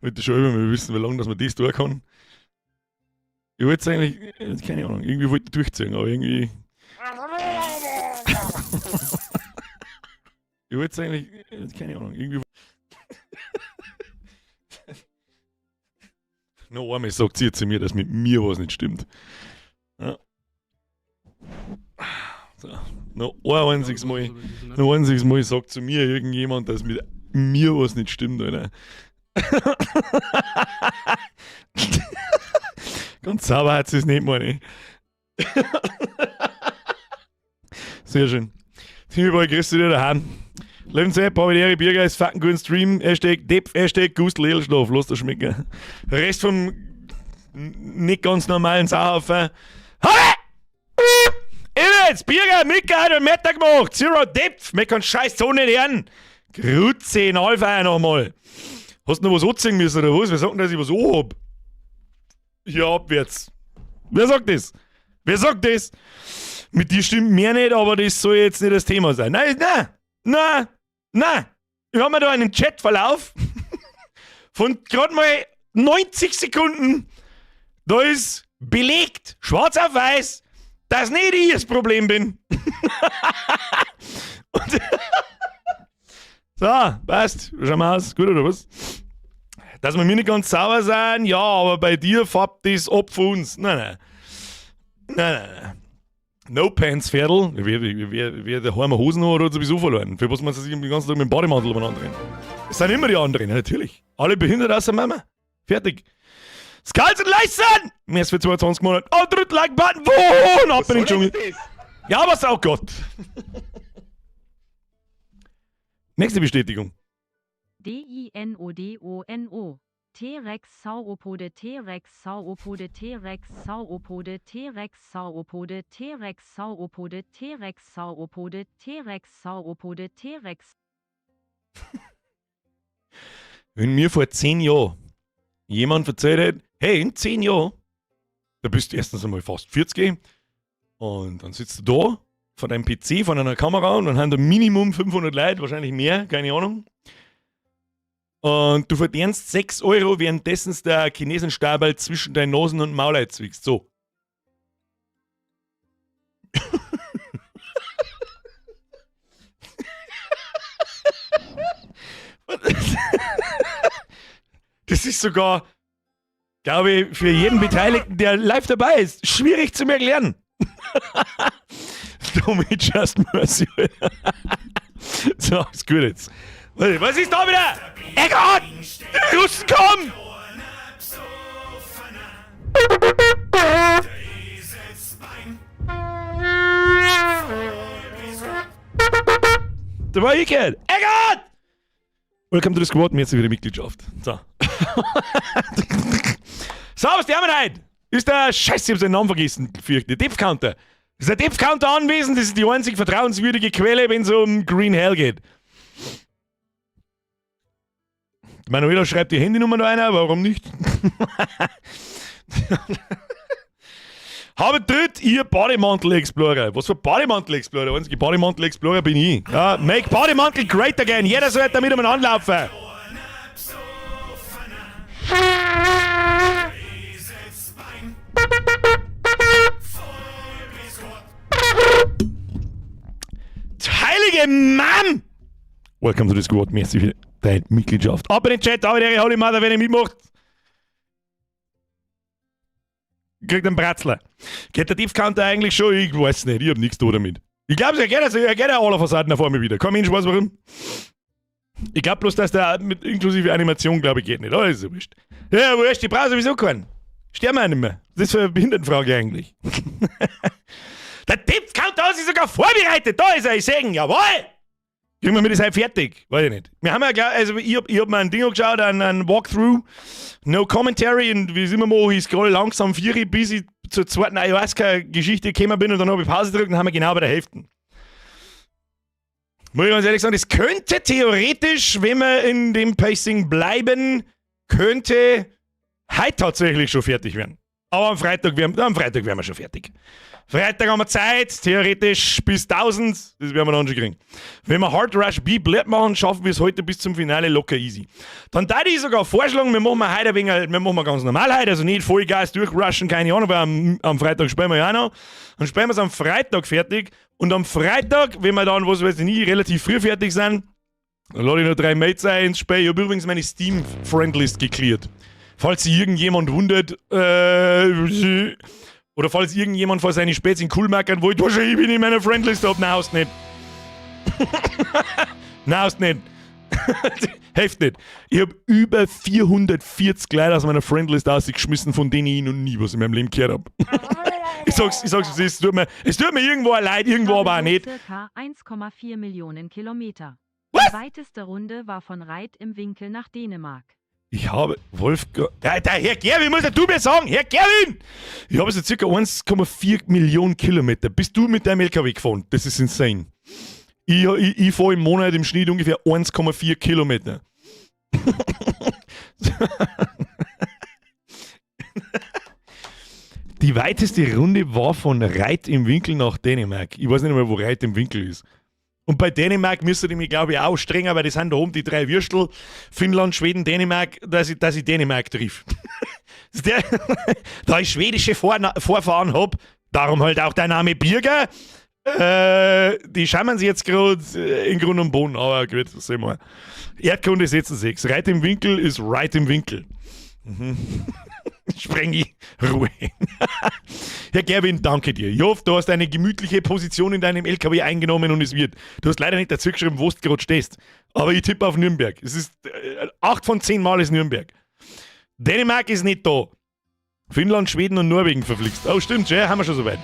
Wollte schon immer mal wissen, wie lange dass man das tun kann. Ich wollte eigentlich, keine Ahnung, irgendwie wollte ich durchziehen, aber irgendwie. Ich wollte eigentlich, keine Ahnung, irgendwie. Noch einmal sagt sie zu mir, dass mit mir was nicht stimmt. Ja. So. Noch ein einziges Mal, noch ein einziges Mal sagt zu mir irgendjemand, dass mit mir was nicht stimmt, Alter. Ganz sauber hat sie es nicht, meine ich. Sehr schön. Timmy grüß dich daheim. Lebenssepp, habe ich Biergeist, ist fucking guten Stream. Hashtag Depf, Hashtag Gustl Edelschlaf, lass das schmecken. Rest vom nicht ganz normalen Sauhaufen. Habe! Jetzt, Bierger, Mika hat einen Meter gemacht. Zero Depth, mir kann scheiß so nicht hören. Grüezi in Alpha nochmal. Hast du noch was anziehen müssen oder was? Wer sagt denn, dass ich was anhab? Ja, abwärts. Wer sagt das? Wer sagt das? Mit dir stimmt mehr nicht, aber das soll jetzt nicht das Thema sein. Nein, nein, nein, nein. Ich habe mir da einen Chatverlauf von gerade mal 90 Sekunden. Da ist belegt, schwarz auf weiß, dass nicht ich das Problem bin. Und so, passt. Schauen wir aus. Gut oder was? Dass wir mir nicht ganz sauer sind, ja, aber bei dir fappt das ab von uns. Nein, nein. Nein, nein, nein. No Pants Pferdl. Wer daheim Hosen hat, hat sowieso verloren. Für was man sich den ganzen Tag mit dem Bademantel umeinander rennen? Es sind immer die anderen, ja, natürlich. Alle behindert außer Mama. Fertig. Skulls und Leisten! Mehr als für 22 Monate. Oh, drückt Like-Button. Wohn! Ab in den Dschungel. Ja, was auch Gott. Nächste Bestätigung. D-I-N-O-D-O-N-O. T-Rex Sauropode T-Rex Sauropode T-Rex Sauropode T-Rex Sauropode T-Rex Sauropode T-Rex Sauropode T-Rex Sauropode T-Rex. Wenn mir vor 10 Jahren jemand erzählt hätte, hey, in 10 Jahren, da bist du erstens einmal fast 40 und dann sitzt du da vor deinem PC, vor einer Kamera und dann haben da Minimum 500 Leute, wahrscheinlich mehr, keine Ahnung. Und du verdienst 6 Euro, währenddessen der Chinesenstabel zwischen deinen Nasen und Maul zwickst. So. Das ist sogar, glaube ich, für jeden Beteiligten, der live dabei ist, schwierig zu erklären. Tommy Just Mercy. So, ist gut jetzt. Was ist da wieder? Eckart! Die Russen kommen! Da war ich gehört. Eckart! Welcome to the Squad, mir jetzt wieder Mitgliedschaft. So. So, was die haben wir heute? Ist der Scheiße, ich hab seinen Namen vergessen. Fürchte. Depth Counter. Ist der Depth Counter anwesend? Das ist die einzig vertrauenswürdige Quelle, wenn es um Green Hell geht. Manuela schreibt die Handynummer da einer, warum nicht? Habe dritt ihr Bademantel Explorer. Was für Bademantel Explorer? Einzige Bademantel Explorer bin ich. Ja, make Bademantel great again. Jeder sollte damit umeinander laufen. Heilige Mann! Welcome to the squad. Merci für deine Mitgliedschaft. Ab in den Chat, aber der Holy Mother, wenn ihr mitmacht. Kriegt einen Bratzler. Geht der Tiefkante eigentlich schon? Ich weiß nicht, ich hab nichts da damit. Ich glaube, er geht, also, er geht ja alle Fassaden vor mir wieder. Kein Mensch weiß warum. Ich glaube bloß, dass der mit inklusive Animation, glaube ich, geht nicht. Aber ist ja wurscht. Ja, wurscht, ich brauche sowieso keinen. Sterben wir nicht mehr. Das ist eine Behindertenfrage eigentlich. Der Tippcounter hat sich sogar vorbereitet. Da ist er, ich seh ihn. Jawohl! Kriegen wir mit das heute fertig? Weiß ich nicht. Wir haben ja, glaub, also ich hab mir ein Ding angeschaut, ein Walkthrough, no commentary, und wie es immer mache, ich scroll langsam 4, bis ich zur zweiten Ayahuasca-Geschichte gekommen bin und dann habe ich Pause gedrückt und haben wir genau bei der Hälfte. Muss ich ganz ehrlich sagen, das könnte theoretisch, wenn wir in dem Pacing bleiben, könnte heute tatsächlich schon fertig werden. Aber am Freitag wären wir schon fertig. Freitag haben wir Zeit, theoretisch bis 1000, das werden wir dann schon kriegen. Wenn wir Hard Rush B blöd machen, schaffen wir es heute bis zum Finale locker easy. Dann da ich sogar vorschlagen, wir machen heute ein wenig, wir machen ganz normal heute, also nicht Vollgas durchrushen, keine Ahnung, weil am Freitag spielen wir ja auch noch. Dann spielen wir es am Freitag fertig und am Freitag, wenn wir dann, was weiß ich nicht, relativ früh fertig sind, dann lade ich noch drei Mates ein ins Spiel. Ich habe übrigens meine Steam-Friendlist gecleart. Falls sich irgendjemand wundert, oder falls irgendjemand vor seine Spätzchen cool machen wollte, wahrscheinlich ich bin in meiner Friendlist hab, nein, hast nicht. Nein, hast nicht. Hilft nicht. Ich habe über 440 Leute aus meiner Friendlist ausgeschmissen, von denen ich noch nie was in meinem Leben gehört habe. Ich sag's, es tut mir irgendwo leid, irgendwo aber auch nicht. Circa 1,4 Millionen Kilometer. Was? Die weiteste Runde war von Reit im Winkel nach Dänemark. Ich habe Wolfgang. Der Herr Gerwin, muss ja du mir sagen, Herr Gerwin! Ich habe so circa 1,4 Millionen Kilometer. Bist du mit deinem LKW gefahren? Das ist insane. Ich fahre im Monat im Schnitt ungefähr 1,4 Kilometer. Die weiteste Runde war von Reit im Winkel nach Dänemark. Ich weiß nicht mehr, wo Reit im Winkel ist. Und bei Dänemark müsste ich mich, glaube ich, auch strenger, weil das sind da oben die drei Würstel, Finnland, Schweden, Dänemark, dass ich Dänemark triff. Da ich schwedische Vorfahren hab, darum halt auch der Name Birger, die schauen sich jetzt gerade in Grund und Boden, aber gut, das sehen wir. Erdkunde setzen 6. Reit im Winkel ist right im Winkel. Spreng ich. Ruhe. Herr Gerwin, danke dir. Ich hoffe, du hast eine gemütliche Position in deinem LKW eingenommen und es wird. Du hast leider nicht dazu geschrieben, wo du gerade stehst. Aber ich tippe auf Nürnberg. Es ist 8 von 10 Mal ist Nürnberg. Dänemark ist nicht da. Finnland, Schweden und Norwegen, verflixt. Oh, stimmt, ja, haben wir schon soweit.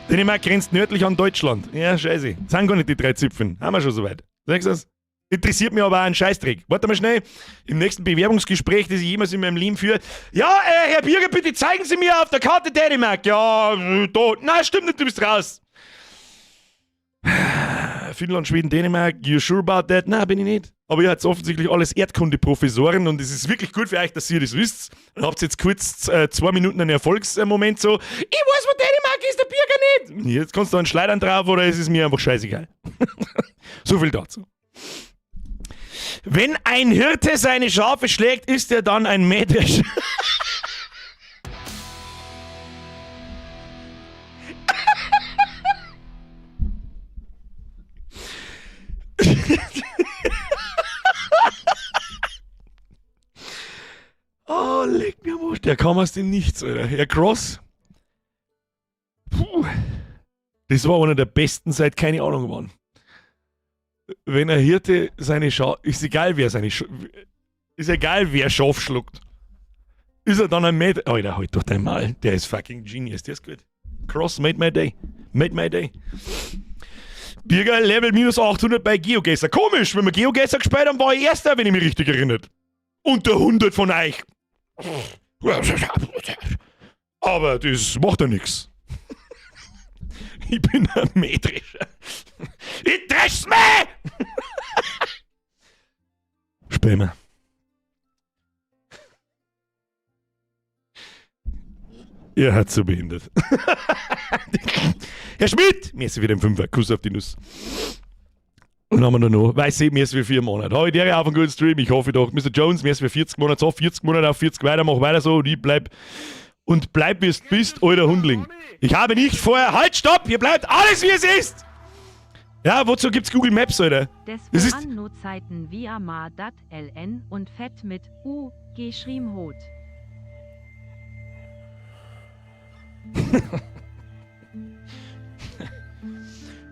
Dänemark grenzt nördlich an Deutschland. Ja, scheiße. Sind gar nicht die drei Zipfeln. Haben wir schon soweit. Sagst du das? Interessiert mich aber auch ein Scheißdreck. Warte mal schnell. Im nächsten Bewerbungsgespräch, das ich jemals in meinem Leben führe. Ja, Herr Birger, bitte zeigen Sie mir auf der Karte Dänemark. Ja, da. Nein, stimmt nicht, du bist raus. Finnland, Schweden, Dänemark, you sure about that? Nein, bin ich nicht. Aber ihr habt offensichtlich alles Erdkundeprofessoren und es ist wirklich gut für euch, dass ihr das wisst. Dann habt ihr jetzt kurz 2 Minuten einen Erfolgsmoment so: Ich weiß, wo Dänemark ist, der Birger nicht. Jetzt kannst du einen Schleudern drauf oder es ist mir einfach scheißegal. So viel dazu. Wenn ein Hirte seine Schafe schlägt, ist er dann ein Mähdrescher? Oh, leck mir am Arsch. Der kam aus dem Nichts, Alter. Herr Cross. Puh. Das war einer der besten seit keine Ahnung wann. Wenn ein Hirte seine Schafe. Ist egal, wer Schaf schluckt. Ist er dann ein Mäh? Alter, halt doch dein Maul. Der ist fucking genius. Der ist gut. Cross made my day. Made my day. Birger Level minus 800 bei GeoGuessr. Komisch, wenn wir GeoGuessr gespielt haben, war ich Erster, wenn ich mich richtig erinnere. Unter 100 von euch. Aber das macht ja nichts. Ich bin ein Mähdrescher. Ich dresch's mir! Spielen wir. Ihr hat so behindert. Herr Schmidt! Merci für den Fünfer. Kuss auf die Nuss. Und dann haben wir da noch, weiß ich, merci für 4 Monate. Habe ich dir auf einen guten Stream? Ich hoffe doch. Mr. Jones, merci für 40 Monate. So, 40 Monate auf 40 weiter, mach weiter so und ich bleib. Und bleib, wie es bist, alter Hundling. Ich habe nicht vorher. Halt, stopp! Hier bleibt alles, wie es ist! Ja, wozu gibt's Google Maps, Alter? Des Das ist- wo Zeiten wie Amar dat LN und Fett mit U geschrieben hot.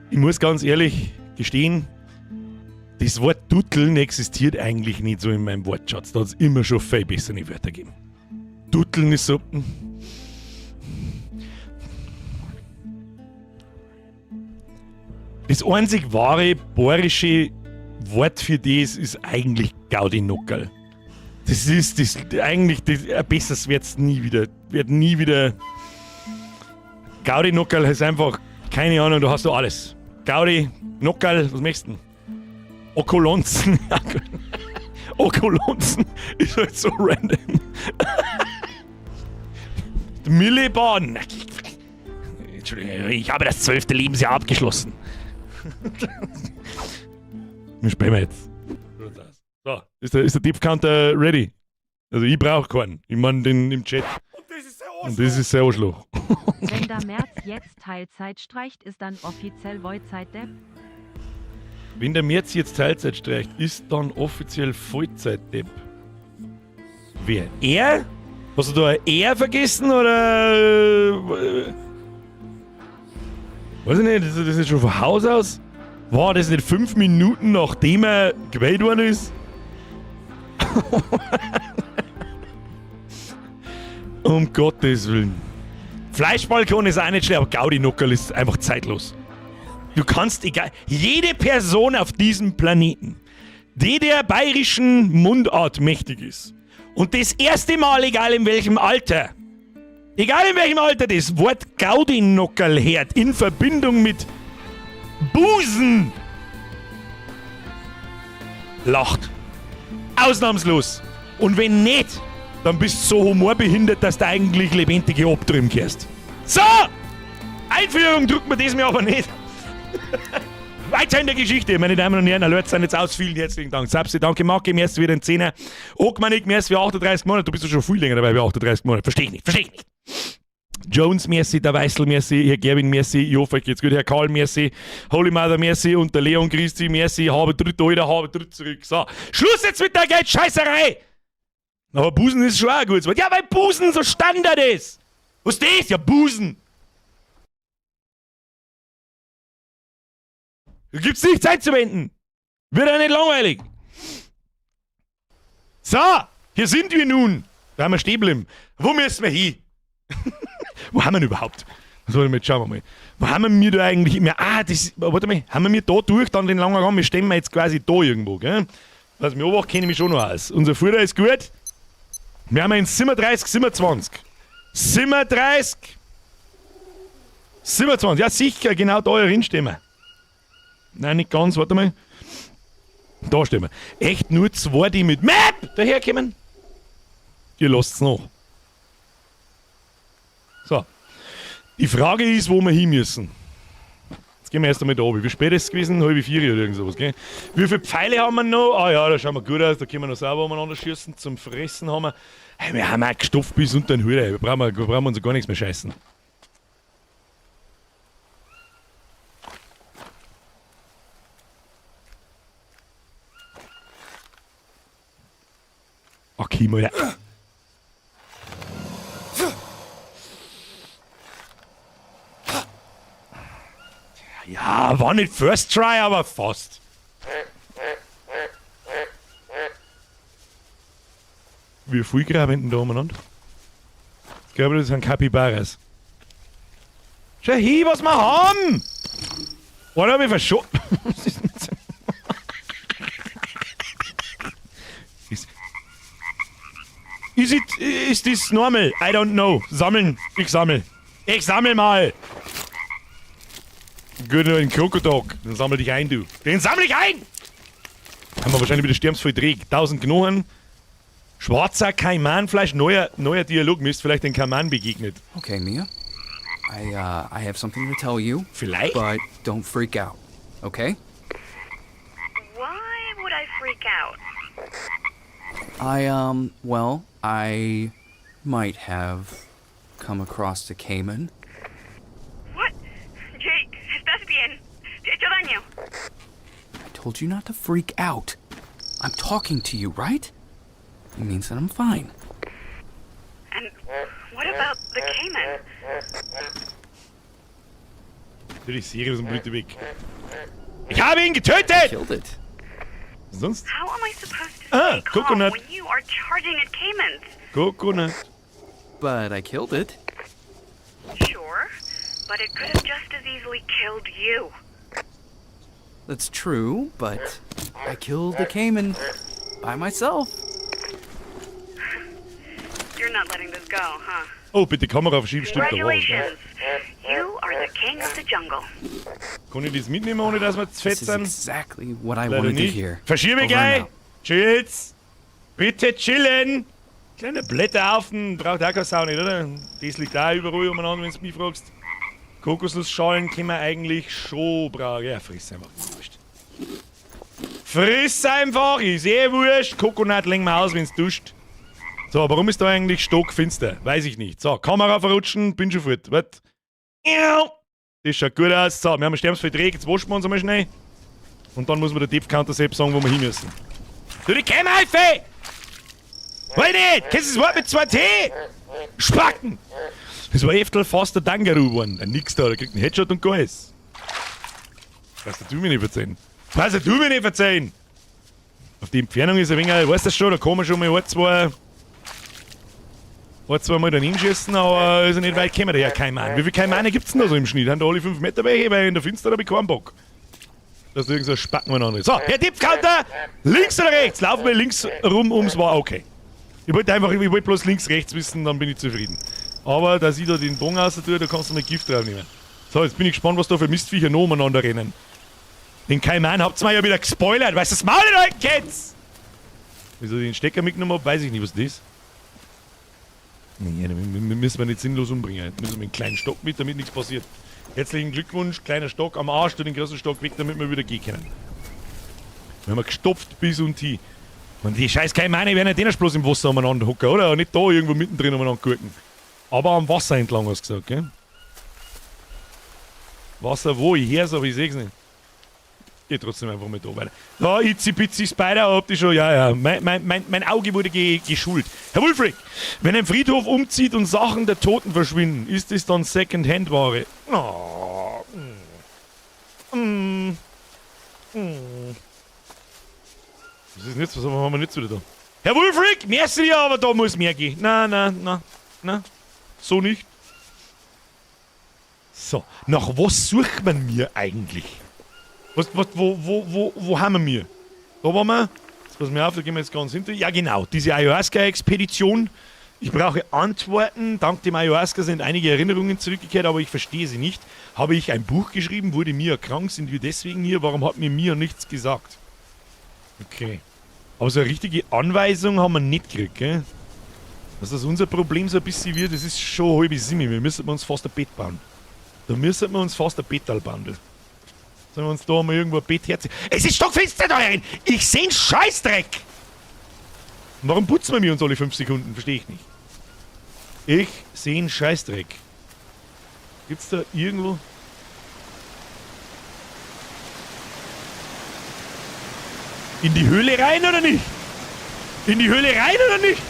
Ich muss ganz ehrlich gestehen, das Wort Dutteln existiert eigentlich nicht so in meinem Wortschatz. Da hat es immer schon viel bessere Wörter gegeben. Dutteln ist so. Das einzig wahre bayerische Wort für das ist eigentlich Gaudi-Nockerl. Das ist das eigentlich, das, ein besseres wird es nie wieder. Wird nie wieder. Gaudi-Nockerl ist einfach, keine Ahnung, du hast du alles. Gaudi, Nockerl, was möchtest du denn? Okolonzen. Okolonzen ist halt so random. Die Millebahn. Entschuldigung, ich habe das 12. Lebensjahr abgeschlossen. Wir spielen jetzt. So, ist der Deep Counter ready? Also ich brauche keinen. Ich meine den im Chat. Und das ist sein Arschloch. Wenn der Merz jetzt Teilzeit streicht, ist dann offiziell Vollzeit-Depp? Wenn der Merz jetzt Teilzeit streicht, ist dann offiziell Vollzeit-Depp. Wer? Er? Hast du da ein Er vergessen oder? Weiß ich nicht, das ist schon von Haus aus. War das nicht 5 Minuten, nachdem er gewählt worden ist? Um Gottes Willen. Fleischbalkon ist auch nicht schlecht, aber Gaudi-Nockerl ist einfach zeitlos. Du kannst, egal, jede Person auf diesem Planeten, die der bayerischen Mundart mächtig ist und das erste Mal, egal in welchem Alter, das Wort Gaudi-Nockerl hört, in Verbindung mit Busen, lacht. Ausnahmslos. Und wenn nicht, dann bist du so humorbehindert, dass du eigentlich lebendige Obdrüm kehrst. So! Einführung drückt man das mir aber nicht. Weiter in der Geschichte, meine Damen und Herren, Alert sind jetzt aus. Vielen herzlichen Dank. Sapsi, danke, Marke, mir ist wieder ein Zehner. Ogmanik, mir ist für 38 Monate. Du bist ja schon viel länger dabei wie 38 Monate. Versteh ich nicht, versteh ich nicht. Jones, merci, der Weißel, merci, Herr Gerwin, merci, ich hoffe, euch geht's gut, Herr Karl, merci, Holy Mother, merci und der Leon, grüß dich, merci, habe dritt, Alter, habe dritt zurück. So, Schluss jetzt mit der Geldscheißerei! Aber Busen ist schon auch ein gutes Wort. Ja, weil Busen so Standard ist! Was ist das? Ja, Busen! Da gibt's nichts einzuwenden! Wird ja nicht langweilig! So, hier sind wir nun! Da haben wir stehen geblieben. Wo müssen wir hin? Wo haben wir denn überhaupt? So, jetzt schauen wir mal. Wo haben wir da eigentlich immer? Ah, das, warte mal, haben wir da durch, dann den langen Raum? Wir stehen wir jetzt quasi da irgendwo, gell? Was mich obacht, kenne ich mich schon noch aus. Unser Futter ist gut. Wir haben in 37, 27. 37! 27, ja sicher, genau da drin stehen wir. Nein, nicht ganz, warte mal. Da stehen wir. Echt nur zwei, die mit Map daherkommen? Ihr lasst's noch. So. Die Frage ist, wo wir hin müssen. Jetzt gehen wir erst einmal da oben. Wie spät ist es gewesen? 3:30 oder irgend sowas, gell? Wie viele Pfeile haben wir noch? Ah ja, da schauen wir gut aus. Da können wir noch sauber umeinander schießen. Zum Fressen haben wir. Hey, wir haben auch gestopft bis unter den Hut. Wir brauchen uns gar nichts mehr scheißen. Okay, mal. Ja, war nicht First Try, aber fast. Wie viel graben denn da umeinander? Ich glaube, das sind Capybaras. Schau hin, was wir haben! Oder hab ich verschoben? Was ist denn das? Is this normal? I don't know. Sammeln. Ich sammel. Ich sammel mal! Gut, nur ein Krokodok. Den sammel dich ein, du. Den sammel ich ein! Haben wir wahrscheinlich wieder stirbsvoll Dreck. 1000 Knochen. Schwarzer Kaimanfleisch. Neuer Dialog. Mir ist vielleicht ein Kaiman begegnet. Okay, Mia. I have something to tell you. Vielleicht? But don't freak out, okay? Why would I freak out? Well, I might have come across a caiman. What? Jake, ¿estás bien? ¿Te he hecho daño? I told you not to freak out. I'm talking to you, right? It means that I'm fine. And what about the caiman? Natürlich, Sirius und Blüte weg. Ich habe ihn getötet! Killed it. Sonst? How am I supposed to Ah, stay calm coconut. when you are charging at caimans? Coconut. But I killed it. Sure, but it could have just as easily killed you. That's true, but I killed the caiman by myself. You're not letting this go, huh? Oh, bitte Kamera verschieben, stimmt da was, gell? Congratulations. You are the king of the jungle. Kann ich das mitnehmen, ohne dass wir zu fett This is sind? exactly what I Leider wanted to nicht. hear. Verschiebe Over and gleich! out. Chills! Bitte chillen! Kleine Blätterhaufen braucht auch keine Sau nicht, oder? Das liegt auch überall umeinander, wenn du mich fragst. Kokosnussschalen können wir eigentlich schon brauchen. Ja, friss einfach. Wurscht. Friss einfach, ist eh wurscht. Coconut legen wir aus, wenn's duscht. So, warum ist da eigentlich stockfinster? Weiß ich nicht. So, Kamera verrutschen, bin schon fort. Warte. Das schaut gut aus. So, wir haben ein Sterbensfeld Dreck, jetzt waschen wir uns einmal schnell. Und dann muss man der Depth Counter selbst sagen, wo wir hin müssen. Du, die Kämmerhilfe! Wollt nicht! Kennst du das Wort mit 2 T? Spacken! Das war öfter fast der Dangaroo geworden. Nix da, der kriegt einen Headshot und gar ist. Was du mir nicht verzeihen? Was du mir nicht verzeihen? Auf die Entfernung ist ein wenig, weißt du schon, da kann man schon mal ein, zwei Mal daneben schießen, aber ist ja nicht weit gekommen, der Herr Kaiman. Wie viele Kaimane gibt's denn da so im Schnitt? Haben da alle 5 Meter welche? Weil in der Finster habe ich keinen Bock. Dass da irgend so ein Spacken umeinander ist. So, Herr Tippcounter, links oder rechts? Laufen wir links rum ums war okay. Ich wollte einfach, ich wollte bloß links, rechts wissen, dann bin ich zufrieden. Aber dass ich da den Bogen raus tue, da kannst du mal Gift drauf nehmen. So, jetzt bin ich gespannt, was da für Mistviecher noch umeinander rennen. Den Kaiman habt ihr mir ja wieder gespoilert, weißt du, das Maul nicht halten kennt! Wieso ich den Stecker mitgenommen hab, weiß ich nicht, was das ist. Nee, den müssen wir nicht sinnlos umbringen. Müssen wir einen kleinen Stock mit, damit nichts passiert. Herzlichen Glückwunsch, kleiner Stock am Arsch, tu den großen Stock weg, damit wir wieder gehen können. Wir haben gestopft bis und hin. Und die scheiß Kaimane werden ja den bloß im Wasser umeinander hocken, oder? Und nicht da irgendwo mittendrin umeinander gurken. Aber am Wasser entlang, hast du gesagt, gell? Wasser wo? Ich hör's, aber ich seh's nicht. Geh trotzdem einfach mal da weiter. Da, Itzy Bitzy Spider, habt ihr schon? Ja, ja. Mein Auge wurde geschult. Herr Wulfric, wenn ein Friedhof umzieht und Sachen der Toten verschwinden, ist es dann Second-Hand-Ware? Oh. Was ist denn jetzt? Was haben wir jetzt wieder da? Herr Wulfric, merci dir, aber da muss mehr gehen. Na, na, na, na. So nicht. So, nach was sucht man mir eigentlich? Wo haben wir mir? Da waren wir. Jetzt pass mir auf, da gehen wir jetzt ganz hinter. Ja, genau, diese Ayahuasca-Expedition. Ich brauche Antworten. Dank dem Ayahuasca sind einige Erinnerungen zurückgekehrt, aber ich verstehe sie nicht. Habe ich ein Buch geschrieben? Wurde Mia krank? Sind wir deswegen hier? Warum hat mir Mia nichts gesagt? Okay. Aber so eine richtige Anweisung haben wir nicht gekriegt, gell? Dass das unser Problem so ein bisschen wird, das ist schon halb sieben. Wir müssen uns fast ein Bett bauen. Da müssen wir uns fast ein Bettal bauen. Du. Sollen wir uns da mal irgendwo ein Bett herziehen? Es ist stockfinster da herin! Ich seh einen Scheißdreck! Und warum putzen wir uns alle 5 Sekunden? Verstehe ich nicht. Ich seh einen Scheißdreck. Gibt's da irgendwo... In die Höhle rein oder nicht? In die Höhle rein oder nicht?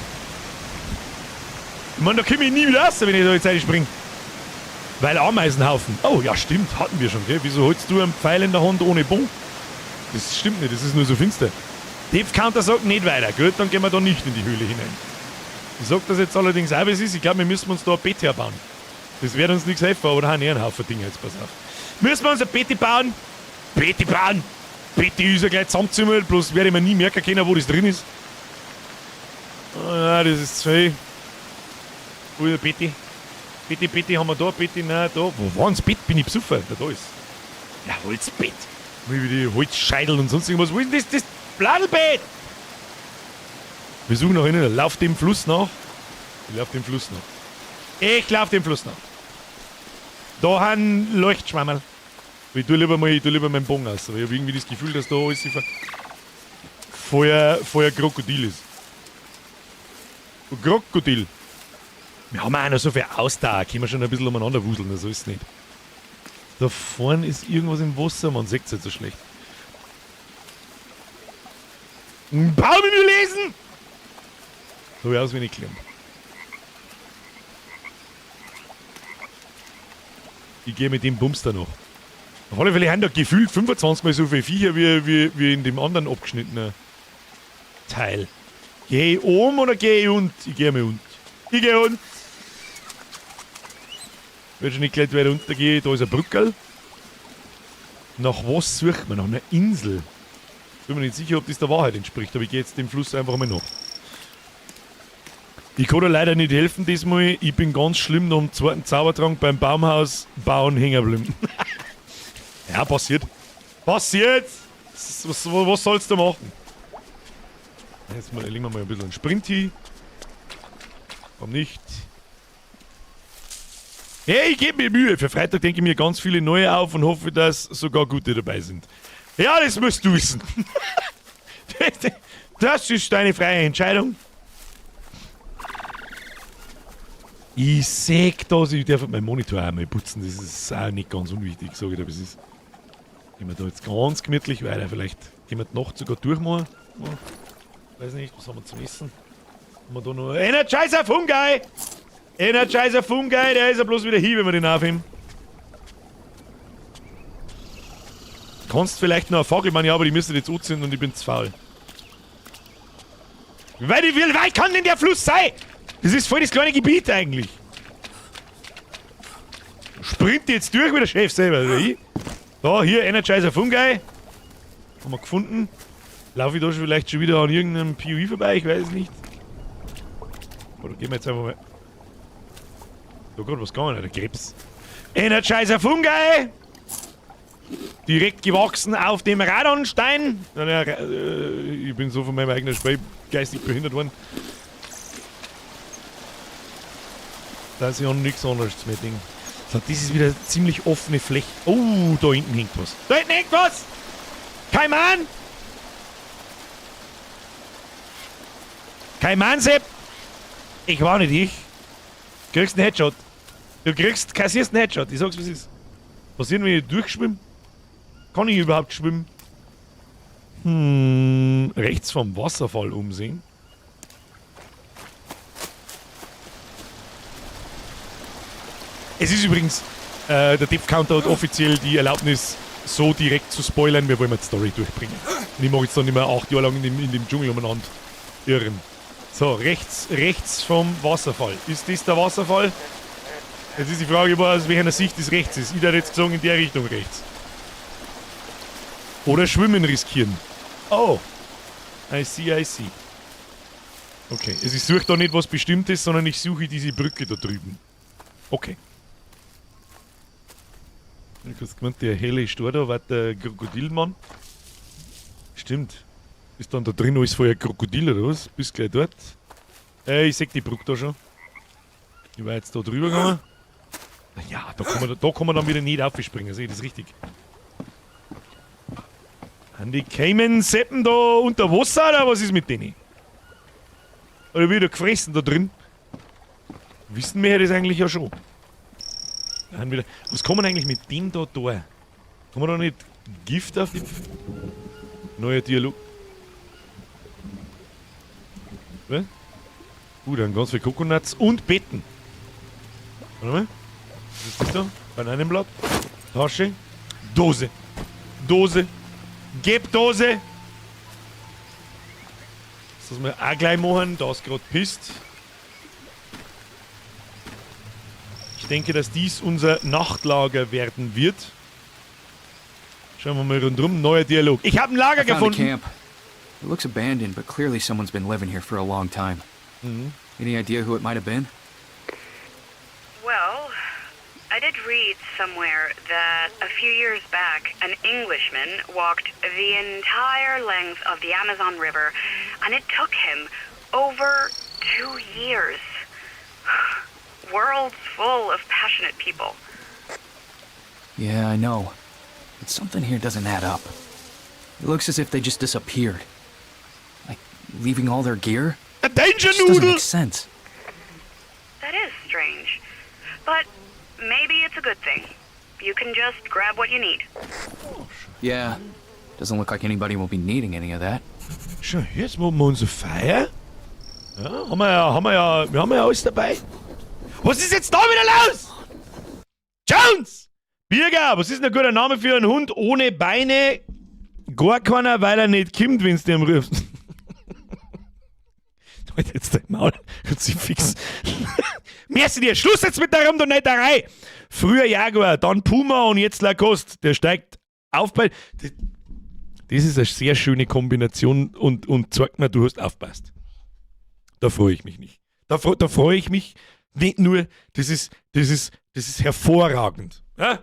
Ich meine, da komme ich nie wieder raus, wenn ich da jetzt reinspringe. Weil Ameisenhaufen. Oh, ja stimmt, hatten wir schon, gell? Wieso holst du einen Pfeil in der Hand ohne Bogen? Das stimmt nicht, das ist nur so finster. Depth Counter sagt nicht weiter. Gut, dann gehen wir da nicht in die Höhle hinein. Ich sag das jetzt allerdings auch, wie es ist. Ich glaub, wir müssen uns da ein Bett herbauen. Das wird uns nichts helfen, aber da haben wir einen Haufen Dinge jetzt, pass auf. Müssen wir uns ein Bett bauen? Bett bauen! Bett ist ja gleich zusammenzimmert, bloß werde ich mir nie merken können, wo das drin ist. Ah, das ist zu viel. Wo ist der Betty? Betty, Betty, haben wir da, Betty, nein, da. Wo war denn das Bett? Bin ich besoffen? Da, da ist. Ja, Holzbett. Wie die Holzscheitel und sonst irgendwas. Wo ist denn das? Das Bladelbett! Wir suchen noch einen. Lauf dem Fluss nach. Ich lauf dem Fluss nach. Ich lauf dem Fluss nach. Da haben Leuchtschwammerl. Ich tue lieber mal, ich tue lieber meinen Bogen aus. Aber ich hab irgendwie das Gefühl, dass da alles voller Krokodil ist. Krokodil. Wir haben auch noch so viel Ausdauer, können wir schon ein bisschen umeinander wuseln, so ist es nicht. Da vorne ist irgendwas im Wasser, man sieht's halt so schlecht. Ein Baummenü lesen! So wie auswendig gelernt. Ich gehe mit dem Bums da noch. Auf alle Fälle haben da gefühlt 25 mal so viele Viecher wie in dem anderen abgeschnittenen Teil. Geh ich oben oder geh ich unten? Ich geh mal unten. Ich geh unten. Wird schon nicht gleich weiter runtergehen. Da ist ein Brückerl. Nach was sucht man? Nach einer Insel. Bin mir nicht sicher, ob das der Wahrheit entspricht, aber ich geh jetzt dem Fluss einfach mal nach. Ich kann da leider nicht helfen diesmal. Ich bin ganz schlimm nach dem zweiten Zaubertrank beim Baumhaus bauen hängen geblieben. Ja, passiert. Passiert! Was sollst du machen? Jetzt legen wir mal ein bisschen einen Sprint hin. Warum nicht? Hey, ich gebe mir Mühe. Für Freitag denke ich mir ganz viele neue auf und hoffe, dass sogar gute dabei sind. Ja, das musst du wissen. Das ist deine freie Entscheidung. Ich seh das, ich darf meinen Monitor auch mal putzen. Das ist auch nicht ganz unwichtig, sage ich dir, was ist. Gehen wir da jetzt ganz gemütlich weiter. Vielleicht gehen wir die Nacht sogar durchmachen. Ja. Weiß nicht, was haben wir zum Essen? Haben wir da noch. Energizer Fungi! Energizer Fungi, der ist ja bloß wieder hier, wenn wir den aufheben. Kannst vielleicht noch eine Fackel, meine, ja, aber die müssen jetzt anzünden und ich bin zu faul. Wie weit kann denn der Fluss sein? Das ist voll das kleine Gebiet eigentlich. Sprint jetzt durch wie der Chef selber. Also ich. Da, hier, Energizer Fungi. Haben wir gefunden. Laufe ich da schon vielleicht schon wieder an irgendeinem POI vorbei? Ich weiß es nicht. Oder gehen wir jetzt einfach mal. Da gerade was gegangen, der Krebs. Energizer Fungi! Direkt gewachsen auf dem Radonstein. Ich bin so von meinem eigenen Spiel geistig behindert worden. Da ist ja nichts anderes mehr Ding. So, das ist wieder ziemlich offene Fläche. Oh, da hinten hängt was. Da hinten hängt was! Kaiman! Kaiman, Sepp! Ich war nicht ich. Du kriegst einen Headshot. Du kassierst einen Headshot. Ich sag's, wie es ist. Passiert, wenn ich durchschwimme? Kann ich überhaupt schwimmen? Rechts vom Wasserfall umsehen. Es ist übrigens, der Death Counter hat offiziell die Erlaubnis, so direkt zu spoilern, wir wollen die Story durchbringen. Und ich mag jetzt dann nicht mehr 8 Jahre lang in dem Dschungel umeinander irren. So, rechts vom Wasserfall. Ist das der Wasserfall? Jetzt ist die Frage, aus welcher Sicht das rechts ist. Ich hätte jetzt gesagt, in der Richtung rechts. Oder Schwimmen riskieren. Oh. I see, I see. Okay, also ich suche da nicht was Bestimmtes, sondern ich suche diese Brücke da drüben. Okay. Ich hab gemeint, der helle Stor da war der Krokodilmann. Stimmt. Ist dann da drin alles voller Krokodil oder was? Bist gleich dort. Ich seh die Brücke da schon. Ich war jetzt da drüber gegangen. Ja, da kann man dann wieder nicht aufspringen, sehe ich das richtig? Haben die Cayman-Seppen da unter Wasser oder was ist mit denen? Oder wieder gefressen da drin? Wissen wir das eigentlich ja schon. Wieder, was kann man eigentlich mit dem da tun? Kann man da nicht Gift auf die... Neuer Dialog. Was? Dann ganz viel Coconuts und Betten. Warte mal. Was ist das da? Bananenblatt. Tasche. Dose. Dose. Gebdose. Das müssen wir auch gleich machen, da es gerade pisst. Ich denke, dass dies unser Nachtlager werden wird. Schauen wir mal rundherum. Neuer Dialog. Ich habe ein Lager gefunden. Camp. It looks abandoned, but clearly someone's been living here for a long time. Mhm. Any idea who it might have been? Well, I did read somewhere that a few years back, an Englishman walked the entire length of the Amazon River, and it took him over 2 years. World's full of passionate people. Yeah, I know. But something here doesn't add up. It looks as if they just disappeared. Like, leaving all their gear? A Danger It just doesn't Noodle! make sense. That is strange. But maybe it's a good thing. You can just grab what you need. Yeah. Doesn't look like anybody will be needing any of that. Schau, jetzt machen wir unser Feuer. Ja, wir haben ja alles dabei. Was ist jetzt da wieder los? Jones! Birger, was ist denn ein guter Name für einen Hund ohne Beine? Gar keiner, weil er nicht kommt, wenn's dem rufst. Halt jetzt dein Maul. Kruzifix. Merci dir. Schluss jetzt mit der Rumdonetterei. Früher Jaguar, dann Puma und jetzt Lacoste. Der steigt auf bei... Das ist eine sehr schöne Kombination und zeigt mir, du hast aufpasst. Da freue ich mich nicht. Da freue ich mich nicht nur, das ist hervorragend. Ja?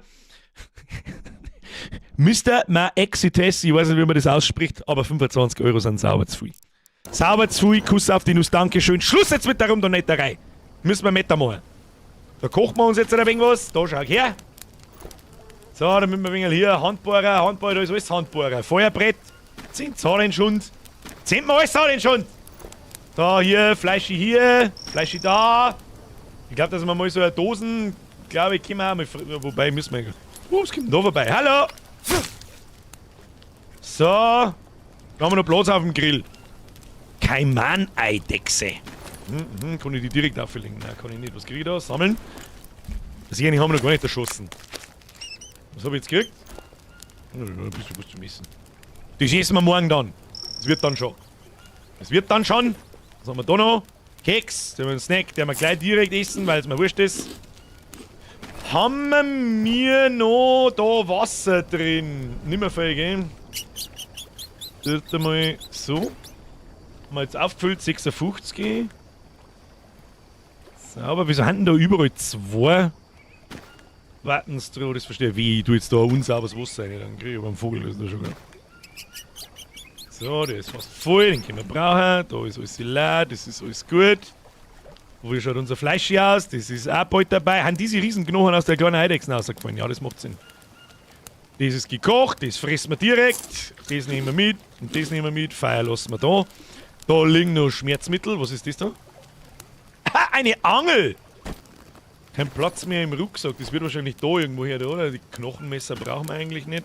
Mr. Maexites, ich weiß nicht, wie man das ausspricht, aber 25 Euro sind sauber zu viel. Sauber zu viel, Kuss auf die Nuss, Dankeschön. Schluss jetzt mit der Rumdonetterei. Müssen wir Meter machen. Da kochen wir uns jetzt ein wenig was. Da schau her. So, da müssen wir ein wenig hier Handbohrer, Handbohrer, da ist alles Handbohrer. Feuerbrett. 10 Zahlen Schund. 10 Mal alles den Schund. Da, hier, Fleischi hier, Fleischi da. Ich glaube, dass wir mal so eine Dosen, glaube ich, können wir auch mal. Wobei müssen wir. Was kommt denn da vorbei? Hallo! So. Da haben wir noch Platz auf dem Grill. Kaimaneidechse. Kann ich die direkt auflegen? Nein, kann ich nicht. Was kriege ich da? Sammeln. Das hier haben wir noch gar nicht erschossen. Was habe ich jetzt gekriegt? Ein bisschen was zum Essen. Das essen wir morgen dann. Das wird dann schon. Das wird dann schon. Was haben wir da noch? Keks. Da haben wir einen Snack, den wir gleich direkt essen, weil es mir wurscht ist. Haben wir noch da Wasser drin? Nimmer viel, gell? Das mal so. Haben wir jetzt aufgefüllt, 56. Sauber. Wieso haben denn da überall zwei Buttons drin? Das verstehe ich. Wie, ich tue jetzt da unsauberes Wasser rein, dann kriege ich aber einen Vogel, das ist da schon gut. So, der ist fast voll, den können wir brauchen. Da ist alles leer, das ist alles gut. Wie schaut unser Fleisch hier aus? Das ist auch bald dabei. Haben diese Riesenknochen aus der kleinen Eidechsen rausgefallen? Ja, das macht Sinn. Das ist gekocht, das fressen wir direkt. Das nehmen wir mit und das nehmen wir mit. Feuer lassen wir da. Da liegen noch Schmerzmittel. Was ist das da? Ah, eine Angel! Kein Platz mehr im Rucksack. Das wird wahrscheinlich da irgendwo her, oder? Die Knochenmesser brauchen wir eigentlich nicht.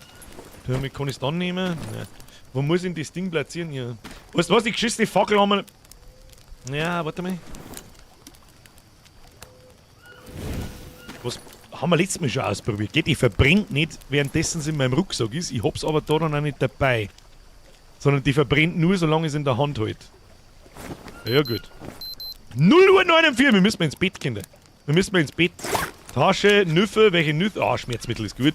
Damit kann ich es dann nehmen. Nein. Wo muss ich denn das Ding platzieren hier? Weißt du was? Die geschissene Fackel haben wir. Ja, warte mal. Was haben wir letztes Mal schon ausprobiert? Geht, die verbrennt nicht, währenddessen sie in meinem Rucksack ist. Ich hab's aber da dann auch nicht dabei. Sondern die verbrennt nur, solange ich es in der Hand halt. Ja, gut. 0:49 Uhr, wir müssen mal ins Bett, Kinder. Wir müssen mal ins Bett. Tasche, Nüffe, welche Nüffe? Ah, Schmerzmittel ist gut.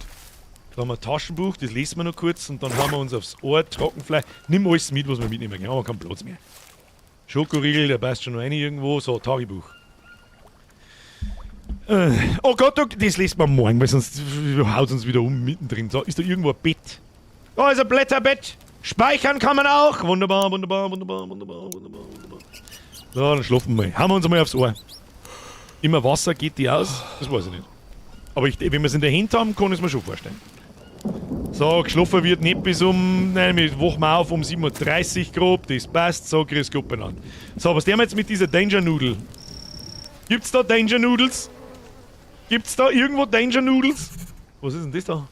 Da haben wir ein Taschenbuch, das lesen wir noch kurz und dann haben wir uns aufs Ohr, Trockenfleisch. Nimm alles mit, was wir mitnehmen können. Haben wir keinen Platz mehr. Schokoriegel, der passt schon noch rein irgendwo. So, Tagebuch. Oh Gott, oh, das lesen wir morgen, weil sonst haut es uns wieder um mittendrin. So, ist da irgendwo ein Bett? Da ist ein Blätterbett. Speichern kann man auch. Wunderbar, wunderbar, wunderbar, wunderbar, wunderbar, wunderbar. So, dann schlafen wir mal. Hauen wir uns mal aufs Ohr. Immer Wasser, geht die aus? Das weiß ich nicht. Aber ich, wenn wir es in der Hand haben, kann ich es mir schon vorstellen. So, geschlafen wird nicht bis um, nein, wir wachen auf um 7:30 Uhr grob, das passt, so, grüß Gott benannt. So, was tun wir jetzt mit dieser Danger Noodle? Gibt's da Danger Noodles? Gibt's da irgendwo Danger Noodles? Was ist denn das da?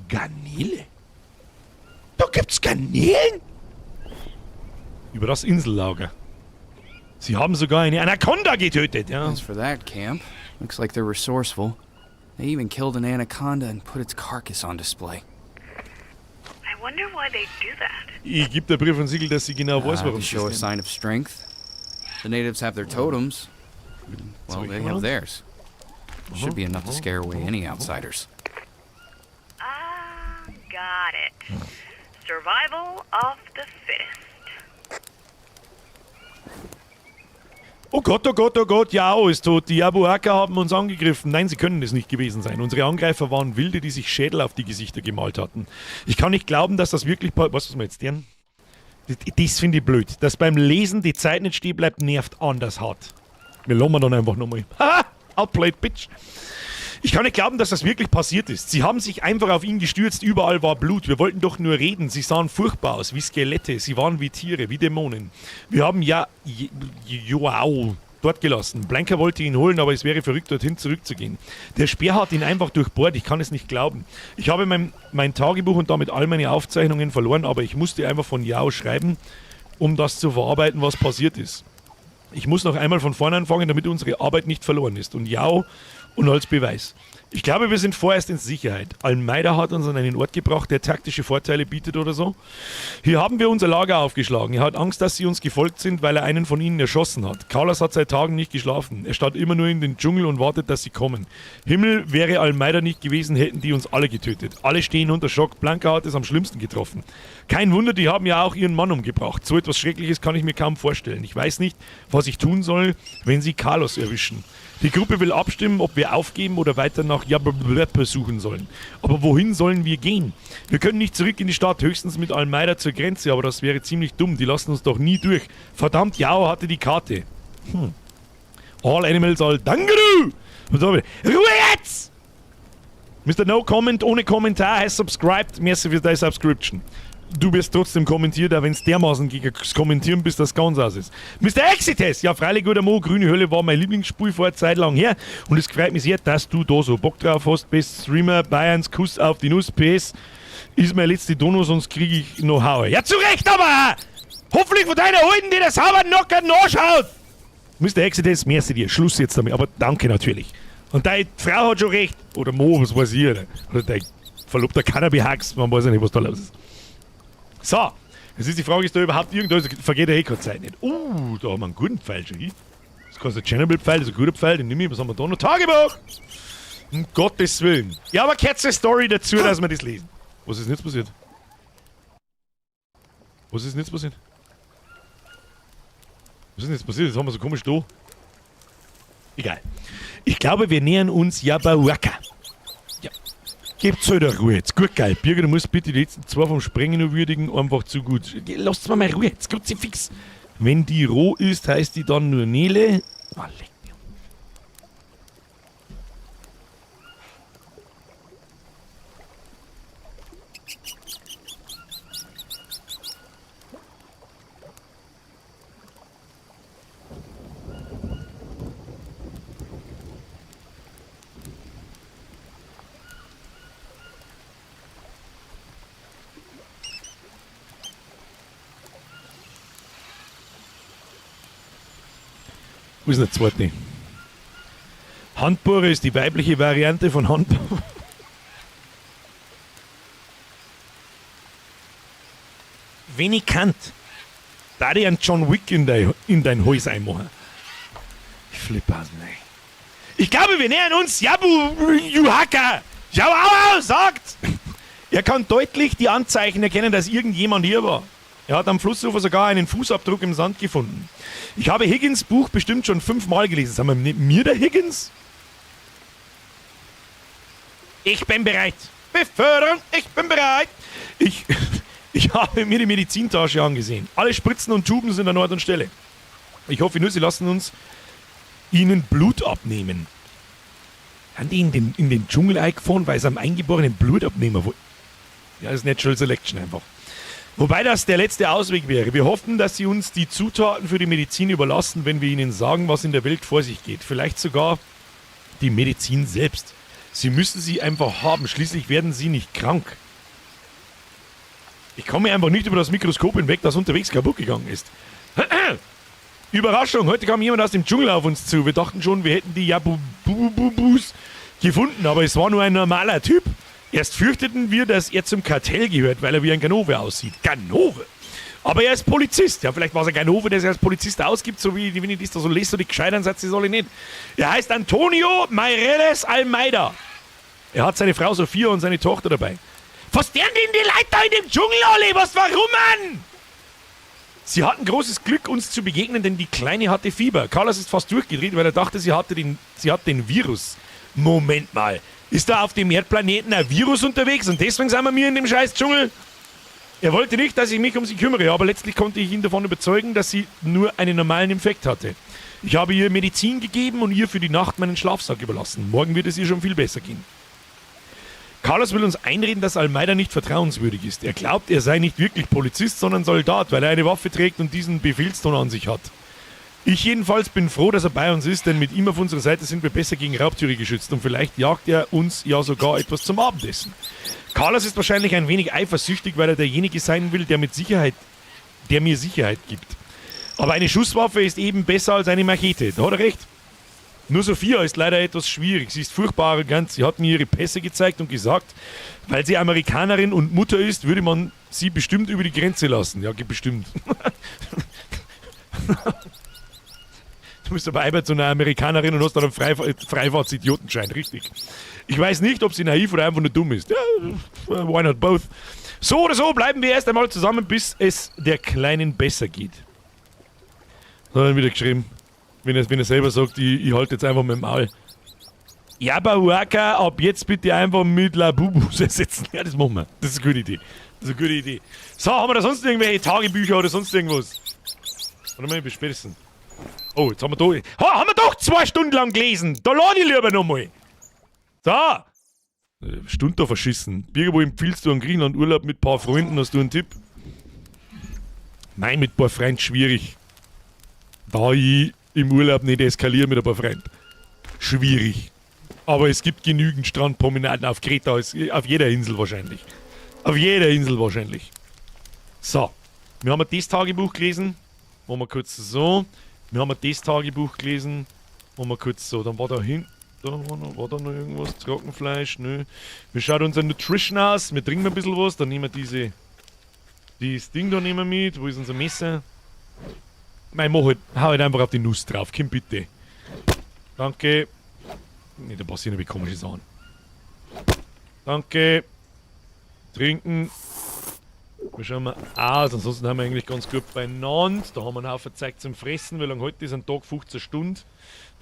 Garnele? Da gibt's Garnelen? Über das Insellager. Sie haben sogar eine Anaconda getötet, ja. As for that camp, looks like they're resourceful. They even killed an anaconda and put its carcass on display. I wonder why they do that. Ich gebe der Brief und Siegel, dass sie genau weiß, warum To sie show a das sign of strength. The natives have their totems. Well, Soll ich they mal? have theirs. Should be enough to scare away any outsiders. Ah, got it. Survival of the fittest. Oh Gott, oh Gott, oh Gott, Yao ist tot. Die Yabuaka haben uns angegriffen. Nein, sie können es nicht gewesen sein. Unsere Angreifer waren Wilde, die sich Schädel auf die Gesichter gemalt hatten. Ich kann nicht glauben, dass das wirklich... Was muss man jetzt deren? Das finde ich blöd. Dass beim Lesen die Zeit nicht stehen bleibt, nervt anders hart. Wir lassen dann einfach nochmal. Haha! Outplayed, bitch! Ich kann nicht glauben, dass das wirklich passiert ist. Sie haben sich einfach auf ihn gestürzt, überall war Blut. Wir wollten doch nur reden. Sie sahen furchtbar aus, wie Skelette. Sie waren wie Tiere, wie Dämonen. Wir haben ja Joao dort gelassen. Blanca wollte ihn holen, aber es wäre verrückt, dorthin zurückzugehen. Der Speer hat ihn einfach durchbohrt. Ich kann es nicht glauben. Ich habe mein Tagebuch und damit all meine Aufzeichnungen verloren, aber ich musste einfach von Yao schreiben, um das zu verarbeiten, was passiert ist. Ich muss noch einmal von vorne anfangen, damit unsere Arbeit nicht verloren ist. Und Yao und als Beweis. Ich glaube, wir sind vorerst in Sicherheit. Almeida hat uns an einen Ort gebracht, der taktische Vorteile bietet oder so. Hier haben wir unser Lager aufgeschlagen. Er hat Angst, dass sie uns gefolgt sind, weil er einen von ihnen erschossen hat. Carlos hat seit Tagen nicht geschlafen. Er starrt immer nur in den Dschungel und wartet, dass sie kommen. Himmel, wäre Almeida nicht gewesen, hätten die uns alle getötet. Alle stehen unter Schock. Blanca hat es am schlimmsten getroffen. Kein Wunder, die haben ja auch ihren Mann umgebracht. So etwas Schreckliches kann ich mir kaum vorstellen. Ich weiß nicht, was ich tun soll, wenn sie Carlos erwischen. Die Gruppe will abstimmen, ob wir aufgeben oder weiter nach Jablep suchen sollen. Aber wohin sollen wir gehen? Wir können nicht zurück in die Stadt, höchstens mit Almeida zur Grenze, aber das wäre ziemlich dumm. Die lassen uns doch nie durch. Verdammt, Yao hatte die Karte. All Animals, all. Danke du! Was hab ich? Ruhe jetzt! Mr. No Comment ohne Kommentar has subscribed. Merci für deine Subscription. Du wirst trotzdem kommentiert, auch wenn es dermaßen gegen das Kommentieren bist, das ganz aus ist. Mr. Exites! Ja, freilich, guter Mo, Grüne Hölle war mein Lieblingsspiel vor einer Zeit lang her. Und es freut mich sehr, dass du da so Bock drauf hast. Best Streamer, Bayerns Kuss auf die Nuss, PS. Ist mein letzte Dono, sonst krieg ich noch Haue. Ja, zu Recht aber! Hoffentlich von deiner Alten, die das sauber knocker nachschaut! Mr. Exites, merci dir. Schluss jetzt damit. Aber danke natürlich. Und deine Frau hat schon recht. Oder Mo, was weiß ich. Oder, oder dein verlobter Cannabis-Hacks, man weiß ja nicht, was da los ist. So, jetzt ist die Frage, ist da überhaupt irgendwas? Vergeht ja eh keine Zeit nicht. Da haben wir einen guten Pfeil schon. Das ist kein Chernobyl-Pfeil, das ist ein guter Pfeil, den nehme ich. Was haben wir da noch? Tagebuch! Um Gottes Willen. Ja, aber gehört zur Story dazu, dass wir das lesen. Was ist denn jetzt passiert? Was ist denn jetzt passiert? Was ist denn jetzt passiert? Jetzt haben wir so komisch da. Egal. Ich glaube, wir nähern uns Yabahuaca. Ja. Gebt's halt eine Ruhe jetzt. Gut, geil. Birger, du musst bitte die letzten zwei vom Sprengen noch würdigen. Einfach zu gut. Lasst mir mal Ruhe jetzt. Kruzifix. Wenn die roh ist, heißt die dann nur Nele. Ah, leck mich. Wo ist denn der zweite? Handbohrer ist die weibliche Variante von Handbohrer. Wenn ich kannt, da ich einen John Wick in dein Haus einmachen. Ich flippe aus, nein. Ich glaube, wir nähern uns Jabu Juhaka. Jau, au, au, sagt! Er kann deutlich die Anzeichen erkennen, dass irgendjemand hier war. Er hat am Flussufer sogar einen Fußabdruck im Sand gefunden. Ich habe Higgins Buch bestimmt schon 5-mal gelesen. Sagen wir, nicht mir der Higgins? Ich bin bereit. Beförderung, ich bin bereit. Ich habe mir die Medizintasche angesehen. Alle Spritzen und Tuben sind an Ort und Stelle. Ich hoffe nur, sie lassen uns ihnen Blut abnehmen. Haben die in den Dschungel eingefahren, weil sie am Eingeborenen Blut abnehmen wollen? Ja, das ist Natural Selection einfach. Wobei das der letzte Ausweg wäre. Wir hoffen, dass sie uns die Zutaten für die Medizin überlassen, wenn wir ihnen sagen, was in der Welt vor sich geht. Vielleicht sogar die Medizin selbst. Sie müssen sie einfach haben. Schließlich werden sie nicht krank. Ich komme einfach nicht über das Mikroskop hinweg, das unterwegs kaputt gegangen ist. Überraschung, heute kam jemand aus dem Dschungel auf uns zu. Wir dachten schon, wir hätten die Jabububus gefunden, aber es war nur ein normaler Typ. Erst fürchteten wir, dass er zum Kartell gehört, weil er wie ein Ganove aussieht. Ganove? Aber er ist Polizist. Ja, vielleicht war es ein Ganove, der sich als Polizist ausgibt, so wie, wenn ich das da so lese, so die gescheitern seid ihr alle nicht. Er heißt Antonio Meireles Almeida. Er hat seine Frau Sophia und seine Tochter dabei. Was deren denn die Leute da in dem Dschungel alle? Was, warum, Mann? Sie hatten großes Glück, uns zu begegnen, denn die Kleine hatte Fieber. Carlos ist fast durchgedreht, weil er dachte, sie hat den Virus. Moment mal. Ist da auf dem Erdplaneten ein Virus unterwegs und deswegen sind wir mir in dem scheiß Dschungel? Er wollte nicht, dass ich mich um sie kümmere, aber letztlich konnte ich ihn davon überzeugen, dass sie nur einen normalen Infekt hatte. Ich habe ihr Medizin gegeben und ihr für die Nacht meinen Schlafsack überlassen. Morgen wird es ihr schon viel besser gehen. Carlos will uns einreden, dass Almeida nicht vertrauenswürdig ist. Er glaubt, er sei nicht wirklich Polizist, sondern Soldat, weil er eine Waffe trägt und diesen Befehlston an sich hat. Ich jedenfalls bin froh, dass er bei uns ist, denn mit ihm auf unserer Seite sind wir besser gegen Raubtiere geschützt und vielleicht jagt er uns ja sogar etwas zum Abendessen. Carlos ist wahrscheinlich ein wenig eifersüchtig, weil er derjenige sein will, der mir Sicherheit gibt. Aber eine Schusswaffe ist eben besser als eine Machete. Da hat er recht. Nur Sophia ist leider etwas schwierig. Sie ist furchtbar arrogant. Sie hat mir ihre Pässe gezeigt und gesagt, weil sie Amerikanerin und Mutter ist, würde man sie bestimmt über die Grenze lassen. Ja, bestimmt. Du bist aber einmal zu einer Amerikanerin und hast dann einen Freifahrtsidiotenschein, richtig. Ich weiß nicht, ob sie naiv oder einfach nur dumm ist. Ja, why not both? So oder so bleiben wir erst einmal zusammen, bis es der Kleinen besser geht. Das hat er dann wieder geschrieben. Wenn er selber sagt, ich halte jetzt einfach mit dem Maul. Yabahuaca, ab jetzt bitte einfach mit Labubus ersetzen. Ja, das machen wir. Das ist eine gute Idee. Das ist eine gute Idee. So, haben wir da sonst irgendwelche Tagebücher oder sonst irgendwas? Warte mal, bis spätestens. Oh, jetzt haben wir da. Ha, haben wir doch 2 Stunden lang gelesen. Da lade ich lieber nochmal. So. Stunde da verschissen. Birger, wo empfiehlst du einen Griechenland-Urlaub mit paar Freunden? Hast du einen Tipp? Nein, mit paar Freunden schwierig. Da ich im Urlaub nicht eskaliere mit ein paar Freunden. Schwierig. Aber es gibt genügend Strandpromenaden auf Kreta, auf jeder Insel wahrscheinlich. Auf jeder Insel wahrscheinlich. So. Wir haben das Tagebuch gelesen. Machen wir kurz so. Wir haben das Tagebuch gelesen. Machen wir kurz so. Dann war da hinten. Da war da noch irgendwas? Trockenfleisch? Nö. Wie schaut unser Nutrition aus? Wir trinken ein bisschen was. Dann nehmen wir dieses Ding da nehmen wir mit. Wo ist unser Messer? Mei, mach halt, hau halt einfach auf die Nuss drauf. Komm bitte. Danke. Nee, da passieren aber komische Sachen. Danke. Trinken. Wir schauen mal aus. Ansonsten haben wir eigentlich ganz gut beieinander. Da haben wir einen Haufen Zeug zum Fressen. Wie lange heute ist ein Tag? 15 Stunden.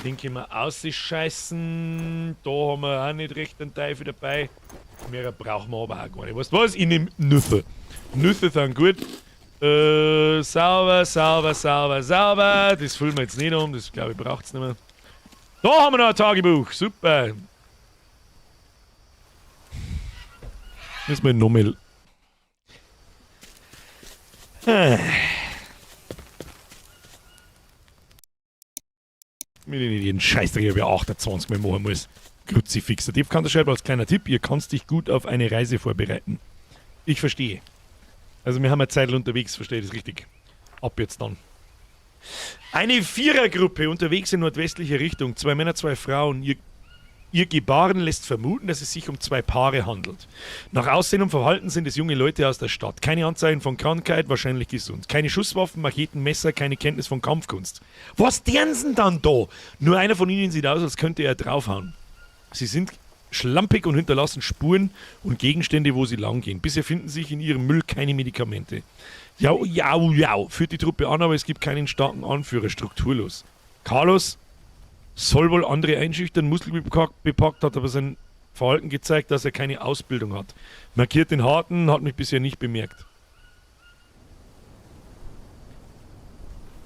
Den können wir ausscheißen. Da haben wir auch nicht recht einen Teufel dabei. Mehr brauchen wir aber auch gar nicht. Weißt du was? Ich nehme Nüsse. Nüsse sind gut. Sauber, sauber, sauber, sauber. Das füllen wir jetzt nicht um. Das, glaube ich, braucht es nicht mehr. Da haben wir noch ein Tagebuch. Super. Müssen wir nochmal. Mir nicht jeden Scheißdreck über 28 Mal machen muss. Kruzifix. Der Tipp kann schreiben als kleiner Tipp, ihr kannst dich gut auf eine Reise vorbereiten. Ich verstehe. Also wir haben eine Zeit unterwegs, verstehe ich das richtig. Ab jetzt dann. Eine Vierergruppe unterwegs in nordwestlicher Richtung. Zwei Männer, zwei Frauen. Ihr Gebaren lässt vermuten, dass es sich um zwei Paare handelt. Nach Aussehen und Verhalten sind es junge Leute aus der Stadt. Keine Anzeichen von Krankheit, wahrscheinlich gesund. Keine Schusswaffen, Macheten, Messer, keine Kenntnis von Kampfkunst. Was deren sind dann da? Nur einer von ihnen sieht aus, als könnte er draufhauen. Sie sind schlampig und hinterlassen Spuren und Gegenstände, wo sie langgehen. Bisher finden sich in ihrem Müll keine Medikamente. Ja, ja, ja, führt die Truppe an, aber es gibt keinen starken Anführer, strukturlos. Carlos soll wohl andere einschüchtern, muskelbepackt, hat aber sein Verhalten gezeigt, dass er keine Ausbildung hat. Markiert den Harten, hat mich bisher nicht bemerkt.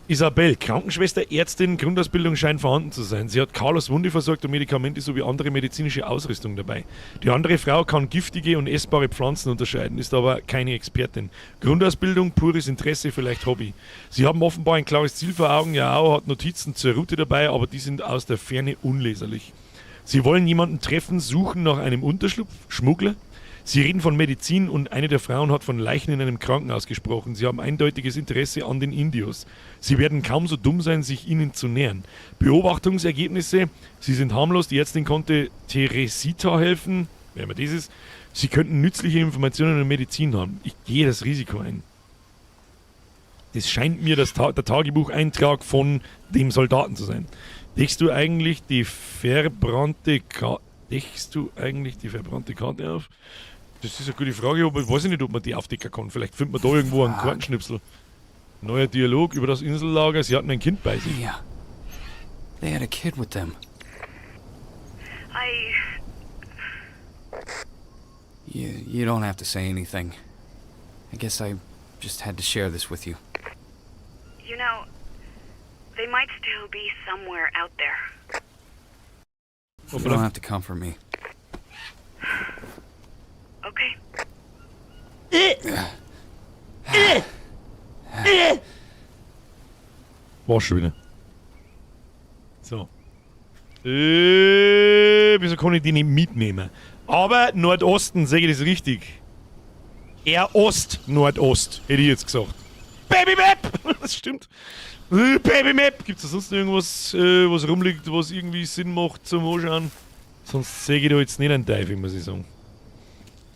Isabel, Krankenschwester, Ärztin, Grundausbildung scheint vorhanden zu sein. Sie hat Carlos Wunde versorgt und Medikamente sowie andere medizinische Ausrüstung dabei. Die andere Frau kann giftige und essbare Pflanzen unterscheiden, ist aber keine Expertin. Grundausbildung, pures Interesse, vielleicht Hobby. Sie haben offenbar ein klares Ziel vor Augen. Ja, hat Notizen zur Route dabei, aber die sind aus der Ferne unleserlich. Sie wollen jemanden treffen, suchen nach einem Unterschlupf, Schmuggler. Sie reden von Medizin und eine der Frauen hat von Leichen in einem Krankenhaus gesprochen. Sie haben eindeutiges Interesse an den Indios. Sie werden kaum so dumm sein, sich ihnen zu nähern. Beobachtungsergebnisse: Sie sind harmlos, die Ärztin konnte Teresita helfen. Wer immer das ist. Sie könnten nützliche Informationen und Medizin haben. Ich gehe das Risiko ein. Das scheint mir der Tagebucheintrag von dem Soldaten zu sein. Deckst du eigentlich die verbrannte Karte? Deckst du eigentlich die verbrannte Karte auf? Das ist eine gute Frage, aber ich weiß nicht, ob man die aufdecken kann. Vielleicht findet man da irgendwo einen Kartenschnipsel. Neuer Dialog über das Insellager. Sie hatten ein Kind bei sich. Yeah. They had a kid with them. I. You don't have to say anything. I guess I just had to share this with you. You know, they might still be somewhere out there. You don't have to comfort me. Okay? War schon wieder. So. Wieso kann ich die nicht mitnehmen? Aber Nordosten, sehe ich das richtig? Eher Ost, Nordost, hätte ich jetzt gesagt. Baby Map! Das stimmt. Baby Map! Gibt es da sonst noch irgendwas, was rumliegt, was irgendwie Sinn macht zum Anschauen? Sonst sehe ich da jetzt nicht einen Teufel, muss ich sagen.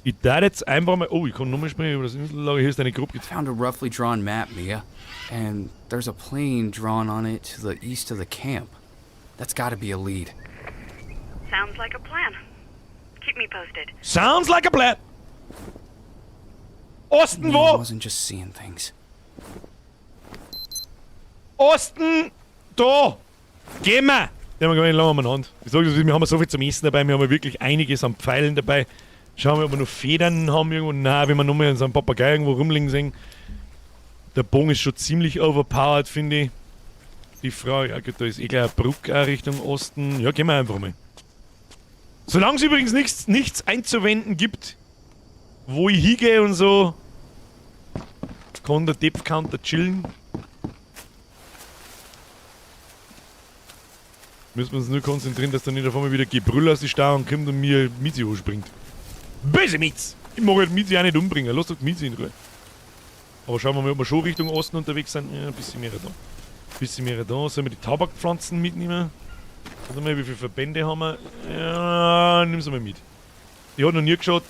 Ich darf jetzt einfach mal. Oh, ich kann nochmal sprechen über das Insellager. Hier ist eine Gruppe. I found a roughly drawn map, Mia, and there's a plane drawn on it to the east of the camp. That's gotta be a lead. Sounds like a plan. Keep me posted. Sounds like a plan! Osten Mia wo? wasn't just seeing things. Osten! Da! Gehen wir! Den haben wir gar nicht lange umeinander. Ich sag das, wir haben so viel zum Essen dabei, wir haben ja wirklich einiges an Pfeilen dabei. Schauen wir, ob wir noch Federn haben irgendwo. Nein, wenn wir nochmal so einen Papagei irgendwo rumliegen sehen. Der Bogen ist schon ziemlich overpowered, finde ich. Die Frage, ja gut, da ist eh gleich eine Brücke auch Richtung Osten. Ja, gehen wir einfach mal. Solange es übrigens nichts einzuwenden gibt, wo ich hingehe und so, kann der Depth Counter chillen. Müssen wir uns nur konzentrieren, dass da nicht auf einmal wieder Gebrüll aus die Stauung kommt und mir Mizi anspringt. Böse Miz! Ich mag halt Mizi auch nicht umbringen, lass doch Mizi in Ruhe. Aber schauen wir mal, ob wir schon Richtung Osten unterwegs sind. Ja, ein bisschen mehr da. Ein bisschen mehr da. Sollen wir die Tabakpflanzen mitnehmen? Warte mal, wie viele Verbände haben wir? Ja, nimm sie mal mit. Die hat noch nie geschaut.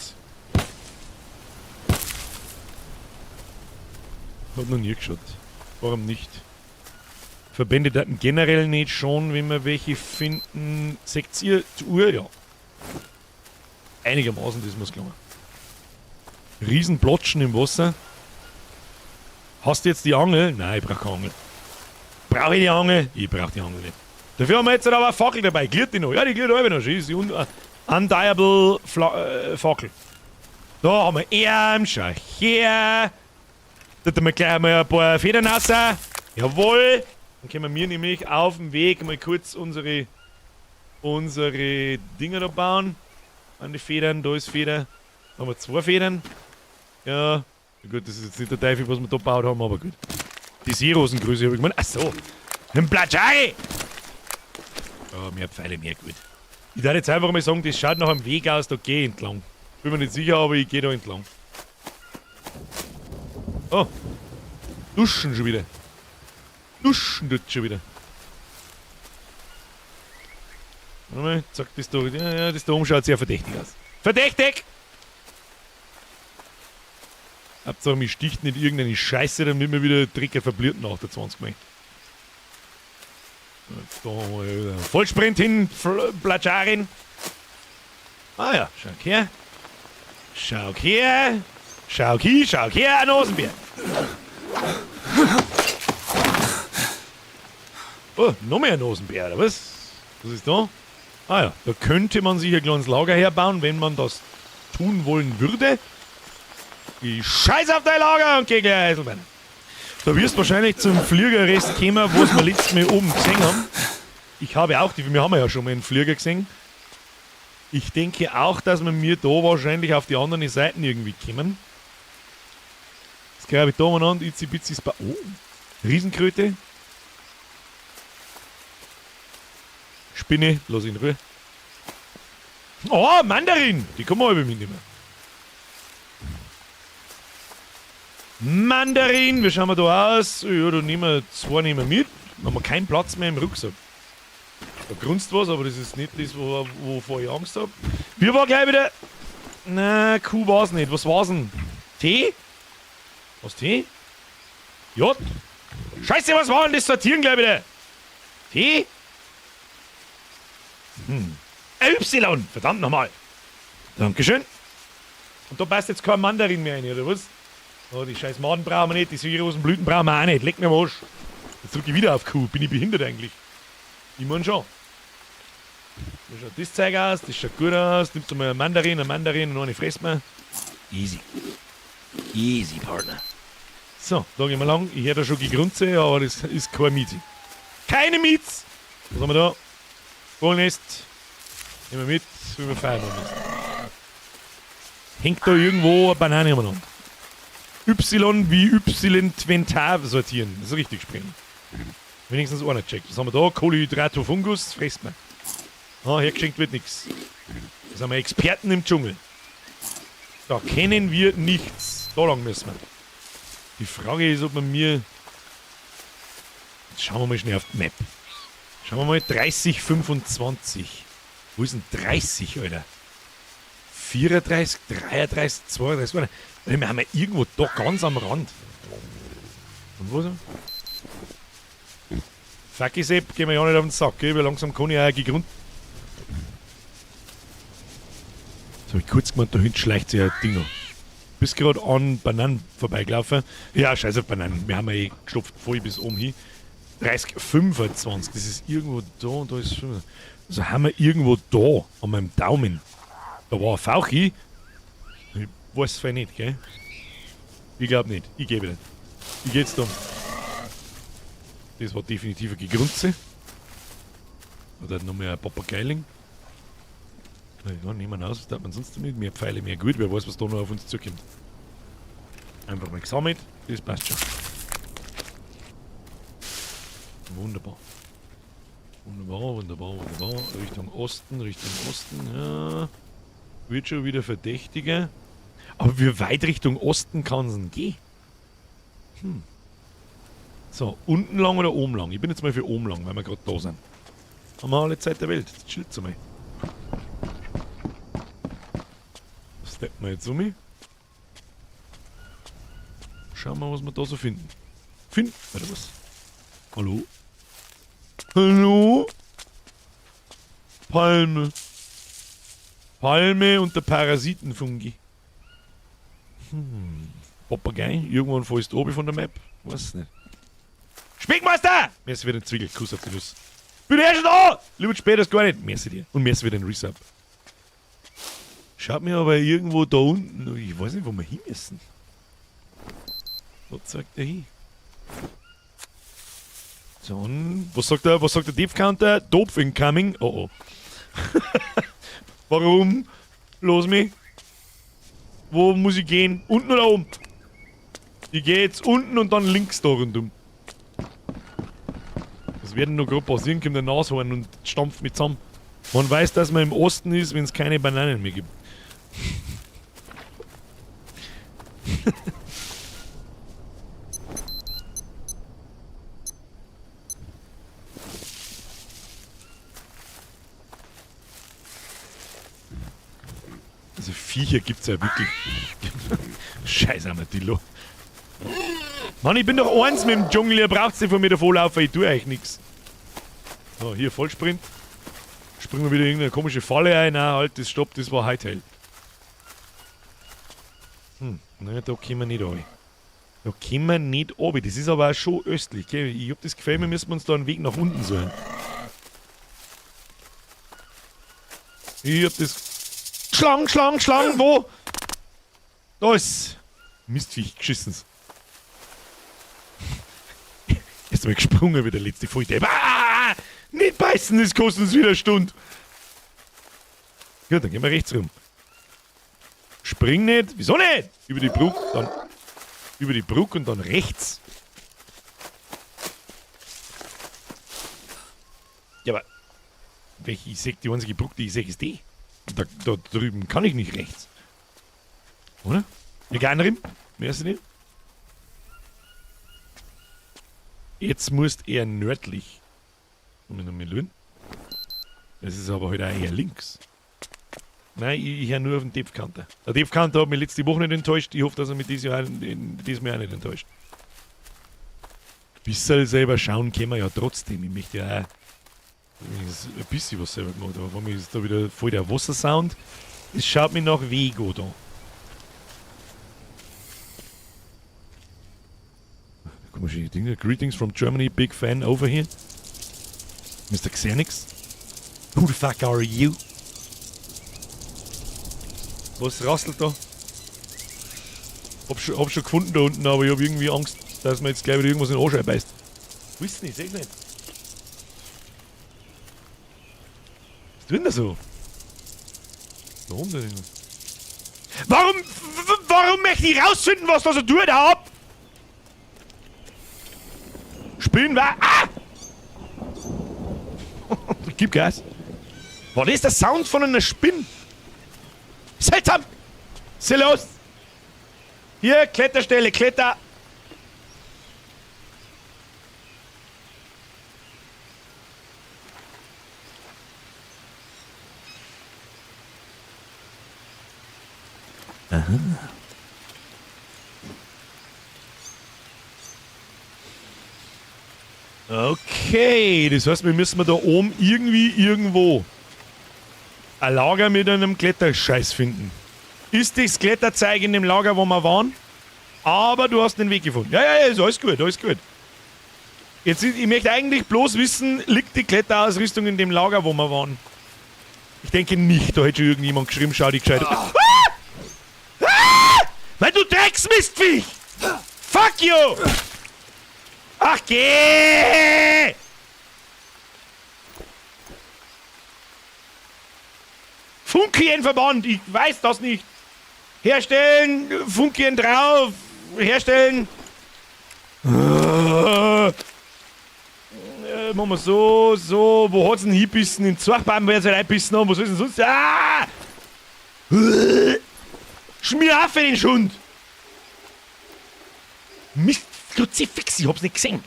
Hat noch nie geschaut. Warum nicht? Verbände daten generell nicht schon, wenn wir welche finden. Seht ihr die Uhr? Ja. Einigermaßen, das muss gelungen. Riesenplatschen im Wasser. Hast du jetzt die Angel? Nein, ich brauch keine Angel. Brauch ich die Angel? Ich brauch die Angel nicht. Dafür haben wir jetzt aber eine Fackel dabei. Gliert die noch? Ja, die gliert alle noch. Schön, die Undiable Fackel. Da haben wir Arm, schau her. Da tun wir gleich mal ein paar Federn raus. Jawohl. Dann können wir nämlich auf dem Weg mal kurz unsere Dinger da bauen. An die Federn, da ist Feder. Da haben wir 2 Federn. Ja, gut, das ist jetzt nicht der Teufel, was wir da gebaut haben, aber gut. Die Seerosengröße habe ich gemeint. Ach so. Ein Platschari! Ja, mehr Pfeile, mehr gut. Ich darf jetzt einfach mal sagen, das schaut nach einem Weg aus, da geh ich entlang. Bin mir nicht sicher, aber ich geh da entlang. Oh. Duschen schon wieder. Duschen tut schon wieder. Warte mal, zack, das da. Ja, ja, das da oben schaut sehr verdächtig aus. Verdächtig! Hauptsache, mich sticht nicht irgendeine Scheiße, damit wir wieder Drecker verblüht nach der 20 Mal. Da haben wir wieder Vollsprint hin, Platscharin. Ah ja, schau her. Schau her. Schau hier, schau her, ein Nasenbär. Oh, noch mehr Nasenbär, oder was? Was ist da? Ah ja, da könnte man sich ein kleines Lager herbauen, wenn man das tun wollen würde. Ich scheiß auf dein Lager und geh gleich Eiselbein. Da wirst du wahrscheinlich zum Fliegerrest kommen, was wir letztes Mal oben gesehen haben. Ich habe auch, die, wir haben ja schon mal einen Flieger gesehen. Ich denke auch, dass wir mir da wahrscheinlich auf die anderen Seiten irgendwie kommen. Das glaube ich da umeinander, itzi bitzi spa. Oh, Riesenkröte. Spinne, lass ihn in Ruhe. Oh, Mandarin! Die kann man alle mitnehmen. Mandarin, wie schauen wir da aus? Ja, da nehmen wir 2 nehmen wir mit. Dann haben wir keinen Platz mehr im Rucksack. Da grunzt was, aber das ist nicht das, wovor ich Angst hab. Wir waren gleich wieder. Na, Kuh war's nicht. Was war's denn? Tee? Was Tee? J? Scheiße, was war denn das Sortieren gleich wieder? T? Hm. Y! Verdammt nochmal! Dankeschön. Und da passt jetzt kein Mandarin mehr rein, oder was? Oh, die scheiß Maden brauchen wir nicht, die Seerosenblüten brauchen wir auch nicht. Leck mir am Arsch. Jetzt drücke ich wieder auf Q. Bin ich behindert eigentlich? Ich mein schon. Wie schaut das Zeug aus? Das schaut gut aus. Nimmst du mal eine Mandarin, und eine frisst man. Easy. Easy, Partner. So, da gehen wir lang. Ich höre da schon Gegrunze, aber das ist kein Miezi. Keine Miez! Was haben wir da? Vogelnest. Nehmen wir mit, wie wir feiern müssen. Hängt da irgendwo eine Banane umeinander. Y wie Y-Twentar sortieren. Das ist richtig springen. Wenigstens einer checkt. Was haben wir da? Kohlenhydratofungus, frisst man. Ah, hergeschenkt wird nix. Da sind wir Experten im Dschungel. Da kennen wir nichts. Da lang müssen wir. Die Frage ist, ob man mir... Jetzt schauen wir mal schnell auf die Map. Schauen wir mal, 30, 25. Wo ist denn 30, Alter? 34, 33, 32. Warte, wir haben ja irgendwo da ganz am Rand. Und wo ist er? Fuck Sepp, gehen wir ja nicht auf den Sack, gell? Weil langsam kann ich auch gegrund. Jetzt hab ich kurz gemeint, da hinten schleicht sich ein Ding noch. Bist gerade an Bananen vorbeigelaufen. Ja, scheiß auf Bananen. Wir haben ja eh gestopft voll bis oben hin. 30, 25. Das ist irgendwo da und da ist 25. Also haben wir irgendwo da an meinem Daumen. Da war ein Fauchi. Ich weiß es vielleicht nicht, gell? Ich glaub nicht. Ich gebe nicht. Ich geh jetzt da. Das war definitiv eine Gegrunze. Oder noch mehr ein Papageiling. Na ja, nehmen wir aus, was darf man sonst damit? Mehr Pfeile, mehr gut, wer weiß, was da noch auf uns zukommt. Einfach mal gesammelt, das passt schon. Wunderbar. Wunderbar, wunderbar, wunderbar. Richtung Osten, Richtung Osten, ja. Wird schon wieder verdächtiger. Aber wie weit Richtung Osten kann es denn gehen? So, unten lang oder oben lang? Ich bin jetzt mal für oben lang, weil wir gerade da sind. Haben wir alle Zeit der Welt. Jetzt chillt's einmal. Steppen wir jetzt um. Schauen wir, was wir da so finden. Finden? Oder was? Hallo? Hallo? Palme. Palme und der Parasitenfungi. Papagei. Irgendwann fällst du oben von der Map. Weiß nicht. Speckmeister! Merci für den Zwiegel. Kuss auf die Nuss. Bin ich schon da! Lieber später ist gar nicht. Merci dir. Und merci für den Resub. Schaut mir aber irgendwo da unten. Ich weiß nicht, wo wir hin müssen. Wo zeigt der hin? So, und was sagt der, was sagt der Death Counter? Dope incoming. Oh oh. Warum? Los mich. Wo muss ich gehen? Unten oder oben? Ich geh jetzt unten und dann links da rundum. Was wird denn noch gerade passieren? Kommt der Nashorn und stampft mich zusammen. Man weiß, dass man im Osten ist, wenn's keine Bananen mehr gibt. Also Viecher gibt's ja wirklich. Scheiß Armadillo. Mann, ich bin doch eins mit dem Dschungel, ihr braucht's nicht von mir davonlaufen, ich tue euch nix. So, hier Vollsprint. Springen wir wieder in irgendeine komische Falle ein. Nein, halt, das stopp, das war Hightail. Nein, da kommen wir nicht runter. Da kommen wir nicht runter. Das ist aber auch schon östlich, gell? Ich hab das Gefühl, wir müssen uns da einen Weg nach unten suchen. Ich hab das... Schlangen, Schlangen, Schlangen, wo? Da ist... Mistviech, geschissen's. Jetzt mal gesprungen wie der letzte Volldepp. Ah! Nicht beißen, das kostet uns wieder eine Stunde. Gut, dann gehen wir rechts rum. Spring nicht. Wieso nicht? Über die Brücke, dann... Über die Brücke und dann rechts. Ja, aber... Welche, ich seh, die einzige Brücke, die ich seh, ist die. Da drüben kann ich nicht rechts. Oder? Ja, gerne. Wer ist denn? Jetzt musst eher nördlich. Moment. Das ist aber halt auch eher links. Nein, ich höre nur auf den Depth Counter. Der Depth Counter hat mich letzte Woche nicht enttäuscht. Ich hoffe, dass er mich dieses Jahr, dieses Mal auch nicht enttäuscht. Bisschen selber schauen können wir ja trotzdem. Ich möchte ja auch ein bisschen was selber gemacht, aber vor mir ist da wieder voll der Wassersound. Es schaut mir nach Vego da. Komische Dinge. Greetings from Germany, big fan over here. Mister Xenix. Who the fuck are you? Was rasselt da? Hab schon gefunden da unten, aber ich hab irgendwie Angst, dass man jetzt gleich wieder irgendwas in den Arsch beißt. Weiß nicht, seh's nicht. Was tut denn da so? Da oben da irgendwas. Warum möchte ich rausfinden, was da so tut, hab? Spielen wir. Ah! Gib Gas. War das der Sound von einer Spinne? Seltsam! Sieh los! Hier, Kletterstelle, Kletter! Aha. Okay, das heißt, wir müssen da oben irgendwie irgendwo ein Lager mit einem Kletterscheiß finden. Ist das Kletterzeug in dem Lager, wo wir waren? Aber du hast den Weg gefunden. Ja, ja, ja, ist alles gut, alles gut. Jetzt, ich möchte eigentlich bloß wissen, liegt die Kletterausrüstung in dem Lager, wo wir waren? Ich denke nicht, da hätte schon irgendjemand geschrieben, schau dich gescheit. Ah! Ah! Weil du Drecksmistviech! Fuck you! Ach, geh! Funkienverband, ich weiß das nicht. Herstellen, Funkien drauf, herstellen. Machen wir so, so. Wo hat's denn hinbissen? In Zwergbaum wird's halt einbissen haben. Was ist denn sonst? Ah! Schmier auf den Schund! Mist, Kruzifix, ich hab's nicht gesehen.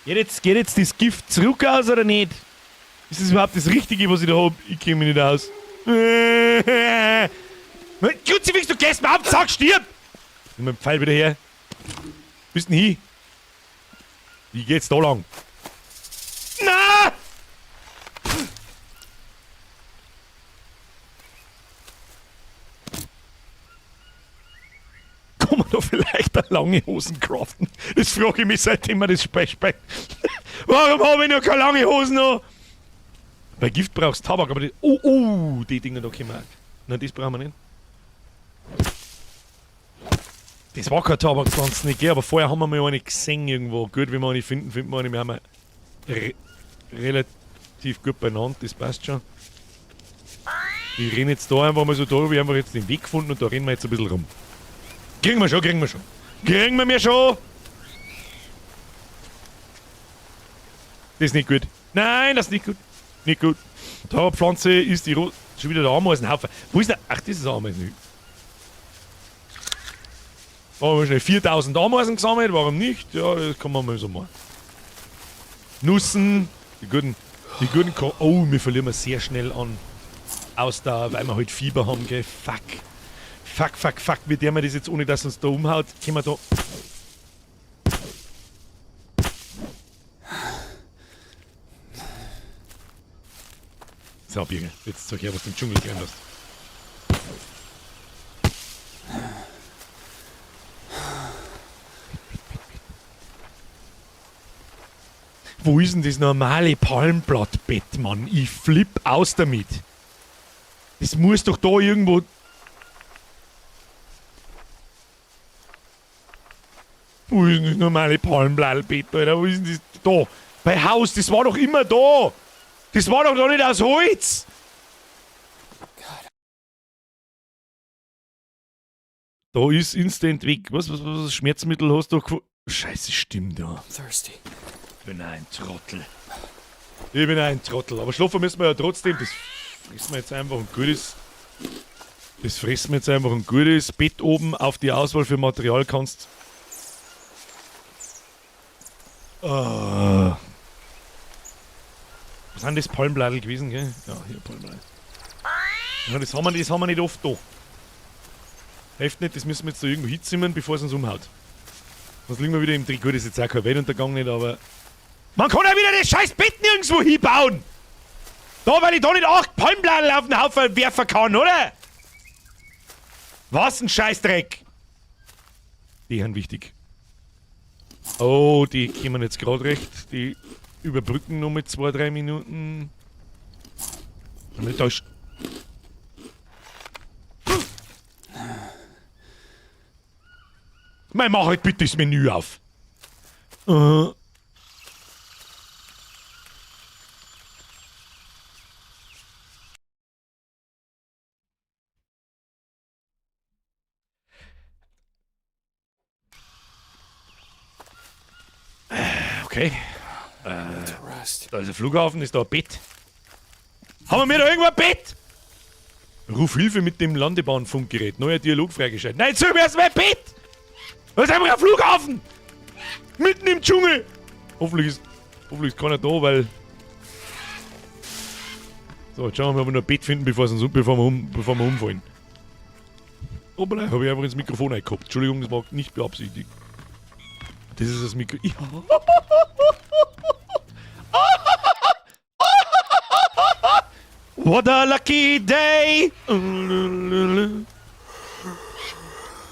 Geht jetzt das Gift zurück aus oder nicht? Ist das überhaupt das Richtige, was ich da hab? Ich kenn mich nicht aus. Kruzifix, du gehst mir auf, sag, stirb! Nimm den Pfeil wieder her. Bist denn hin? Wie geht's da lang? Na! Kann man da vielleicht eine lange Hosen craften? Das frage ich mich, seitdem man das spricht. Warum habe ich noch keine lange Hosen noch? Bei Gift brauchst du Tabak, aber die, oh, die Dinger da kommen auch. Nein, das brauchen wir nicht. Das war keine Tabakpflanze nicht, gell? Aber vorher haben wir mal eine gesehen irgendwo. Gut, wenn wir eine finden, finden wir eine. Wir haben relativ gut beieinander, das passt schon. Ich renne jetzt da einfach mal so da, wir haben jetzt den Weg gefunden und da rennen wir jetzt ein bisschen rum. Kriegen wir schon, kriegen wir schon. Kriegen wir mir schon! Das ist nicht gut. Nein, das ist nicht gut. Nicht gut. Tabakpflanze ist die schon wieder der Ameisenhaufen. Wo ist der? Ach, das ist ein Ameisenhügel. Da haben wir schnell 4000 Ameisen gesammelt, warum nicht? Ja, das kann man mal so machen. Nussen, die guten, oh, wir verlieren sehr schnell an Ausdauer, weil wir halt Fieber haben, gell? Fuck. Fuck, fuck, fuck. Wie der wir das jetzt, ohne dass uns da umhaut, können wir da... So, Birger, jetzt zeig her, was du im Dschungel gelernt hast. Wo ist denn das normale Palmblattbett, Mann? Ich flipp aus damit. Das muss doch da irgendwo... Wo ist denn das normale Palmblattbett, Alter? Wo ist denn das? Da! Bei Haus, das war doch immer da! Das war doch noch nicht aus Holz! Da ist instant weg. Was, Schmerzmittel hast du gefunden? Scheiße, stimmt ja. Thirsty. Ich bin ein Trottel. Ich bin ein Trottel. Aber schlafen müssen wir ja trotzdem. Das fressen wir jetzt einfach ein gutes. Das fressen wir jetzt einfach ein gutes Bett oben auf die Auswahl für Material kannst. Was sind das Palmbladel gewesen, gell? Ja, hier Palmbladel. Ja, das haben wir nicht oft da. Hilft nicht, das müssen wir jetzt da irgendwo hinzimmern, bevor es uns umhaut. Sonst liegen wir wieder im Dreck. Gut, ist jetzt auch kein Weltuntergang nicht, aber... Man kann ja wieder das scheiß Bett nirgendwo hinbauen! Da, weil ich da nicht 8 Palmbladel auf den Haufen werfen kann, oder? Was ein Scheißdreck! Die sind wichtig. Oh, die kommen jetzt gerade recht. Die überbrücken noch mit 2-3 Minuten. Da ist... Mei, mach halt bitte das Menü auf. Okay. Da ist ein Flughafen, ist da ein Bett. Haben wir da irgendwo ein Bett? Ruf Hilfe mit dem Landebahnfunkgerät. Neuer Dialog freigeschaltet. Nein, jetzt suchen wir erstmal ein Bett! Da ist einfach ein Flughafen! Mitten im Dschungel! Hoffentlich ist keiner da, weil... So, jetzt schauen wir mal, ob wir noch ein Bett finden, bevor wir umfallen. Hoppala, habe ich einfach ins Mikrofon eingehabt. Entschuldigung, das war nicht beabsichtigt. Das ist das Mikro... Ja. What a lucky day!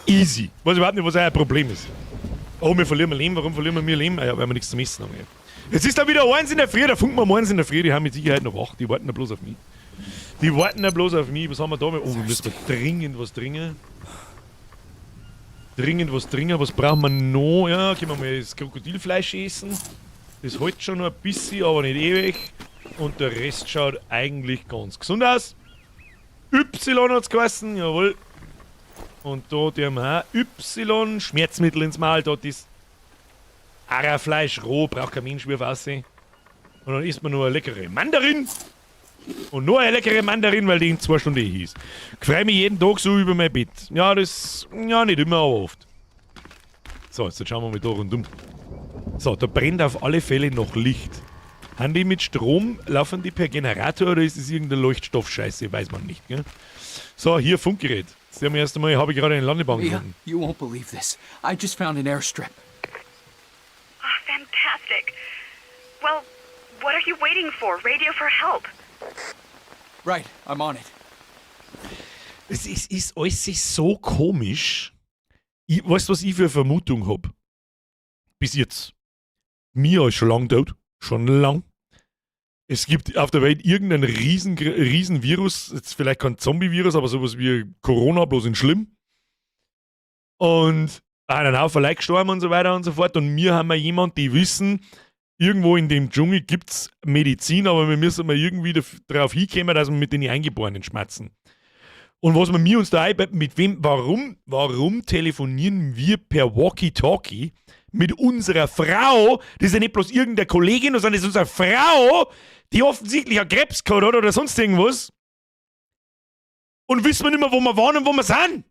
Easy. Weiß überhaupt nicht, was euer Problem ist. Oh, wir verlieren Leben. Warum verlieren wir Leben? Ah ja, weil wir nichts zum Essen haben. Ja. Jetzt ist da wieder eins in der Früh. Da funken wir um 1 in der Früh. Die haben mit Sicherheit noch wach. Die warten ja bloß auf mich. Die warten ja bloß auf mich. Was haben wir da? Oh, wir müssen dringend was trinken. Dringend was trinken. Was brauchen wir noch? Ja, können wir mal das Krokodilfleisch essen. Das hält schon noch ein bisschen, aber nicht ewig. Und der Rest schaut eigentlich ganz gesund aus. Y hat's geheißen, jawohl. Und da die haben wir auch Y, Schmerzmittel ins Maul, da das Arafleisch roh, braucht kein Mensch mehr aussehen. Und dann isst man nur eine leckere Mandarin. Und nur eine leckere Mandarin, weil die in 2 Stunden eh hieß. Ich freu mich jeden Tag so über mein Bett. Ja, das, ja, nicht immer, aber oft. So, jetzt schauen wir mal da rundum. So, da brennt auf alle Fälle noch Licht. Haben die mit Strom, laufen die per Generator oder ist es irgendeine Leuchtstoffscheiße? Weiß man nicht, gell? So, hier Funkgerät. Das haben wir erst einmal, habe ich gerade eine Landebahn Mia, gefunden. you won't believe this. I just found an airstrip. Oh, fantastic. Well, what are you waiting for? Radio for help. Right, I'm on it. Es ist alles so komisch. Ich, weißt du, was ich für eine Vermutung hab? Bis jetzt. Mia ist schon lang tot. Schon lang. Es gibt auf der Welt irgendeinen riesen Virus, jetzt vielleicht kein Zombie-Virus, aber sowas wie Corona, bloß in schlimm. Und einen Haufen Leute gestorben und so weiter und so fort. Und wir haben ja jemanden, die wissen, irgendwo in dem Dschungel gibt's Medizin, aber wir müssen mal irgendwie darauf hinkommen, dass wir mit den Eingeborenen schmatzen. Und was wir mir uns da einbetten, mit wem, warum telefonieren wir per Walkie-Talkie mit unserer Frau? Das ist ja nicht bloß irgendeine Kollegin, sondern das ist unsere Frau, die offensichtlich einen Krebs gehabt hat oder sonst irgendwas. Und wissen wir nicht mehr, wo wir waren und wo wir sind.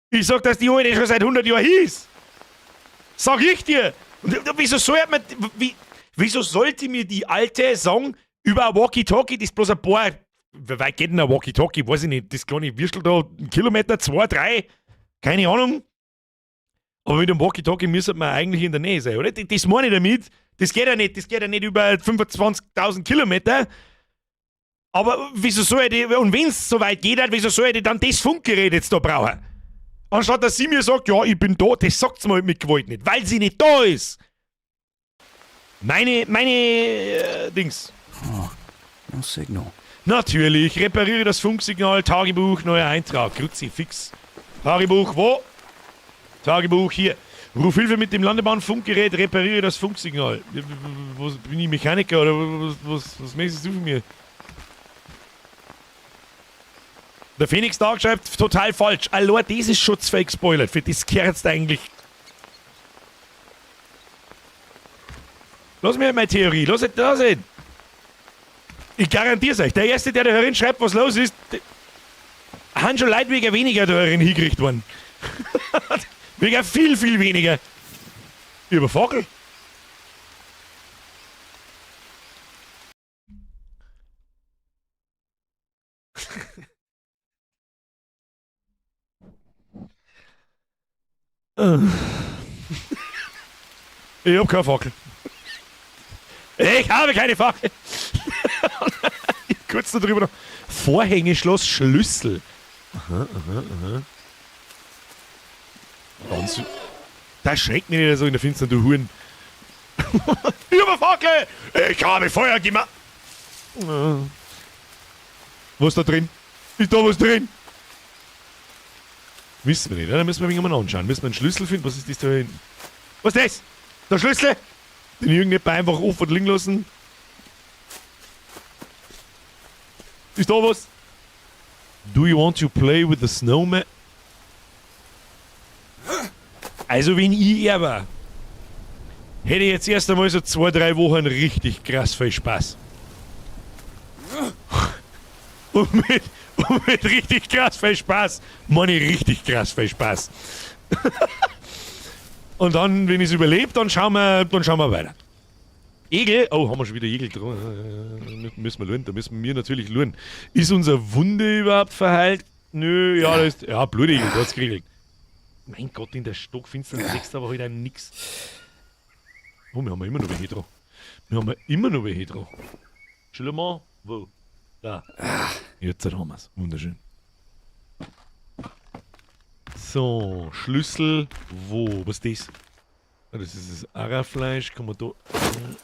Ich sag, dass die Alte schon seit 100 Jahren hieß. Sag ich dir. Und wieso soll man, wie, wieso sollte mir die Alte sagen, über ein Walkie-Talkie, das ist bloß ein paar, wie weit geht denn ein Walkie-Talkie? Weiß ich nicht, das kleine Würstel da, ein Kilometer, 2, 3, keine Ahnung. Aber mit dem Walkie-Talkie müsste man eigentlich in der Nähe sein, oder? Das meine ich damit. Das geht ja nicht, das geht ja nicht über 25.000 Kilometer. Aber wieso soll ich die, und wenn's so weit geht, wieso soll ich die dann das Funkgerät jetzt da brauchen? Anstatt dass sie mir sagt, ja, ich bin da, das sagt's mir halt mit Gewalt nicht, weil sie nicht da ist. Meine Dings. Oh, no signal. Natürlich, repariere das Funksignal, Tagebuch, neuer Eintrag, Kruzifix. Tagebuch, wo? Tagebuch hier. Ruf Hilfe mit dem Landebahnfunkgerät, repariere das Funksignal. Was, bin ich Mechaniker oder was möchtest du von mir? Der Phoenix Dark schreibt, total falsch. Allein das ist schon zu viel gespoilert. Für das gehört's eigentlich. Lass mir meine Theorie. Lass es, lass es. Ich garantier's euch. Der Erste, der da herin schreibt, was los ist, der, haben schon Leute wegen weniger da herin hingekriegt worden. Wegen viel, viel weniger. Über Fackel. Ich hab keine Fackel. Ich habe keine Fackel. Kurz darüber noch. Vorhängeschloss, Schlüssel. Aha, aha, aha. Ganz, das schreckt mich nicht so in der Finsternis, du Huren. Über Fackel! Ich habe Feuer gemacht. Was ist da drin? Ist da was drin? Wissen wir nicht, oder? Da müssen wir irgendwann anschauen. Müssen wir einen Schlüssel finden? Was ist das da hinten? Was ist das? Der Schlüssel? Den irgendjemand einfach offen liegen lassen? Ist da was? Do you want to play with the snowman? Also wenn ich er war, hätte ich jetzt erst einmal so 2, 3 Wochen richtig krass viel Spaß. Und mit richtig krass viel Spaß meine ich richtig krass viel Spaß. Und dann, wenn ich's überlebe, dann schauen wir weiter. Egel, oh, haben wir schon wieder Egel drin. Müssen wir luren, da müssen wir natürlich luren. Ist unsere Wunde überhaupt verheilt? Nö, ja, da ist, ja, Blutegel, da hat's geregelt. Mein Gott, in der Stockfinstern siehst du aber heute halt auch nix. Oh, wir haben ja immer noch welche dran. Wir haben ja immer noch welche dran. Chill mal. Wo? Da. Jetzt haben wir's. Wunderschön. So, Schlüssel. Wo? Was ist das? Ah, das ist das Arafleisch. Kann man da.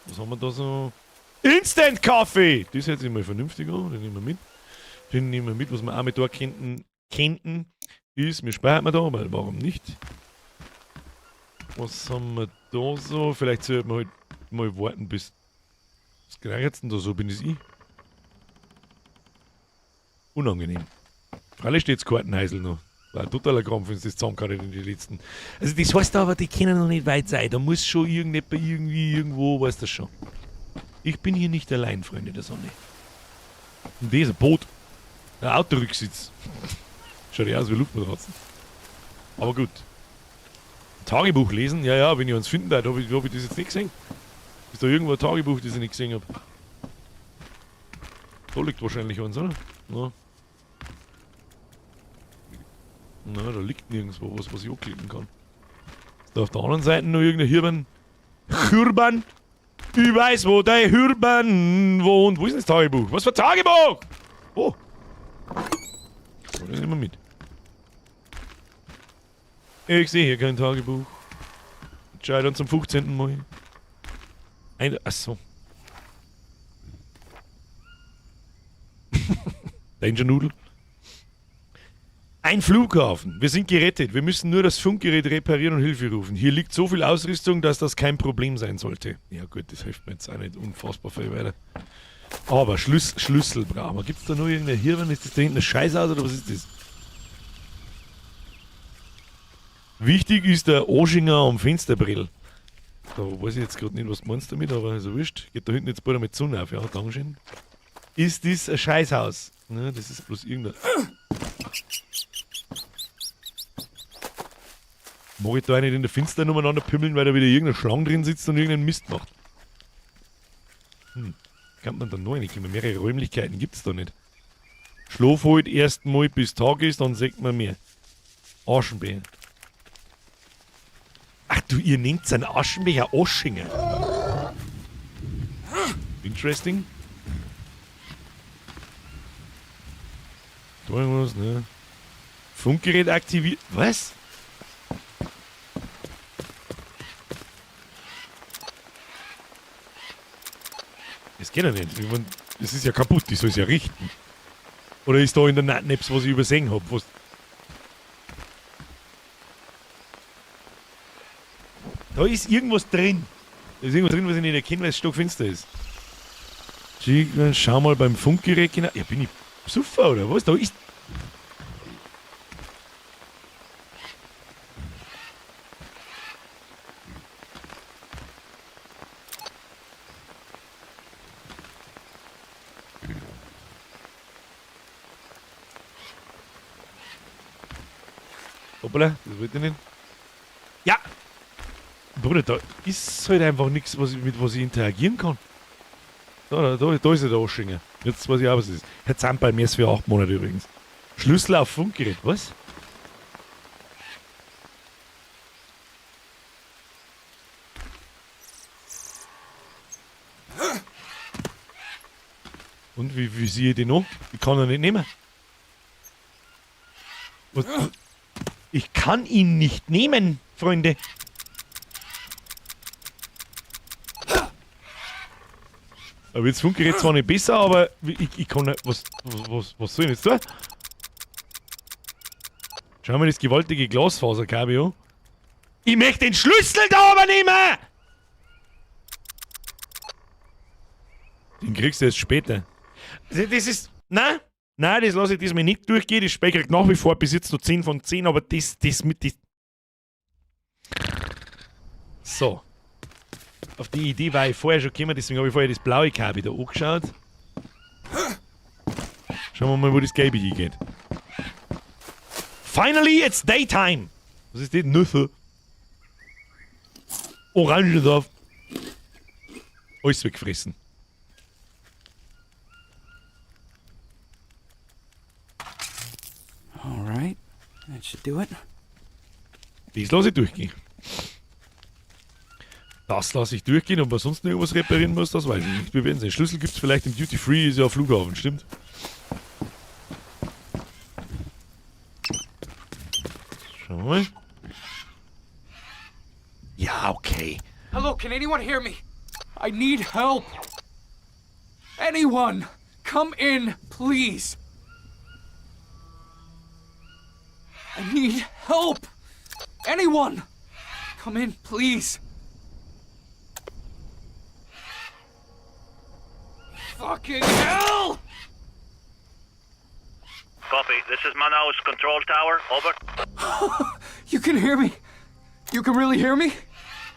Was haben wir da so? Instant Kaffee! Das hört sich mal vernünftig an. Den nehmen wir mit. Den nehmen wir mit, was wir auch mit da könnten. Ist, mir speichert man da, weil warum nicht? Was haben wir da so? Vielleicht sollten wir halt mal warten, bis. Was jetzt denn da so? Bin das ich? Unangenehm. Freilich steht's Kartenheisel noch. War ein totaler Krampf, wenn es das zusammen kann in die letzten. Also das heißt aber, die können noch nicht weit sein. Da muss schon irgendjemand irgendwie irgendwo, weiß das schon. Ich bin hier nicht allein, Freunde der Sonne. Und das ist ein Boot. Ein Autorücksitz. Schaut ja aus wie Luftmatratzen. Aber gut. Tagebuch lesen? Ja, ja, wenn ich eins finden darf, habe ich, hab ich das jetzt nicht gesehen. Ist da irgendwo ein Tagebuch, das ich nicht gesehen habe? Da liegt wahrscheinlich eins, oder? Ja. Na, da liegt nirgendwo was, was ich anklicken kann. Ist da auf der anderen Seite noch irgendein Hirban? Hürban? Ich weiß, wo der Hürban wohnt. Wo ist denn das Tagebuch? Was für ein Tagebuch? Oh. So, das nehmen wir mit. Ich sehe hier kein Tagebuch. Scheitern zum 15. Mal. Ein, achso. Danger Noodle. Ein Flughafen. Wir sind gerettet. Wir müssen nur das Funkgerät reparieren und Hilfe rufen. Hier liegt so viel Ausrüstung, dass das kein Problem sein sollte. Ja gut, das hilft mir jetzt auch nicht unfassbar viel weiter. Aber Schlüssel brauchen wir. Gibt es da noch irgendeine Hirn? Ist das da hinten ein Scheiß aus oder was ist das? Wichtig ist der Oschinger am Fensterbrill. Da weiß ich jetzt gerade nicht, was du meinst damit, aber ist ja wurscht. Geht da hinten jetzt bald mit Sonne auf, ja, Dankeschön. Ist das ein Scheißhaus? Ne, das ist bloß irgendein. Mag ich da auch nicht in der Finsternis umeinander pimmeln, weil da wieder irgendeine Schlange drin sitzt und irgendeinen Mist macht. Kann man da noch reinkommen? Mehrere Räumlichkeiten gibt's da nicht. Schlaf halt erst mal bis Tag ist, dann sieht man mehr. Aschenbecher. Ach du, ihr nehmt einen Aschenbecher Aschinger. Interesting. Da irgendwas, ne? Funkgerät aktiviert. Was? Das geht ja nicht. Ich mein, das ist ja kaputt, ich soll es ja richten. Oder ist da in der Nacht etwas, was ich übersehen hab? Was? Da ist irgendwas drin. Da ist irgendwas drin, was ich nicht erkenne, weil es stockfinster ist. Schau mal beim Funkgerät genau. Ja, bin ich besoffen oder was? Da ist. Hoppala, das wollte ich nicht. Ja! Bruder, da ist halt einfach nichts, mit was ich interagieren kann. Da ist ja der Aschinger. Jetzt weiß ich auch, was es ist. Herr Zamperl, mir ist für 8 Monate übrigens. Schlüssel auf Funkgerät, was? Und wie sehe ich den noch? Ich kann ihn nicht nehmen. Was? Ich kann ihn nicht nehmen, Freunde. Aber jetzt Funkgerät zwar nicht besser, aber ich kann nicht. Was soll ich jetzt tun? Schauen wir das gewaltige Glasfaserkabel an. Ich möchte den Schlüssel da aber nehmen! Den kriegst du erst später. Das ist. Nein! Nein, das lasse ich diesmal nicht durchgehen. Das Spiel kriegt nach wie vor bis jetzt nur 10 von 10, aber das mit. Das so. Auf die Idee war ich vorher schon gekommen, deswegen habe ich vorher das blaue Kabel da angeschaut. Schauen wir mal, wo das gelbe hingeht. Finally, it's daytime! Was ist das? Nüsse. Orangensaft. Alles weggefressen. Alright, that should do it. Das lasse ich durchgehen. Das lasse ich durchgehen. Ob man sonst noch irgendwas reparieren muss, das weiß ich nicht. Wir werden sehen. Schlüssel gibt es vielleicht im Duty Free, ist ja Flughafen, stimmt? Schauen wir mal. Ja, okay. Hello, can anyone hear me? I need help. Anyone, come in, please. I need help! Anyone! Come in, please. Fucking hell! Copy. This is Manaus Control Tower. Over. You can hear me. You can really hear me?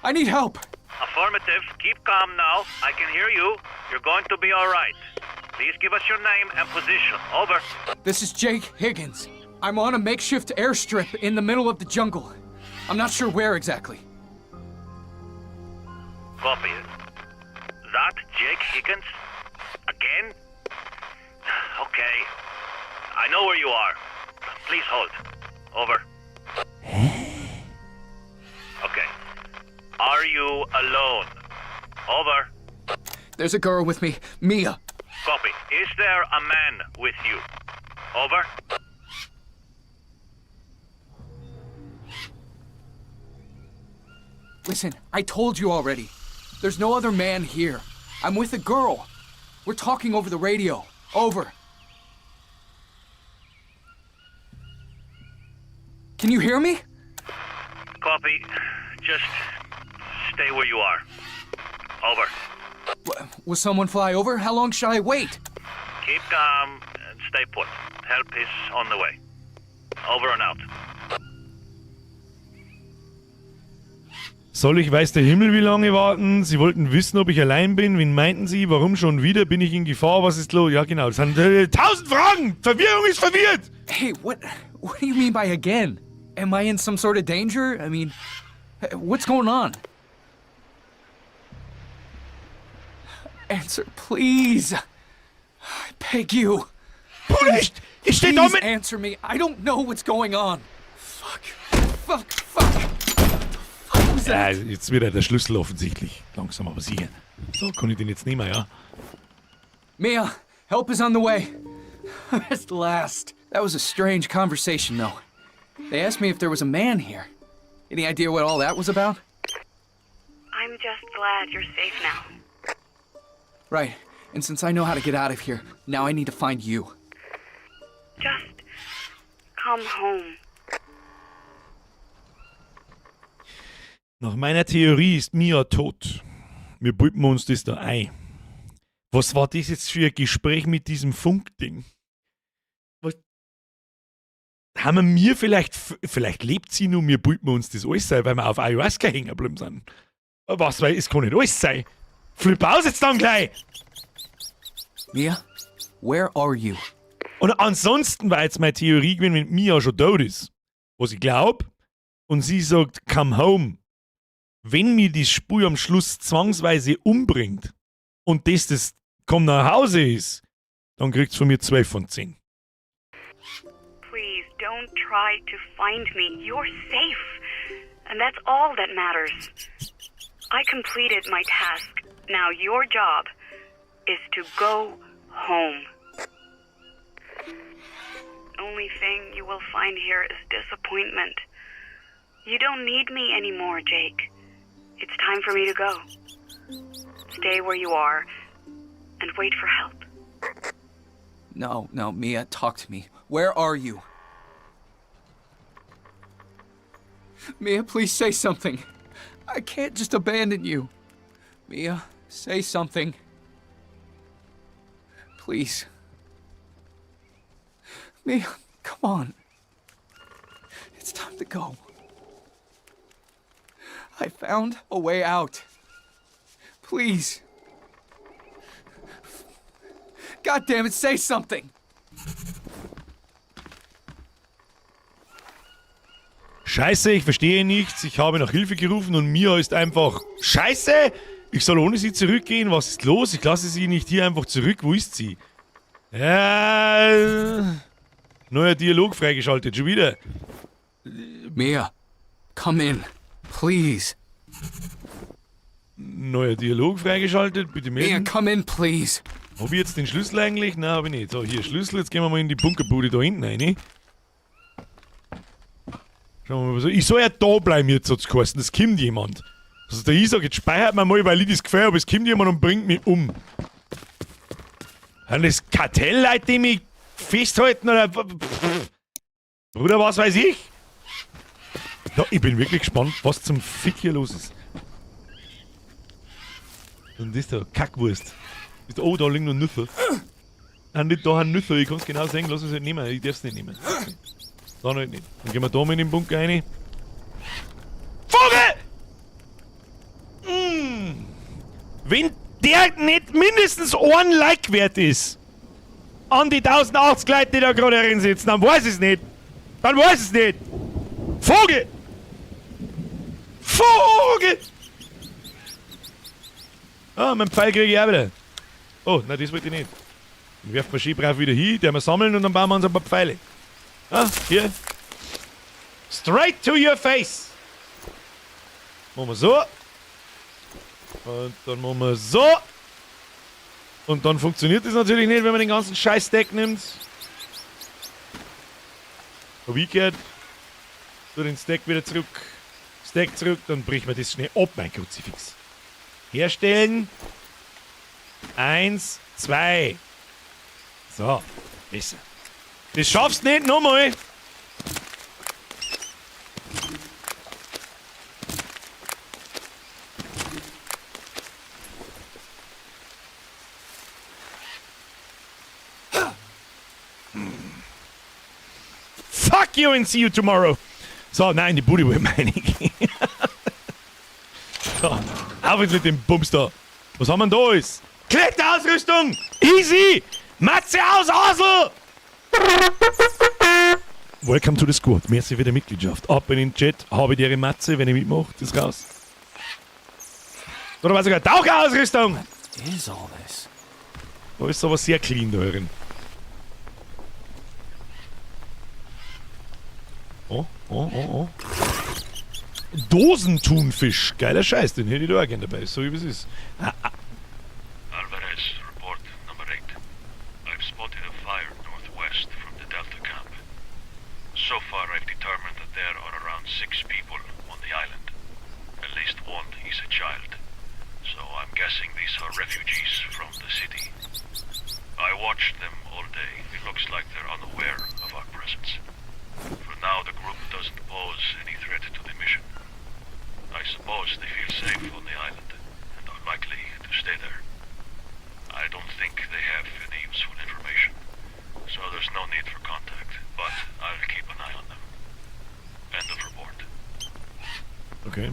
I need help. Affirmative. Keep calm now. I can hear you. You're going to be all right. Please give us your name and position. Over. This is Jake Higgins. I'm on a makeshift airstrip in the middle of the jungle. I'm not sure where exactly. Copy. That Jake Higgins? Again? Okay. I know where you are. Please hold. Over. Okay. Are you alone? Over. There's a girl with me, Mia. Copy. Is there a man with you? Over. Listen, I told you already. There's no other man here. I'm with a girl. We're talking over the radio. Over. Can you hear me? Copy. Just stay where you are. Over. Will someone fly over? How long should I wait? Keep calm and stay put. Help is on the way. Over and out. Soll ich weiß der Himmel wie lange warten? Sie wollten wissen, ob ich allein bin. Wen meinten sie? Warum schon wieder? Bin ich in Gefahr? Was ist los? Ja, genau. Das sind 1000 Fragen! Verwirrung ist verwirrt! Hey, what do you mean by again? Am I in some sort of danger? I mean, what's going on? Answer, please. I beg you. Bruder, ich steh da Please mit... answer me. I don't know what's going on. Fuck. Fuck. Fuck. What the fuck was Ja, that? jetzt wird er der Schlüssel offensichtlich. Langsam, aber sicher. So, kann ich den jetzt nehmen, ja? Mia, help is on the way. At last. That was a strange conversation, though. They asked me if there was a man here. Any idea what all that was about? I'm just glad you're safe now. Right. And since I know how to get out of here, now I need to find you. Just come home. Nach meiner Theorie ist Mia tot. Wir bilden uns das da ein. Was war das jetzt für ein Gespräch mit diesem Funkding? Was? Haben wir mir vielleicht, vielleicht lebt sie nur, wir bilden uns das alles ein, weil wir auf Ayahuasca hängen geblieben sind. Was, weil es kann nicht alles sein. Flip aus jetzt dann gleich! Mia, where are you? Und ansonsten war jetzt meine Theorie gewesen, wenn Mia schon tot ist, was ich glaub, und sie sagt, come home. Wenn mir das Spiel am Schluss zwangsweise umbringt und das komm nach Hause ist, dann kriegt's von mir 12 von 10. Please don't try to find me. You're safe. And that's all that matters. I completed my task. Now your job is to go home. Only thing you will find here is disappointment. You don't need me anymore, Jake. It's time for me to go. Stay where you are and wait for help. No, no, Mia, talk to me. Where are you? Mia, please say something. I can't just abandon you. Mia, say something. Please. Mia, come on. It's time to go. I found a way out. Please. God damn it, say something! Scheiße, ich verstehe nichts. Ich habe nach Hilfe gerufen und Mia ist einfach. Scheiße! Ich soll ohne sie zurückgehen. Was ist los? Ich lasse sie nicht hier einfach zurück. Wo ist sie? Ja, neuer Dialog freigeschaltet. Schon wieder. Mia, come in. Please. Neuer Dialog freigeschaltet. Bitte Mia, melden. come in, please. Hab ich jetzt den Schlüssel eigentlich? Nein, hab ich nicht. So, hier Schlüssel. Jetzt gehen wir mal in die Bunkerbude da hinten rein. Schauen wir mal so. Ich soll ja da bleiben jetzt, hat's geheißen. Es kommt jemand. Also der Isaac, jetzt speichert man mal, weil ich das Gefühl habe, es kommt jemand und bringt mich um. Sind das Kartellleute, die mich festhalten oder? Pff. Bruder, was weiß ich? Ja, ich bin wirklich gespannt, was zum Fick hier los ist. Und das ist da Kackwurst. Ist, oh, da liegen noch Nüsse. Ah, nicht da haben Nüsse, ich kann's genau sehen, lass es nicht nehmen, ich darf's nicht nehmen. Okay. Da noch nicht. Dann gehen wir da mal in den Bunker rein. Vogel! Mm. Wenn der nicht mindestens ein Like wert ist, an die 1080 Leute, die da gerade drin sitzen, dann weiß ich's nicht. Dann weiß ich's nicht. Vogel! Vogel! Ah, mein Pfeil kriege ich auch wieder. Oh, nein, das wollte ich nicht. Dann werfen wir schön brav wieder hin, den wir sammeln und dann bauen wir uns ein paar Pfeile. Ah, hier. Straight to your face! Machen wir so. Und dann machen wir so. Und dann funktioniert das natürlich nicht, wenn man den ganzen Scheiß-Stack nimmt. Hab ich gehört. So, den Stack wieder zurück. Stack zurück, dann bricht man das schnell ab, mein Kruzifix. Herstellen. 1, 2. So, besser. Das schaffst du nicht nochmal. Fuck you and see you tomorrow. So, nein, die Bude will meine ich. So, auf jetzt mit dem Bums da. Was haben wir denn da alles? Kletterausrüstung! Easy! Matze aus Asel! Welcome to the squad. Merci für die Mitgliedschaft. Ab in den Chat. Habe ich die Matze, wenn ich mitmache, das raus. Oder war sogar Taucherausrüstung! What is all this? Da ist aber sehr clean da drin. Oh, oh, oh, oh. Dosenthunfisch. Geiler Scheiß, den hätte ich da auch gerne dabei. So wie es ist. Ah, ah. Alvarez, report number 8. I've spotted a fire northwest from the Delta camp. So far, I've determined that there are around 6 people on the island. At least one is a child. So I'm guessing these are refugees from the city. I watched them all day. It looks like they're unaware of our presence. For now, the group doesn't pose any threat to the mission. I suppose they feel safe on the island and are likely to stay there. I don't think they have any useful information, so there's no need for contact, but I'll keep an eye on them. End of report. Okay.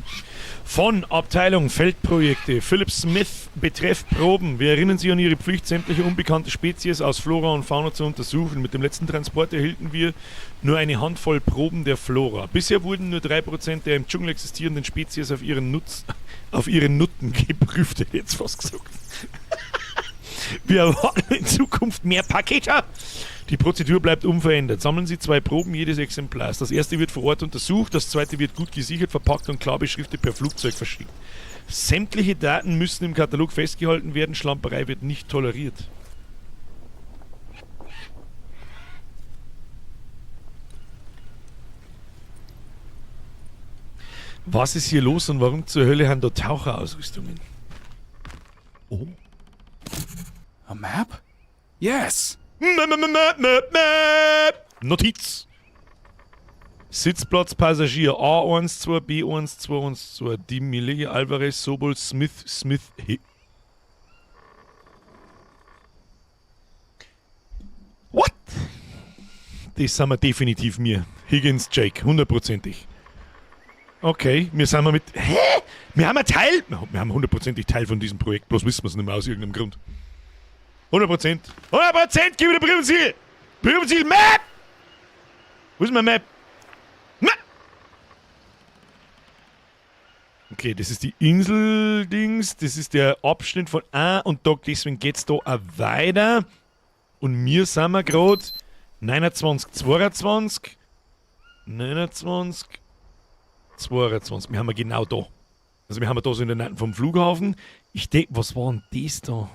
Von Abteilung Feldprojekte Philip Smith betreff Proben. Wir erinnern Sie an Ihre Pflicht, sämtliche unbekannte Spezies aus Flora und Fauna zu untersuchen. Mit dem letzten Transport erhielten wir nur eine Handvoll Proben der Flora. Bisher wurden nur 3% der im Dschungel existierenden Spezies auf ihren Nutten geprüft, hätte ich jetzt fast gesagt. Wir erwarten in Zukunft mehr Pakete. Die Prozedur bleibt unverändert. Sammeln Sie 2 Proben jedes Exemplars. Das erste wird vor Ort untersucht, das zweite wird gut gesichert, verpackt und klar beschriftet per Flugzeug verschickt. Sämtliche Daten müssen im Katalog festgehalten werden. Schlamperei wird nicht toleriert. Was ist hier los und warum zur Hölle haben da Taucherausrüstungen? Oh. A map? Yes! Map, map, map, map, map. Notiz. Sitzplatz Passagier A1, 2, B1, 2, 1, 2. Di Mille, Alvarez, Sobol, Smith, Smith, He. What? Das sind wir definitiv mir. Higgins, Jake, hundertprozentig. Okay, wir sind mal mit. Hä? Wir haben ein Teil. Wir haben hundertprozentig Teil von diesem Projekt, bloß wissen wir's nicht mehr aus irgendeinem Grund. 100%. 100%! Gib mir den Brief und Siegel! Brief und Siegel! Map! Wo ist mein Map? Map! Okay, das ist die Insel-Dings. Das ist der Abschnitt von A und da, deswegen geht's da auch weiter. Und wir sind wir grad 29, 22. 29, 22. Wir haben ja genau da. Also wir haben ja da so in der Nähe vom Flughafen. Ich denk, was war denn das da?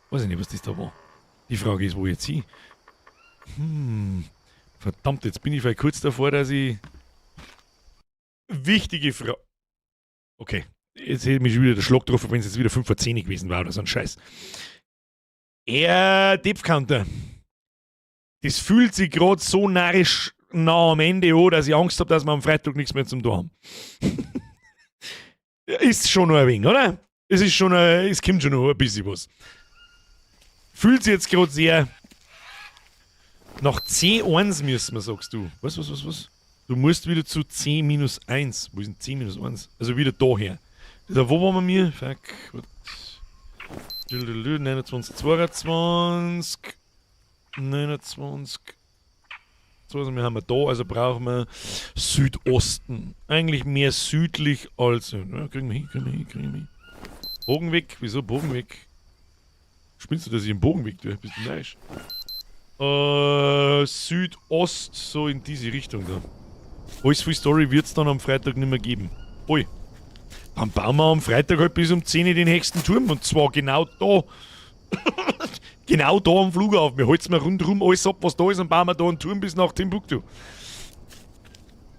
Weiß ich nicht, was das da war. Die Frage ist, wo ich jetzt hin? Verdammt, jetzt bin ich vielleicht kurz davor, dass ich... Wichtige Frage. Okay. Jetzt hätte ich mich schon wieder der Schlag getroffen, wenn es jetzt wieder 5 vor 10 gewesen war oder so ein Scheiß. Er Depth Counter. Das fühlt sich grad so narrisch nah am Ende an, dass ich Angst habe, dass wir am Freitag nichts mehr zum tun haben. Ist schon noch ein wenig, oder? Es ist schon, es kommt schon noch ein bisschen was. Fühlt sich jetzt gerade sehr. Nach C1 müssen wir, sagst du. Was, was, was, was? Du musst wieder zu C minus 1. Wo ist denn C minus 1? Also wieder daher. Da, wo waren wir mir? Fuck. What? 29, 22. 29. So, also wir haben wir da, also brauchen wir Südosten. Eigentlich mehr südlich als. Ja, kriegen wir hin, kriegen wir hin, kriegen wir hin. Bogen weg, wieso Bogen weg? Spinnst du, dass ich einen Bogen weg tue? Bist du neisch? Südost, so in diese Richtung da. Alles viel Story wird's dann am Freitag nicht mehr geben. Ui. Dann bauen wir am Freitag halt bis um 10 Uhr den nächsten Turm und zwar genau da. Genau da am Flughafen. Wir holzen mal rundherum alles ab, was da ist und bauen wir da einen Turm bis nach Timbuktu.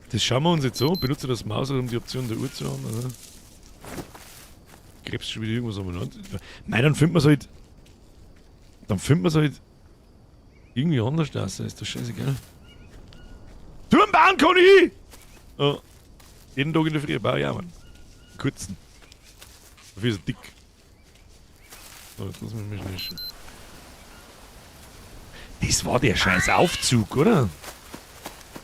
Das schauen wir uns jetzt an. Benutze das Maus, um die Option der Uhr zu haben. Oder? Krebs schon wieder irgendwas umeinander. Nein, dann findet man's halt. Dann findet man's halt irgendwie anders aus. Ist doch scheißegal. Turm bauen kann ich! Ja. Jeden Tag in der Früh baue ich auch einen. Kurzen. Dafür ist er dick. So, jetzt lassen wir mich nicht. Das war der scheiß Aufzug, oder?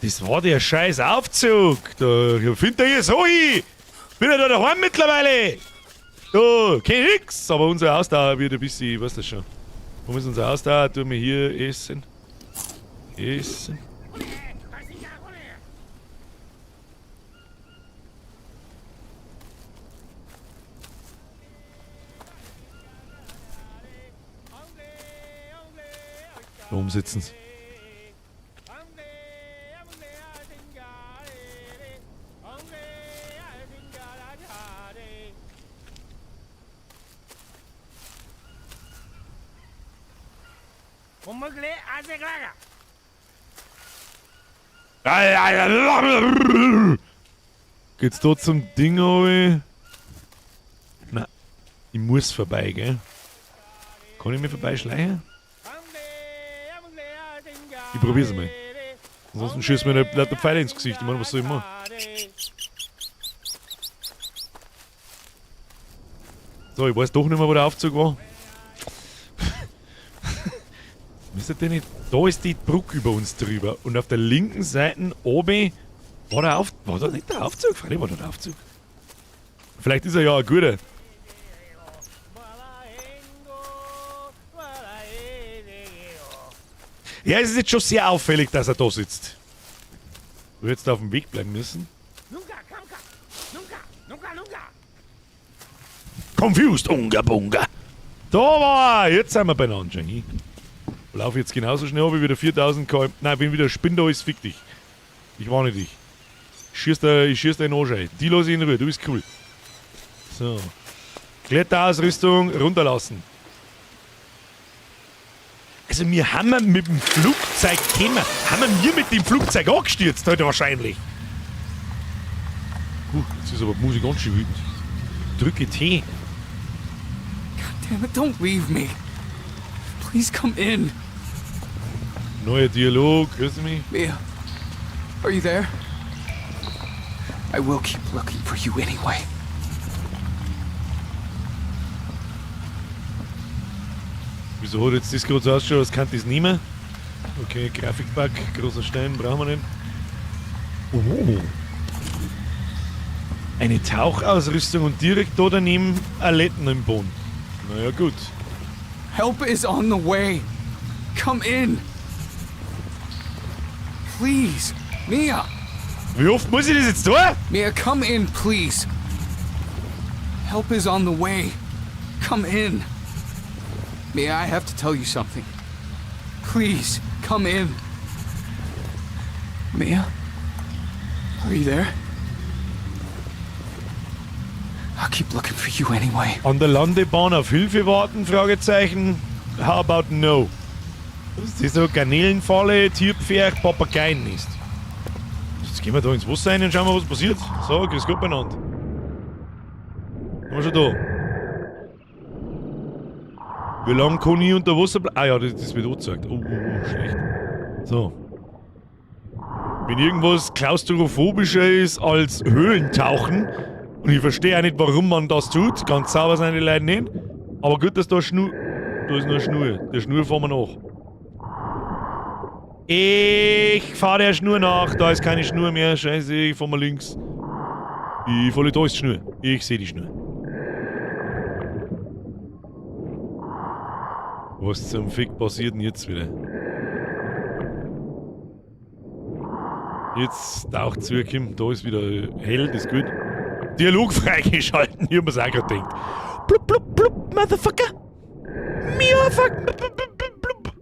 Das war der scheiß Aufzug. Da findet ihr hier so hin. Bin ja da daheim mittlerweile. Da, kenn ich nix. Aber unsere Ausdauer wird ein bisschen, weißt du schon. Wo ist unsere Ausdauer? Tun wir hier essen. Essen. Da oben sitzen sie. Geht's da zum Ding runter? Na, ich muss vorbei, gell? Kann ich mir vorbeischleichen? Ich probier's mal. Ansonsten schießt mir lauter Pfeile ins Gesicht. Ich meine, was soll ich machen? So, ich weiß doch nicht mehr, wo der Aufzug war. Müsste der nicht. Da ist die Brücke über uns drüber. Und auf der linken Seite oben war der Auf-, war da nicht der Aufzug? Freilich war da der Aufzug. Vielleicht ist er ja ein guter. Ja, es ist jetzt schon sehr auffällig, dass er da sitzt. Du hättest auf dem Weg bleiben müssen. Confused, Unga Bunga. Da war er! Jetzt sind wir beieinander, Jenny. Lauf jetzt genauso schnell wie wieder 4000 km. Nein, wenn wieder Spinn da ist, fick dich. Ich warne dich. Ich schieß dir, ich schieß dir in den Arsch rein. Die lass ich in Ruhe, du bist cool. So. Kletterausrüstung runterlassen. Also wir haben mit dem Flugzeug gekommen. Haben wir mit dem Flugzeug angestürzt heute wahrscheinlich. Jetzt ist aber die Musik ganz schön wütend. Drücke T. God damn it, don't leave me. Please come in. Neuer Dialog, hörst du mich? Mia, are you there? I will keep looking for you anyway. Wieso hat jetzt das gerade so ausgeschaut, als kann das nicht mehr? Okay, Grafikbug, großer Stein, brauchen wir nicht. Oh. Eine Tauchausrüstung und direkt da daneben Aletten im Boden. Naja, gut. Help is on the way. Come in. Please, Mia. Wie oft muss ich das jetzt tun? Mia, come in, please. Help is on the way. Come in. Mia, I have to tell you something. Please, come in. Mia? Are you there? I'll keep looking for you anyway. An der Landebahn auf Hilfe warten? Fragezeichen. How about no? Das ist so Garnelenfalle, Tierpferd, Papageiennest. Jetzt gehen wir da ins Wasser rein und schauen mal, was passiert. So, grüß Gott beieinander. Sind wir schon da? Wie lange kann ich unter Wasser bleiben? Ah ja, das wird angezeigt. Oh, oh, oh, schlecht. So. Wenn irgendwas klaustrophobischer ist als Höhlentauchen, und ich verstehe auch nicht, warum man das tut, ganz sauber sind die Leute nicht, aber gut, dass da Schnur... Da ist nur eine Schnur. Der Schnur fahren wir nach. Ich fahr der Schnur nach, da ist keine Schnur mehr, scheiße, ich fahr mal links. Ich fahr, da ist die Schnur. Ich seh die Schnur. Was zum Fick passiert denn jetzt wieder? Jetzt taucht zu, Kim, da ist wieder hell, das ist gut. Dialog freigeschalten, ich hab mir's auch grad gedacht. Blub, blub, blub, Motherfucker! Mia, fuck, blub, blub, blub, blub.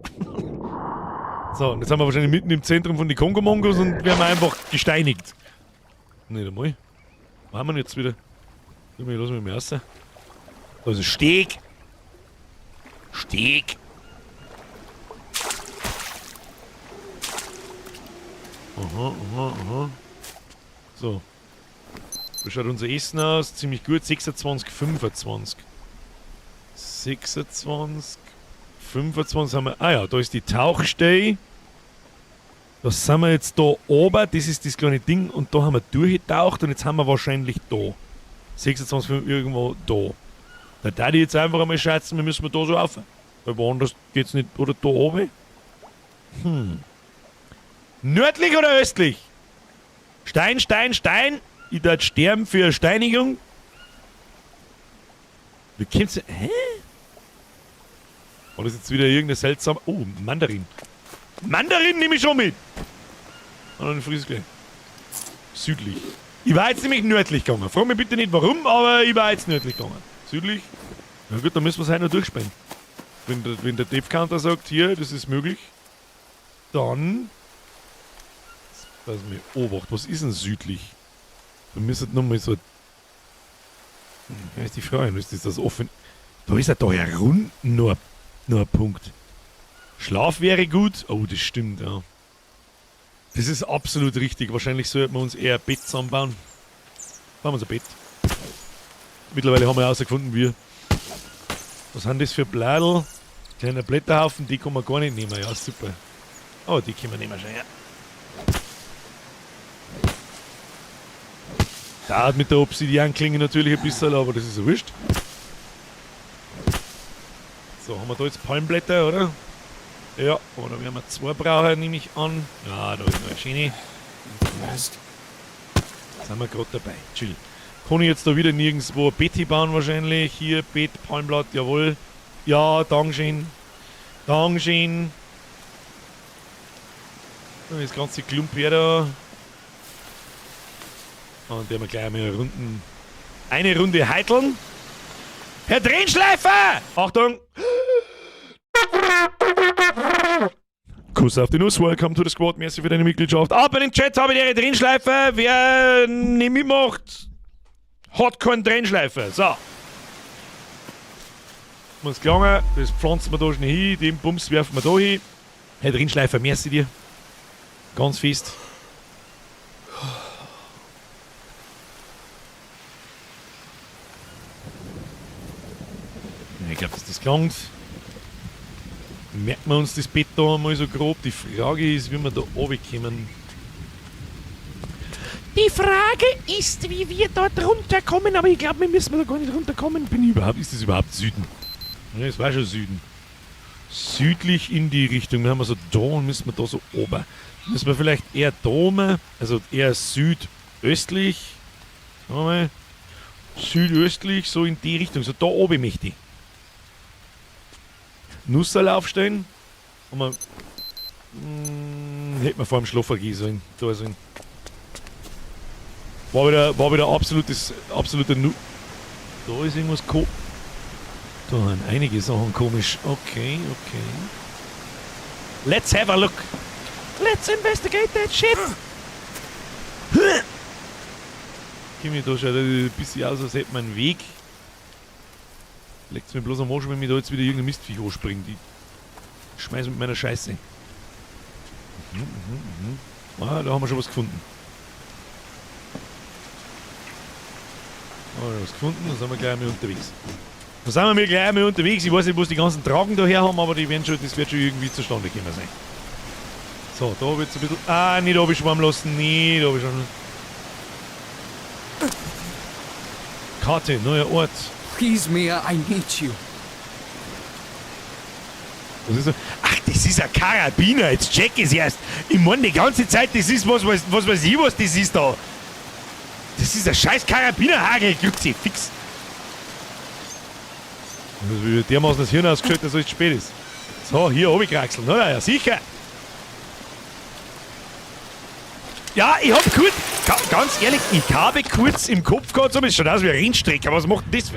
So, und jetzt sind wir wahrscheinlich mitten im Zentrum von den Kongo-Mongos und werden einfach gesteinigt. Nicht einmal. Wo haben wir denn jetzt wieder? Lass mich mal raus. Da ist ein Steg. Steg. Aha, aha, aha. So. Wie schaut unser Essen aus? Ziemlich gut. 26, 25. 26, 25 haben wir. Ah ja, da ist die Tauchstelle. Da sind wir jetzt da oben. Das ist das kleine Ding. Und da haben wir durchgetaucht. Und jetzt haben wir wahrscheinlich da. 26, 5, irgendwo da. Da darf ich jetzt einfach einmal schätzen, wir müssen da so rauf. Weil woanders geht's nicht. Oder da oben? Nördlich oder östlich? Stein, Stein, Stein. Ich darf sterben für Steinigung. Wie kommt's denn? Hä? War das jetzt wieder irgendeine seltsame... Oh, Mandarin. Mandarin nehme ich schon mit. Und dann friss ich gleich. Südlich. Ich war jetzt nämlich nördlich gegangen. Frag mich bitte nicht warum, aber ich war jetzt nördlich gegangen. Südlich. Na gut, dann müssen wir's halt noch durchspielen. Wenn der Death Counter sagt, hier, das ist möglich, dann... Lass mich Obacht, was ist denn südlich? Wir müssen nochmal so... Ja, ist die Frage, ist das offen? Da ist ja da herunten nur ein Punkt. Schlaf wäre gut. Oh, das stimmt, ja. Das ist absolut richtig. Wahrscheinlich sollten wir uns eher ein Bett zusammenbauen. Bauen wir uns ein Bett. Mittlerweile haben wir herausgefunden, wir... Was sind das für Bladel? Kleiner Blätterhaufen, die kann man gar nicht nehmen. Ja, super. Oh, die können wir nehmen schon, ja. Dauert mit der Obsidianklinge natürlich ein bisschen, aber das ist ja wurscht. So, haben wir da jetzt Palmblätter, oder? Ja, oder werden wir zwei brauchen, nehme ich an. Ja, da ist noch eine schöne. Sind wir grad dabei. Chill. Kann ich jetzt da wieder nirgendwo ein Bett bauen wahrscheinlich? Hier, Bett, Palmblatt, jawohl. Ja, Dankeschön. Dankeschön. Das ganze Klump her da. Und der wir gleich mal eine Runde heiteln. Herr Drehschleifer! Achtung! Kuss auf die Nuss, welcome to the squad, merci für deine Mitgliedschaft. Ab in den Chat habe ich ihre Drehschleifer. Wer nicht mitmacht, hat keinen Drehschleifer. So. Muss gelangen, das pflanzen wir da schnell hin, den Bums werfen wir da hin. Herr Drehschleifer, merci dir. Ganz fest. Ich glaub, dass das gelangt. Merken wir uns das Bett da mal so grob. Die Frage ist, wie wir da runterkommen. Die Frage ist, wie wir dort runterkommen, aber ich glaub, wir müssen da gar nicht runterkommen. Ist das überhaupt Süden? Ja, das war schon Süden. Südlich in die Richtung. Wir haben also da und müssen wir da so oben. Müssen wir vielleicht eher da oben, also eher südöstlich. Sagen wir mal. Südöstlich, so in die Richtung. So da oben möchte ich. Nusserl aufstellen. Und man, hätte man vor dem Schlafen gehen sollen. Da sollen. War wieder absoluter Nu. Da ist irgendwas Da sind einige Sachen komisch. Okay, okay. Let's have a look. Let's investigate that shit. Kimi, da schaut ein bisschen aus, als hätte man einen Weg. Leckt's mir bloß am Arsch, wenn mir da jetzt wieder irgendein Mistviech anspringt. Ich schmeiß mit meiner Scheiße. Ah, da haben wir schon was gefunden. Da haben wir was gefunden, da sind wir gleich einmal unterwegs. Da sind wir gleich einmal unterwegs. Ich weiß nicht, wo sie die ganzen Tragen daher haben, aber das wird schon irgendwie zustande gekommen sein. So, da hab ich jetzt ein bisschen... Ah, nicht abschwammen lassen, nicht abschwammen lassen. Karte, neuer Ort. Please, Mia, I need you. Was ist das? Ach, das ist ein Karabiner. Jetzt check ich's erst. Ich meine die ganze Zeit, das ist was, was, was weiß ich, was das ist da. Das ist ein scheiß Karabinerhagel. Glücksi, fix. Das wird dermaßen das Hirn ausgeschaltet, dass es spät ist. So, hier hab ich kraxeln, oder? Ja, sicher. Ja, ich hab kurz, ganz ehrlich, ich habe kurz im Kopf gehabt, so es schaut aus wie ein Rennstrecker. Was macht denn das?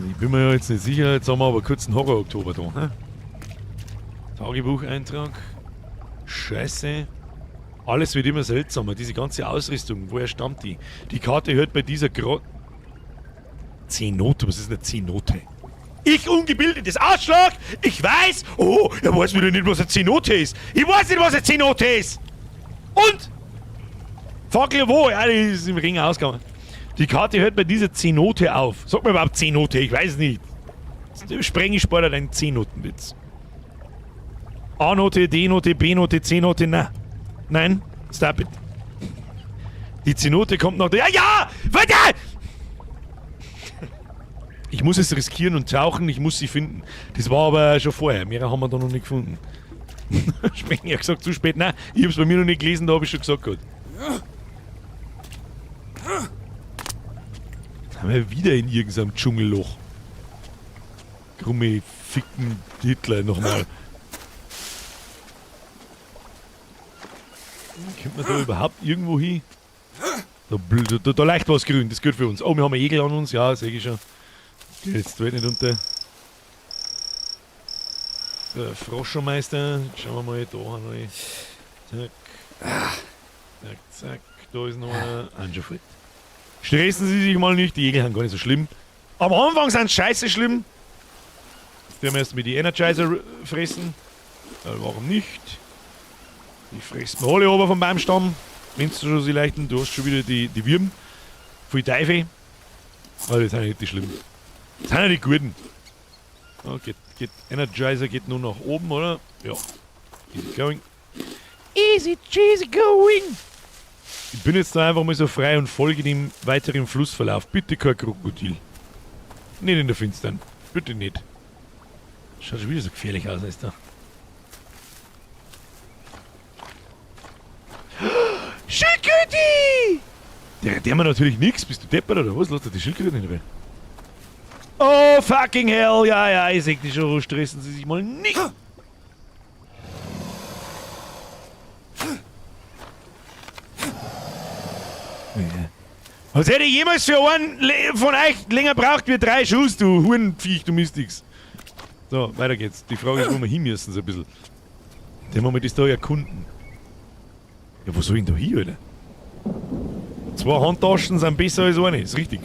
Ich bin mir ja jetzt nicht sicher, jetzt haben wir aber kurz einen Horror-Oktober da. Ne? Tagebucheintrag. Scheiße. Alles wird immer seltsamer, diese ganze Ausrüstung, woher stammt die? Die Karte hört bei dieser Zenote, was ist eine Zenote? Ich ungebildetes Arschloch! Ich weiß! Oh, er weiß wieder nicht, was eine Zenote ist! Ich weiß nicht, was eine Zenote ist! Und? Fackel wo? Ja, die ist im Ring ausgegangen. Die Karte hört bei dieser Zenote auf. Sag mir überhaupt Zenote, ich weiß nicht. Spreng ich später deinen Zenotenwitz. A-Note, D-Note, B-Note, C-Note, na. Nein, stop it. Die Zenote kommt noch. Ja, ja! Weiter! Ich muss es riskieren und tauchen, ich muss sie finden. Das war aber schon vorher. Mehrere haben wir da noch nicht gefunden. Sprenger hat gesagt, zu spät. Nein, ich hab's bei mir noch nicht gelesen, da hab ich schon gesagt gehabt. Jetzt haben wir wieder in irgendeinem Dschungelloch. Krumme ficken Hitler nochmal. Kommt man da überhaupt irgendwo hin? Da leicht was grün, das ist gut für uns. Oh, wir haben einen Egel an uns, ja, seh ich schon. Geht jetzt die Welt nicht unter. Der Froschomeister, schauen wir mal, da haben wir. Zack. Zack, zack, da ist noch einer. Anschau. Stressen Sie sich mal nicht, die Egel sind gar nicht so schlimm. Am Anfang sind sie scheiße schlimm. Jetzt werden wir erst mit die Energizer fressen. Ja, warum nicht? Die fressen wir alle runter vom Baumstamm. Wenn du schon sie leichten, du hast schon wieder die Würm. Voll Teufel. Aber die sind ja nicht die schlimmen. Das sind ja die Guten. Oh, geht. Energizer geht nur nach oben, oder? Ja. Easy going. Easy cheesy going. Ich bin jetzt da einfach mal so frei und folge dem weiteren Flussverlauf. Bitte kein Krokodil. Nicht in der Finstern. Bitte nicht. Schaut schon wieder so gefährlich aus, ist da. Schildkröte! Der macht natürlich nix. Bist du deppert oder was? Lass dir die Schildkröte nicht rein. Oh, fucking hell. Ja, ja, ich seh dich schon. Stressen Sie sich mal nicht. Was hätte ich jemals für einen von euch länger braucht wie 3 Schuss, du Hurenviech, du Mistix. So, weiter geht's. Die Frage ist, wo wir hin müssen, so ein bisschen. Den wollen wir das da erkunden. Ja, wo soll ich denn da hin, Alter? 2 Handtaschen sind besser als eine, ist richtig.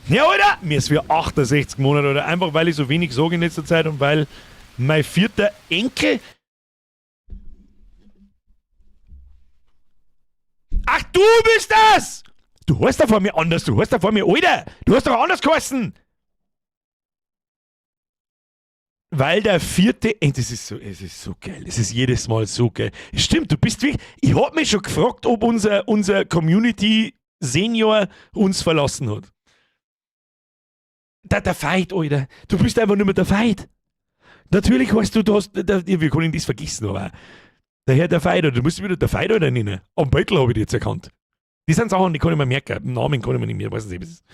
Ja, Alter! Mir ist für 68 Monate, Alter. Einfach weil ich so wenig sage in letzter Zeit und weil mein 4. Enkel. Ach, du bist das! Du heißt da vor mir anders, du heißt da vor mir, Alter! Du hast doch anders geheißen! Weil der 4. Enkel, das ist so, es ist so geil, es ist jedes Mal so geil. Stimmt, du bist wirklich, ich hab mich schon gefragt, ob unser Community Senior uns verlassen hat. Der Veit, Alter. Du bist einfach nur mehr der Veit. Natürlich weißt du, du hast, der, wir können das vergessen, aber der Herr der Veit, du musst wieder der Veit oder nennen. Am Beutel hab ich dich jetzt erkannt. Die sind Sachen, die kann ich mir merken. Namen kann ich mir nicht mehr, weiß nicht, was es ist.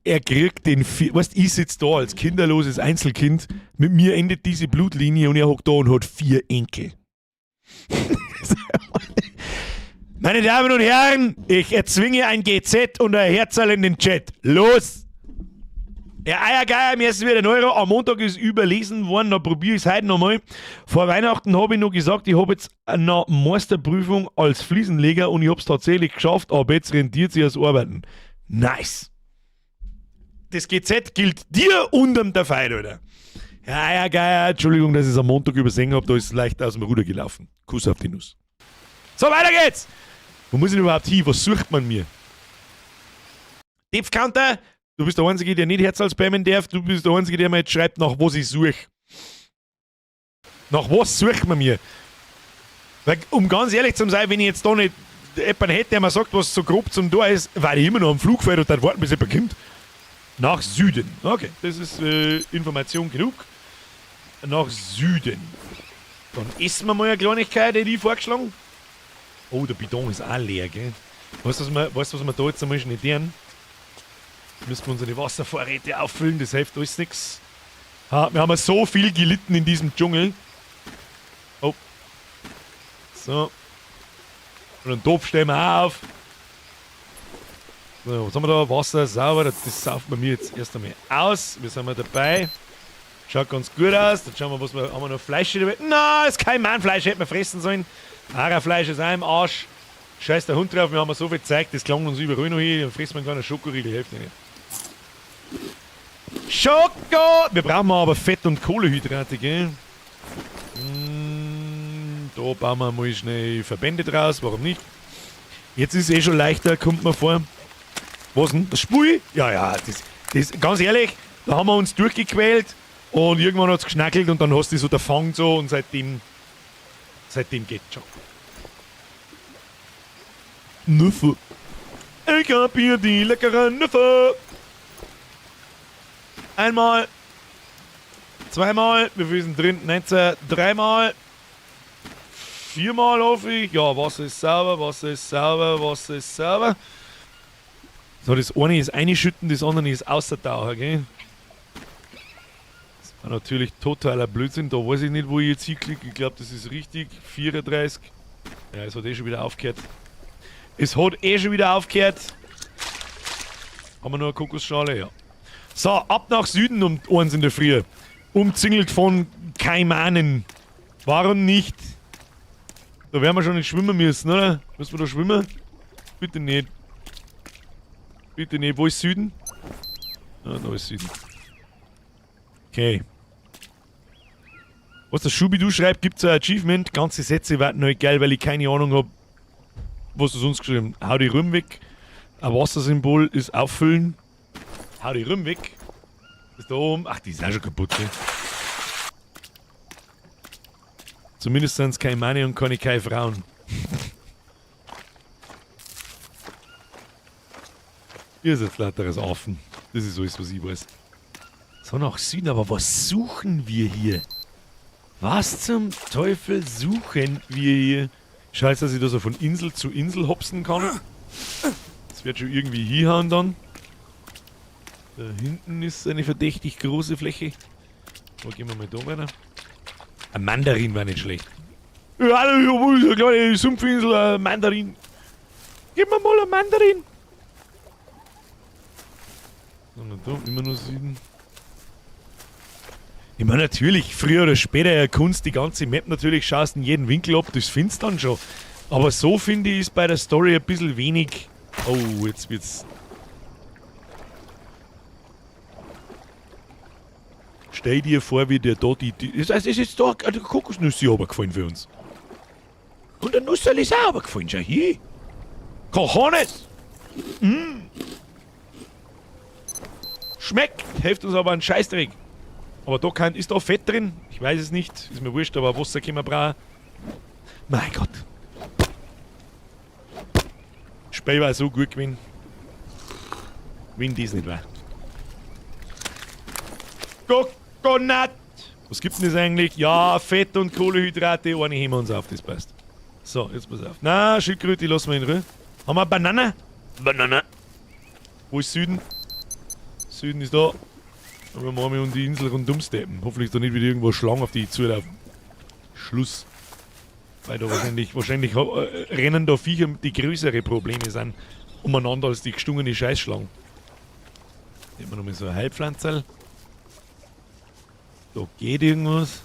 Er kriegt den, weißt, ich sitz da als kinderloses Einzelkind, mit mir endet diese Blutlinie und er hockt da und hat 4 Enkel. Meine Damen und Herren, ich erzwinge ein GZ und ein Herzerl in den Chat. Los! Ja, Eiergeier, mir ist wieder ein Euro. Am Montag ist überlesen worden, da probier ich's heute nochmal. Vor Weihnachten hab ich noch gesagt, ich hab jetzt eine Meisterprüfung als Fliesenleger und ich hab's tatsächlich geschafft, aber jetzt rentiert sich das Arbeiten. Nice! Das GZ gilt dir und dem der Feind, Alter. Ja, Eiergeier, Entschuldigung, dass ich's am Montag übersehen hab, da ist es leicht aus dem Ruder gelaufen. Kuss auf die Nuss. So, weiter geht's! Wo muss ich denn überhaupt hin? Was sucht man mir? Depth Counter, du bist der Einzige, der nicht Herzl spammen darf. Du bist der Einzige, der mir jetzt schreibt, nach was ich suche. Nach was sucht man mir? Weil, um ganz ehrlich zu sein, wenn ich jetzt da nicht jemanden hätte, der mir sagt, was so grob zum Tor ist, weil ich immer noch am Flugfeld und dann warten, bis jemand kommt. Nach Süden. Okay, das ist Information genug. Nach Süden. Dann essen wir mal eine Kleinigkeit, hätte ich vorgeschlagen. Oh, der Bidon ist auch leer, gell? Weißt du, was wir da jetzt einmal schnell tun? Müssen wir unsere Wasservorräte auffüllen, das hilft alles nix. Ha, wir haben ja so viel gelitten in diesem Dschungel. Oh. So. Und einen Topf stellen wir auch auf. So, was haben wir da? Wasser, sauber. Das saufen wir mir jetzt erst einmal aus. Wir sind mal dabei. Schaut ganz gut aus. Dann schauen wir, was wir. Haben wir noch Fleisch dabei? Nein, ist kein Mannfleisch, hätten wir fressen sollen. Fleisch ist auch im Arsch. Scheiß der Hund drauf, wir haben so viel Zeug, das klang uns überall noch hin. Dann fressen wir einen kleinen Schokoriegel, hilft nicht. Schoko! Wir brauchen aber Fett- und Kohlehydrate, gell? Da bauen wir mal schnell Verbände draus, warum nicht? Jetzt ist es eh schon leichter, kommt mir vor. Was denn? Das Spiel? Ja, ja, das, ganz ehrlich, da haben wir uns durchgequält und irgendwann hat's geschnackelt und dann hast du so der Fang so und seitdem geht's schon. Nüsse. Ich hab hier die leckeren Nüsse. Einmal. Zweimal. Wir sind drin. 19. Dreimal. Viermal hoffe ich. Ja, Wasser ist sauber, Wasser ist sauber, Wasser ist sauber. So, das eine ist einschütten, das andere ist außertauchen, gell? Das war natürlich totaler Blödsinn. Da weiß ich nicht, wo ich jetzt hinklicke. Ich glaube, das ist richtig. 34. Ja, es hat eh schon wieder aufgehört. Es hat eh schon wieder aufgehört. Haben wir noch eine Kokosschale? Ja. So, ab nach Süden um 1 in der Früh. Umzingelt von Kaimanen. Warum nicht? Da werden wir schon nicht schwimmen müssen, oder? Müssen wir da schwimmen? Bitte nicht. Bitte nicht. Wo ist Süden? Ah, da ist Süden. Okay. Was der Schubidu schreibt, gibt's ein Achievement. Ganze Sätze warten halt geil, weil ich keine Ahnung hab, was du sonst geschrieben hast. Hau die Rum weg. Ein Wassersymbol ist auffüllen. Hau die Rum weg. Ist da oben. Ach, die ist auch schon kaputt, gell? Zumindest sind's keine Männer und keine Frauen. Ihr seid lauteres Affen. Das ist alles, was ich weiß. So, nach Süden. Aber was suchen wir hier? Was zum Teufel suchen wir hier? Scheiße, dass ich da so von Insel zu Insel hopsen kann. Das wird schon irgendwie hinhauen dann. Da hinten ist eine verdächtig große Fläche. Wo gehen wir mal da weiter? Ein Mandarin war nicht schlecht. Ja, hallo, ist eine kleine Sumpfinsel, ein Mandarin. Gib mir mal ein Mandarin. Und da, immer nur Süden. Ich meine, natürlich, früher oder später erkundest die ganze Map natürlich, schaust in jeden Winkel ab, das findest du dann schon. Aber so finde ich, ist bei der Story ein bisschen wenig. Oh, jetzt wird's. Stell dir vor, wie der da die. Es ist jetzt da eine Kokosnüsse runtergefallen für uns. Und der Nusserl ist auch runtergefallen, schau hier. Cojones! Mm. Schmeckt! Hilft uns aber ein Scheißdreck. Aber da kann, ist da Fett drin? Ich weiß es nicht. Ist mir wurscht, aber Wasser können wir brauchen. Mein Gott. Spiel war so gut gewesen. Wenn das nicht war. Coconut! Was gibt denn das eigentlich? Ja, Fett und Kohlehydrate. Eine heben wir uns auf, das passt. So, jetzt pass auf. Na, Schildkröte, lassen wir in Ruhe. Haben wir eine Banane? Banane. Wo ist Süden? Süden ist da. Aber wir machen um die Insel rundum steppen. Hoffentlich ist da nicht wieder irgendwo eine Schlange, auf die ich zulaufe. Schluss. Weil da wahrscheinlich rennen da Viecher, die größere Probleme sind, umeinander als die gestungene Scheißschlange. Nehmen wir nochmal so eine Heilpflanzerl. Da geht irgendwas.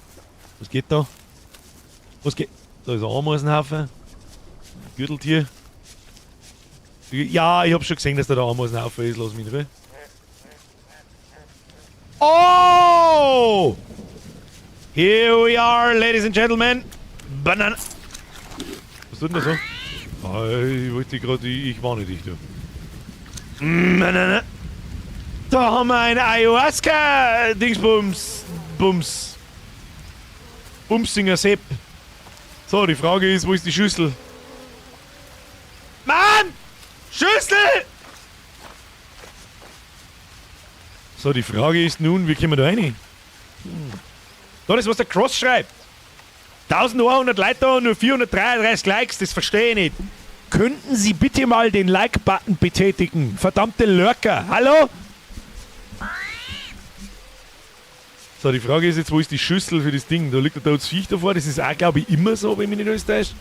Was geht da? Was geht? Da ist ein Ameisenhaufen. Ein Gürteltier. Ja, ich hab schon gesehen, dass da der Ameisenhaufen ist. Lass mich in Ruhe. Oh! Here we are, ladies and gentlemen. Banana. Was tut denn da so? Ah, ich wollte gerade, ich warne dich, du. Nein, nein, nein. Da haben wir ein Ayahuasca-Dingsbums. Bums. Bumsinger Sepp. So, die Frage ist, wo ist die Schüssel? Mann! Schüssel! So, die Frage ist nun, wie kommen wir da rein? Da ist, was der Cross schreibt. 1100 Leute da und nur 433 Likes, das verstehe ich nicht. Könnten Sie bitte mal den Like-Button betätigen? Verdammte Lurker. Hallo? So, die Frage ist jetzt, wo ist die Schüssel für das Ding? Da liegt ein totes Viech davor. Das ist auch, glaube ich, immer so, wenn mich nicht alles täuscht.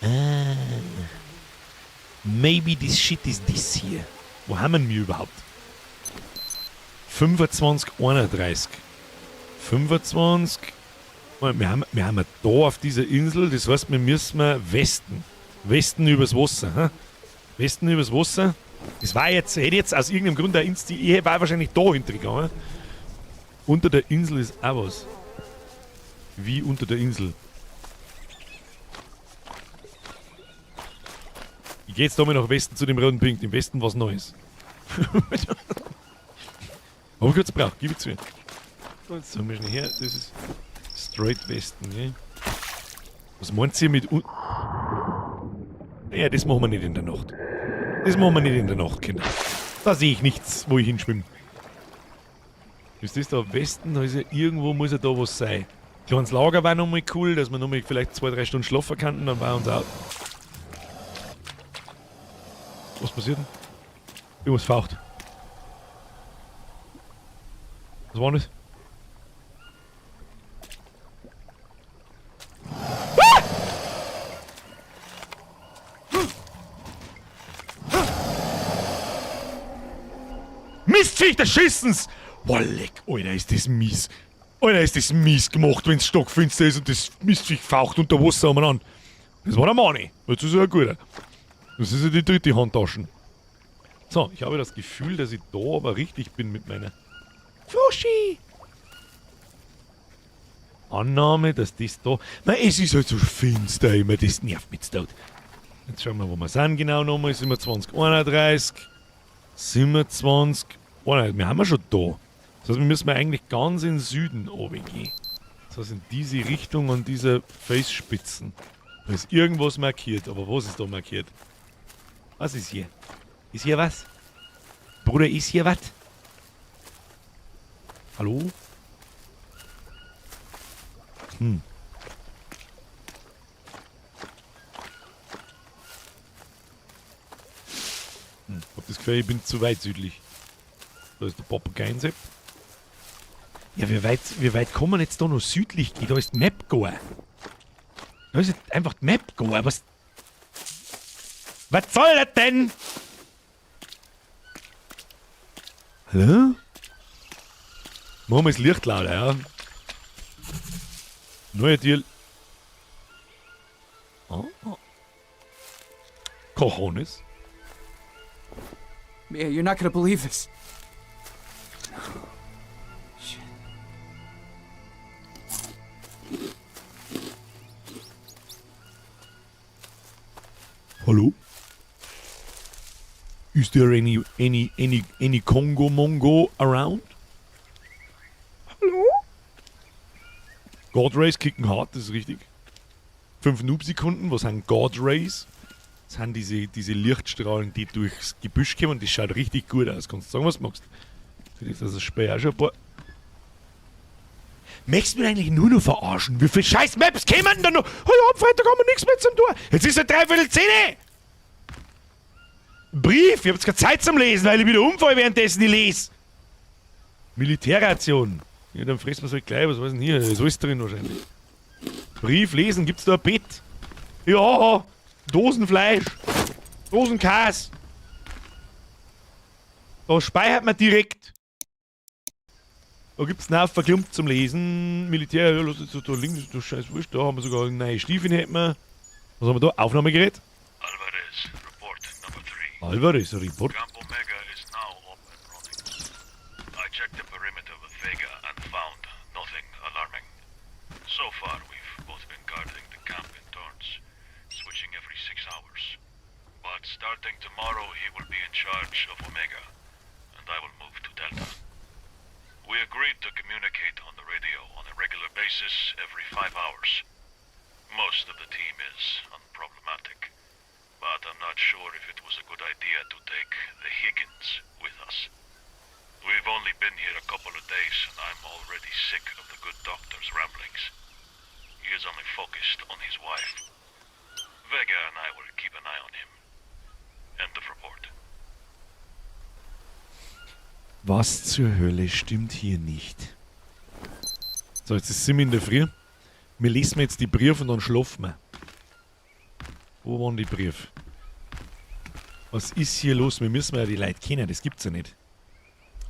Ah. Maybe this shit is this here. Wo haben wir überhaupt? 25, 31. 25. Moment, wir haben da auf dieser Insel, das heißt, wir müssen Westen. Westen übers Wasser. Hä? Westen übers Wasser. Das war jetzt, hätte jetzt aus irgendeinem Grund eine Insel, ich war wahrscheinlich da hintergegangen. Unter der Insel ist auch was. Wie unter der Insel. Ich geh jetzt da mal nach Westen zu dem roten Punkt. Im Westen was Neues. Hab ich kurz gebraucht, gib ich zu. Jetzt haben wir schnell her. Das ist straight Westen, gell? Was meint ihr mit Ja, das machen wir nicht in der Nacht. Das machen wir nicht in der Nacht, Kinder. Da sehe ich nichts, wo ich hinschwimme. Ist das da Westen? Da ist ja irgendwo, muss ja da was sein. Kleines Lager war nochmal cool, dass wir nochmal vielleicht 2-3 Stunden schlafen könnten, dann war uns auch. Was passiert denn? Irgendwas faucht. Was war das? Ah! Mistviech des Schissens! Boah, leck, Alter, ist das mies. Alter, ist das mies gemacht, wenn's stockfinster ist und das Mistviech faucht unter Wasser umeinander. Das war der Mani. Jetzt ist er ein guter. Das ist ja die dritte Handtaschen. So, ich habe das Gefühl, dass ich da aber richtig bin mit meiner Froschi! Annahme, dass das da... Nein, es ist halt so finster immer, das nervt mich tot. Jetzt schauen wir, wo wir sind genau nochmal. Sind wir 2031? Sind wir 20? Oh nein, wir haben ja schon da. Das heißt, wir müssen eigentlich ganz in den Süden runtergehen. Das heißt, in diese Richtung an dieser Felsspitzen. Da ist irgendwas markiert, aber was ist da markiert? Was ist hier? Ist hier was? Bruder, ist hier was? Hallo? Hab das Gefühl, ich bin zu weit südlich. Da ist der Papageiensepp. Ja, wie weit kann man jetzt da noch südlich gehen? Da ist die Map gar. Da ist jetzt einfach die Map gar. Was, was soll das denn? Hallo? Machen wir das Licht lauter, ja. Neue Tier. Oh. Cojones. Mia, you're not gonna believe this. Shit. Hallo? Is there any Congo Mongo around? Hallo? God Rays kicken hart, das ist richtig. 5 Noob-Sekunden, was sind God Rays? Das sind diese Lichtstrahlen, die durchs Gebüsch kommen und das schaut richtig gut aus. Kannst du sagen, was du magst. Das ist also Speer auch schon ein paar. Möchtest du mich eigentlich nur noch verarschen? Wie viele scheiß Maps kämen denn da noch? Oh ja, am Freitag haben wir nichts mehr zum Tor. Jetzt ist ja 9:45. Brief, ich hab jetzt keine Zeit zum Lesen, weil ich wieder umfall, währenddessen ich lese. Militärration. Ja, dann fressen wir's halt gleich. Was weiß denn hier? Da ist alles drin wahrscheinlich. Brief lesen, gibt's da ein Bett? Ja, Dosenfleisch, Dosenkäse. Da speichert man direkt. Da gibt's einen Haufen Klump zum Lesen. Militär, ja, lass jetzt da links, du scheiß Wurscht. Da haben wir sogar neue Stiefel, hätten wir. Was haben wir da? Aufnahmegerät? Alvarez, report number 3. Alvarez, report. Camp Omega is now up and running. I checked the perimeter with Vega and found nothing alarming. So far, we've both been crisis every 5 hours. Most of the team is unproblematic, but I'm not sure if it was a good idea to take the Higgins with us. We've only been here a couple of days, and I'm already sick of the good doctor's ramblings. He is only focused on his wife. Vega and I will keep an eye on him. End of report. Was zur Hölle stimmt hier nicht? So, jetzt ist 7 in der Früh. Wir lesen jetzt die Briefe und dann schlafen wir. Wo waren die Briefe? Was ist hier los? Wir müssen ja die Leute kennen, das gibt's ja nicht.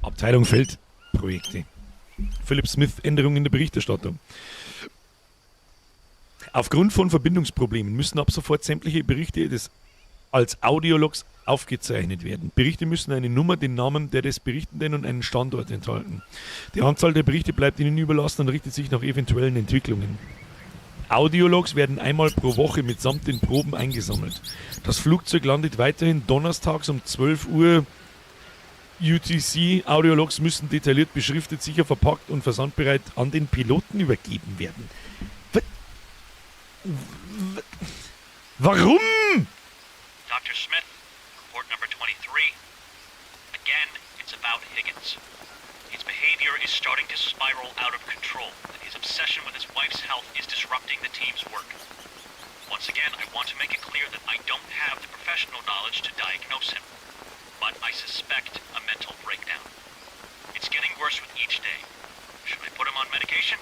Abteilung Feldprojekte. Philip Smith, Änderung in der Berichterstattung. Aufgrund von Verbindungsproblemen müssen ab sofort sämtliche Berichte des als Audiologs aufgezeichnet werden. Berichte müssen eine Nummer, den Namen der des Berichtenden und einen Standort enthalten. Die Anzahl der Berichte bleibt Ihnen überlassen und richtet sich nach eventuellen Entwicklungen. Audiologs werden einmal pro Woche mitsamt den Proben eingesammelt. Das Flugzeug landet weiterhin donnerstags um 12 Uhr UTC. Audiologs müssen detailliert beschriftet, sicher verpackt und versandbereit an den Piloten übergeben werden. Warum? Dr. Smith, report number 23. Again, it's about Higgins. His behavior is starting to spiral out of control, and his obsession with his wife's health is disrupting the team's work. Once again, I want to make it clear that I don't have the professional knowledge to diagnose him, but I suspect a mental breakdown. It's getting worse with each day. Should I put him on medication?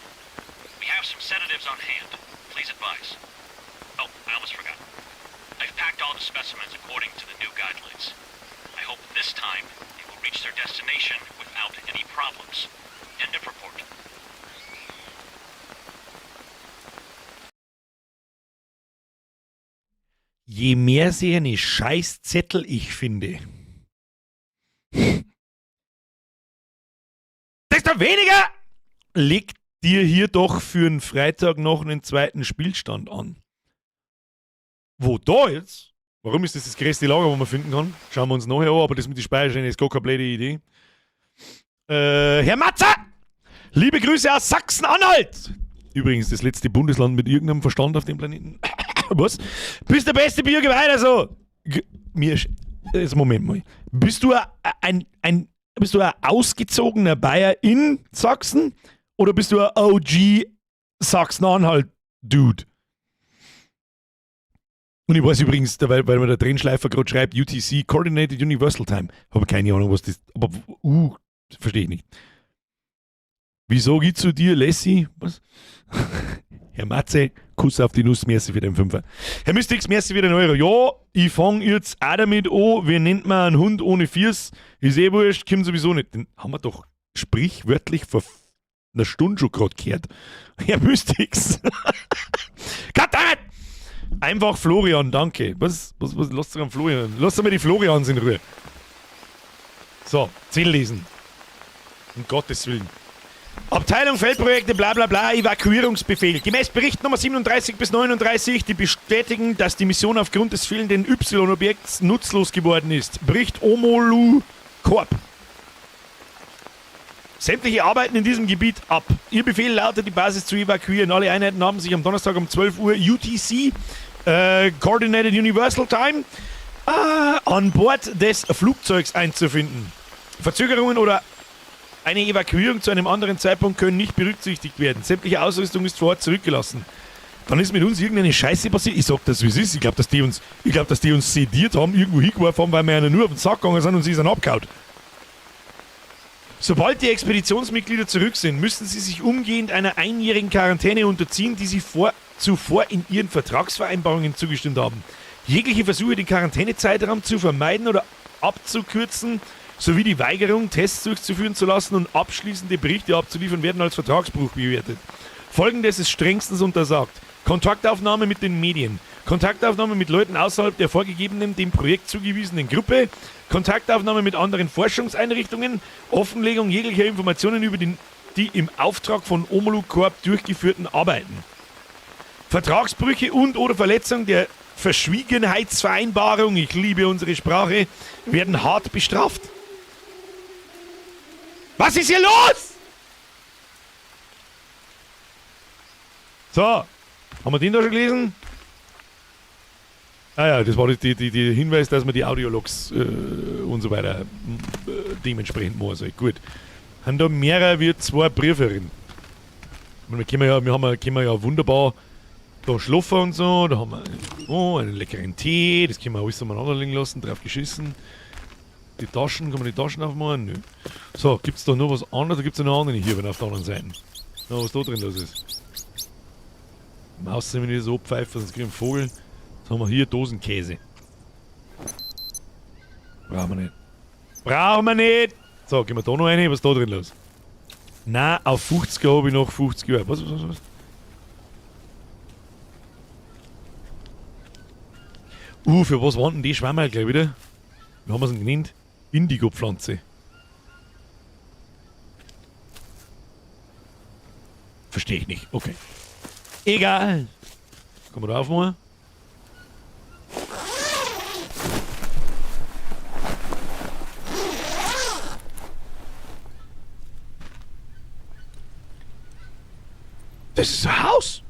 We have some sedatives on hand. Please advise. Oh, I almost forgot. I've packed all the specimens according to the new guidelines. I hope this time they will reach their destination without any problems. End of report. Je mehr sie eine Scheißzettel ich finde, desto weniger legt dir hier doch für einen Freitag noch einen zweiten Spielstand an. Wo da jetzt? Warum ist das das größte Lager, wo man finden kann? Schauen wir uns nachher an, aber das mit den Speicherscheinen ist gar keine blöde Idee. Herr Matzer! Liebe Grüße aus Sachsen-Anhalt! Übrigens das letzte Bundesland mit irgendeinem Verstand auf dem Planeten. Was? Bist der beste Bürger weiter so! Mir ist, jetzt Moment mal. Bist du ein ausgezogener Bayer in Sachsen oder bist du ein OG Sachsen-Anhalt-Dude? Und ich weiß übrigens, weil mir der Trennschleifer gerade schreibt, UTC, Coordinated Universal Time. Habe keine Ahnung, was das. Aber, verstehe ich nicht. Wieso gibt's zu dir, Lassie? Was? Herr Matze, Kuss auf die Nuss, merci für den Fünfer. Herr Mystix, merci für den Euro. Ja, ich fang jetzt auch damit an, wie nennt man einen Hund ohne Fiers? Ist eh wurscht, kommt sowieso nicht. Den haben wir doch sprichwörtlich vor einer Stunde schon grad gehört. Herr Mystix. Goddammit! Einfach Florian, danke. Was, lasst am Florian? Lasst mal die Florians in Ruhe. So, Zettel lesen. Um Gottes Willen. Abteilung Feldprojekte, bla bla bla, Evakuierungsbefehl. Gemäß Bericht Nummer 37 bis 39, die bestätigen, dass die Mission aufgrund des fehlenden Y-Objekts nutzlos geworden ist. Bericht Omolu Corp. Sämtliche Arbeiten in diesem Gebiet ab. Ihr Befehl lautet, die Basis zu evakuieren. Alle Einheiten haben sich am Donnerstag um 12 Uhr UTC, Coordinated Universal Time, an Bord des Flugzeugs einzufinden. Verzögerungen oder eine Evakuierung zu einem anderen Zeitpunkt können nicht berücksichtigt werden. Sämtliche Ausrüstung ist vor Ort zurückgelassen. Dann ist mit uns irgendeine Scheiße passiert. Ich sag das, wie es ist. Ich glaub, dass die uns, ich glaub, dass die uns sediert haben, irgendwo hingeworfen haben, weil wir einer nur auf den Sack gegangen sind und sie sind abgehauen. Sobald die Expeditionsmitglieder zurück sind, müssen sie sich umgehend einer einjährigen Quarantäne unterziehen, die sie zuvor in ihren Vertragsvereinbarungen zugestimmt haben. Jegliche Versuche, den Quarantänezeitraum zu vermeiden oder abzukürzen, sowie die Weigerung, Tests durchzuführen zu lassen und abschließende Berichte abzuliefern, werden als Vertragsbruch bewertet. Folgendes ist strengstens untersagt. Kontaktaufnahme mit den Medien, Kontaktaufnahme mit Leuten außerhalb der vorgegebenen, dem Projekt zugewiesenen Gruppe, Kontaktaufnahme mit anderen Forschungseinrichtungen, Offenlegung jeglicher Informationen über die im Auftrag von Omolu Corp durchgeführten Arbeiten. Vertragsbrüche und oder Verletzung der Verschwiegenheitsvereinbarung, ich liebe unsere Sprache, werden hart bestraft. Was ist hier los? So, haben wir den da schon gelesen? Ah ja, das war die Hinweis, dass man die Audiologs und so weiter dementsprechend machen soll. Gut. Haben da mehrere wie 2 Briefe drin. Und wir können ja, wir haben ja, können ja wunderbar da schlafen und so. Da haben wir, oh, einen leckeren Tee. Das können wir alles umeinander liegen lassen. Drauf geschissen. Die Taschen, kann man die Taschen aufmachen? Nö. So, gibt's da noch was anderes? Da gibt's ja noch andere hier, wenn auf der anderen Seite. Na, was da drin los ist. Maus sind wir nicht so pfeifen, sonst kriegen wir einen Vogel. Jetzt haben wir hier Dosenkäse. Brauchen wir nicht. Brauchen wir nicht! So, gehen wir da noch rein. Was ist da drin los? Na, auf 50 habe ich noch 50 Jahre. Was, was, was? Für was waren denn die Schwammerl gleich wieder? Wie haben wir sie denn genannt? Indigo-Pflanze. Verstehe ich nicht. Okay. Egal. Kann man da aufmachen? Das ist ein Haus.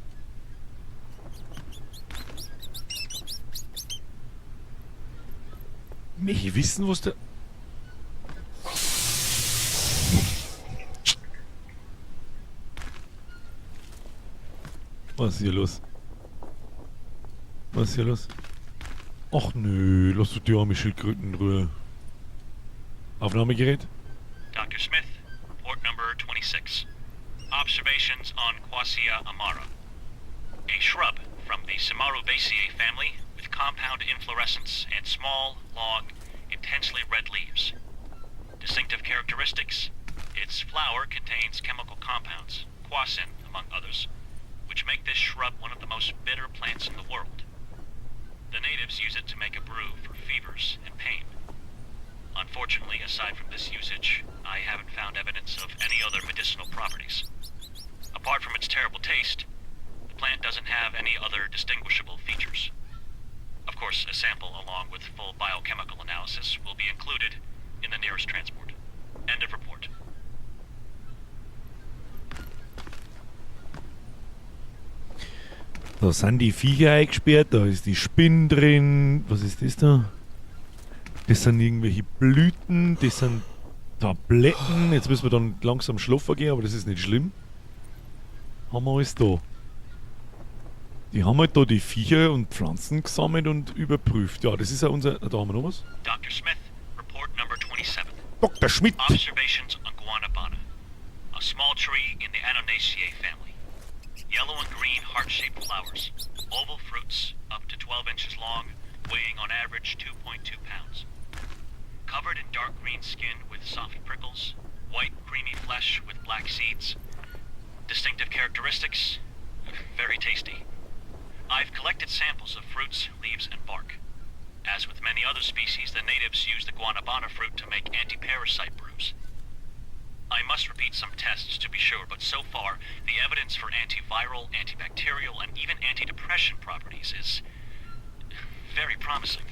Möchte wissen, was der... Was ist hier los? Was ist hier los? Ach nö, lass du die arme Schildkröten in Ruhe. Aufnahmegerät? Dr. Smith, report number 26. Observations on Quassia amara. A shrub from the Simaroubaceae family with compound inflorescence and small, long, intensely red leaves. Distinctive characteristics. Its flower contains chemical compounds, quassin among others, which make this shrub one of the most bitter plants in the world. The natives use it to make a brew for fevers and pain. Unfortunately, aside from this usage, I haven't found evidence of any other medicinal properties. Apart from its terrible taste, the plant doesn't have any other distinguishable features. Of course, a sample along with full biochemical analysis will be included in the nearest transport. End of report. Da sind die Viecher eingesperrt, da ist die Spinne drin. Was ist das da? Das sind irgendwelche Blüten, das sind Tabletten. Jetzt müssen wir dann langsam schlafen gehen, aber das ist nicht schlimm. Haben wir alles da. Die haben halt da die Viecher und Pflanzen gesammelt und überprüft. Ja, das ist ja unser... Da haben wir noch was. Dr. Smith, report number 27. Dr. Schmidt. Observations on Guanabana. A small tree in the Annonaceae family. Yellow and green heart-shaped flowers. Oval fruits, up to 12 inches long, weighing on average 2.2 pounds. Covered in dark green skin with soft prickles, white creamy flesh with black seeds. Distinctive characteristics, very tasty. I've collected samples of fruits, leaves, and bark. As with many other species, the natives use the guanabana fruit to make anti-parasite brews. I must repeat some tests to be sure, but so far, the evidence for antiviral, antibacterial, and even anti-depression properties is very promising.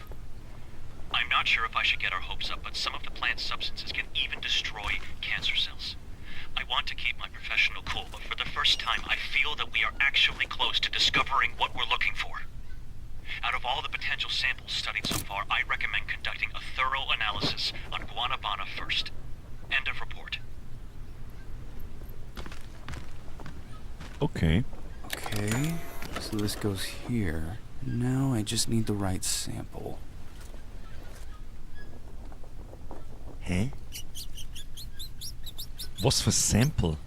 I'm not sure if I should get our hopes up, but some of the plant substances can even destroy cancer cells. I want to keep my professional cool, but for the first time, I feel that we are actually close to discovering what we're looking for. Out of all the potential samples studied so far, I recommend conducting a thorough analysis on Guanabana first. End of report. Okay. Okay, so this goes here. Now I just need the right sample. Hä? Was für Sample?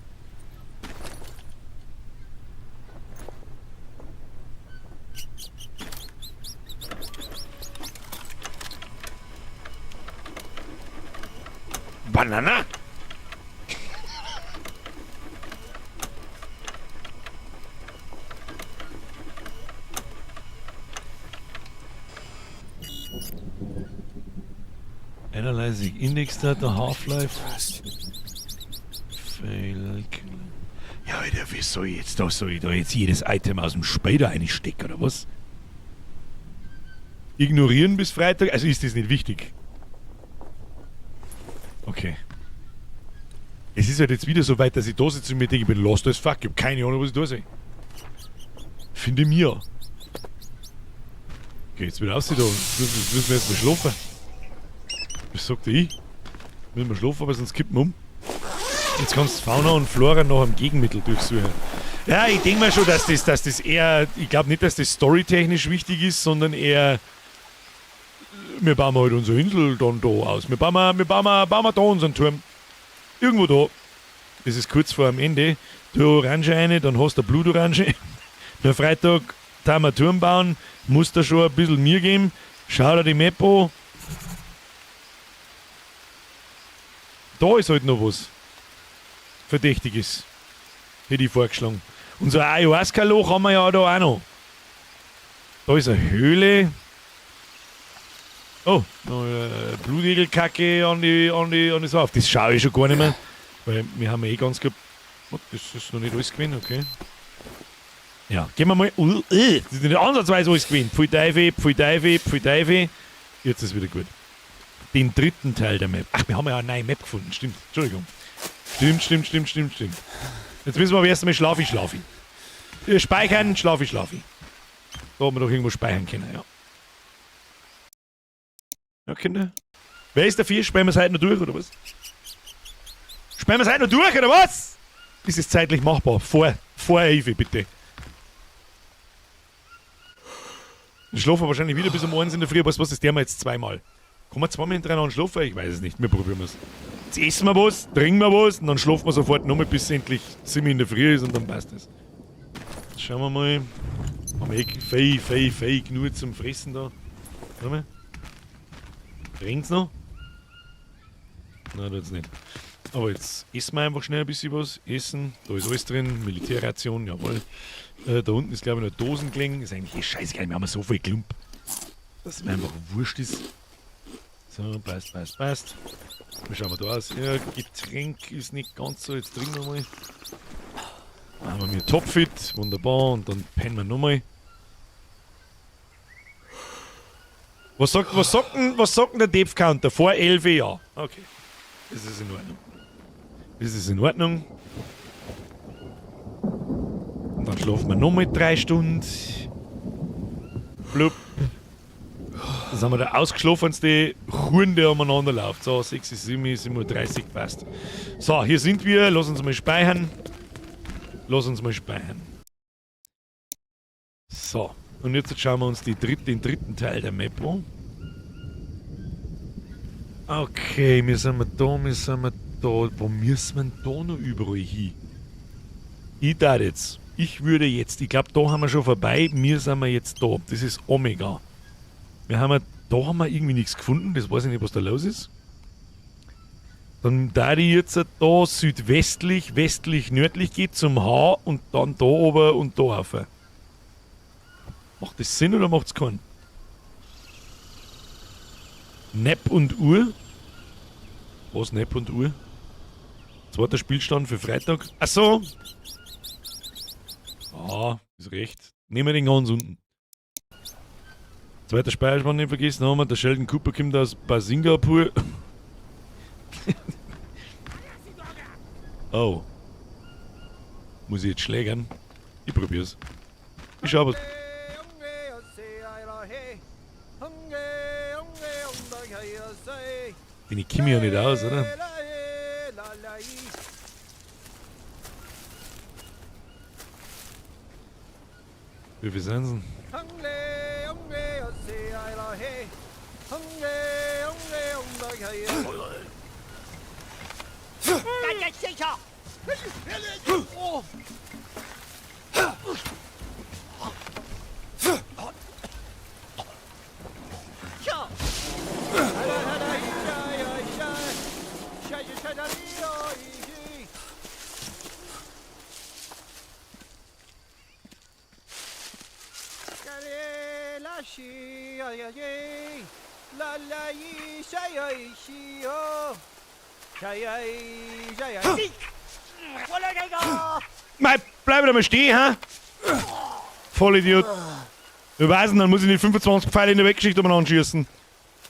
Banana? Analyzing Index Data, Half-Life. Fail. Ja, Alter, wie soll ich jetzt da, soll ich da jetzt jedes Item aus dem Spiel einstecken, oder was? Ignorieren bis Freitag? Also ist das nicht wichtig? Okay. Es ist halt jetzt wieder so weit, dass ich da sitze und mir denke, ich bin lost as fuck. Ich hab keine Ahnung, was ich da sehe. Finde mir. Okay, jetzt wieder aus da. Jetzt müssen wir erstmal schlafen. Was sagt ich? Müssen wir schlafen, aber sonst kippen wir um. Jetzt kannst du Fauna und Flora noch am Gegenmittel durchsuchen. Ja, ich denke mal schon, dass das eher. Ich glaube nicht, dass das storytechnisch wichtig ist, sondern eher. Wir bauen halt unsere Insel dann da aus. Wir bauen da unseren Turm. Irgendwo da. Das ist kurz vor dem Ende. Du Orange eine, dann hast du eine Blutorange. Der Freitag da wir Turm bauen, muss da schon ein bisschen mir geben. Schau dir die Map an. Da ist halt noch was Verdächtiges. Hätte ich vorgeschlagen. Und so ein Ayahuasca-Loch haben wir ja da auch noch. Da ist eine Höhle. Oh, noch Blutegelkacke an die Sauf. Das schaue ich schon gar nicht mehr. Weil wir haben ja eh ganz gut. Oh, das ist noch nicht alles gewesen, okay. Ja, gehen wir mal. Das ist nicht ansatzweise alles gewesen. Pfui Teufel, pfui Teufel, pfui Teufel. Jetzt ist wieder gut. Den dritten Teil der Map. Ach, wir haben ja eine neue Map gefunden. Stimmt. Entschuldigung. Stimmt. Jetzt müssen wir aber erst einmal schlafi. Speichern, schlafi. Da haben wir doch irgendwo speichern können, ja. Ja, Kinder. Wer ist dafür? Sperren wir es heute noch durch, oder was? Sperren wir es heute noch durch, oder was? Ist es zeitlich machbar? Vor Eve, bitte. Ich schlafe wahrscheinlich wieder bis um 1 in der Früh. Weißt du was, das tun wir jetzt zweimal. Kann man zweimal hintereinander schlafen? Ich weiß es nicht. Wir probieren es. Jetzt essen wir was, trinken wir was und dann schlafen wir sofort nochmal, bis endlich 7 in der Früh ist und dann passt es. Jetzt schauen wir mal. Haben wir eh fei genug zum Fressen da. Schau mal. Regnt's noch? Nein, tut's nicht. Aber jetzt essen wir einfach schnell ein bisschen was. Essen, da ist alles drin. Militärration, jawohl. Da unten ist, glaube ich, noch Dosenklingen. Ist eigentlich eh scheißegal, wir haben so viel Klump, dass es mir einfach wurscht ist. So, passt. Wie schauen wir da aus? Ja, Getränk ist nicht ganz so. Jetzt trinken wir mal. Dann haben wir topfit, wunderbar. Und dann pennen wir nochmal. Was sagt denn der Depth Counter? Vor 11 Jahren. Okay. Das ist in Ordnung. Das ist in Ordnung. Und dann schlafen wir nochmal 3 Stunden. Blub. Dann sind wir der ausgeschlafenste Huhn, der umeinander läuft. So, 6, 7, 7:30 Uhr passt. So, hier sind wir. Lass uns mal speichern. So, und jetzt schauen wir uns den dritten Teil der Map an. Okay, wir sind da. Wo müssen wir denn da noch überall hin? Ich würde jetzt, ich glaube, da haben wir schon vorbei. Wir sind wir jetzt da. Das ist Omega. Da haben wir irgendwie nichts gefunden. Das weiß ich nicht, was da los ist. Dann da die jetzt da südwestlich, westlich, nördlich geht zum H und dann da oben und da rauf. Macht das Sinn oder macht's keinen? Nepp und Uhr. Was Nepp und Uhr? Zweiter Spielstand für Freitag. Ach so. Ah, ist recht. Nehmen wir den ganz unten. Zweiter Speichermann nicht vergessen haben wir. Der Sheldon Cooper kommt aus Singapur. Oh. Muss ich jetzt schlägern? Ich probier's. Ich schau was. Den ich komme ja nicht aus, oder? Wie viel sind sie? Mei, bleib da mal stehen, ha? Vollidiot. Wir wissen, dann muss ich nicht 25 Pfeile in der Weggeschichte umeinander schießen.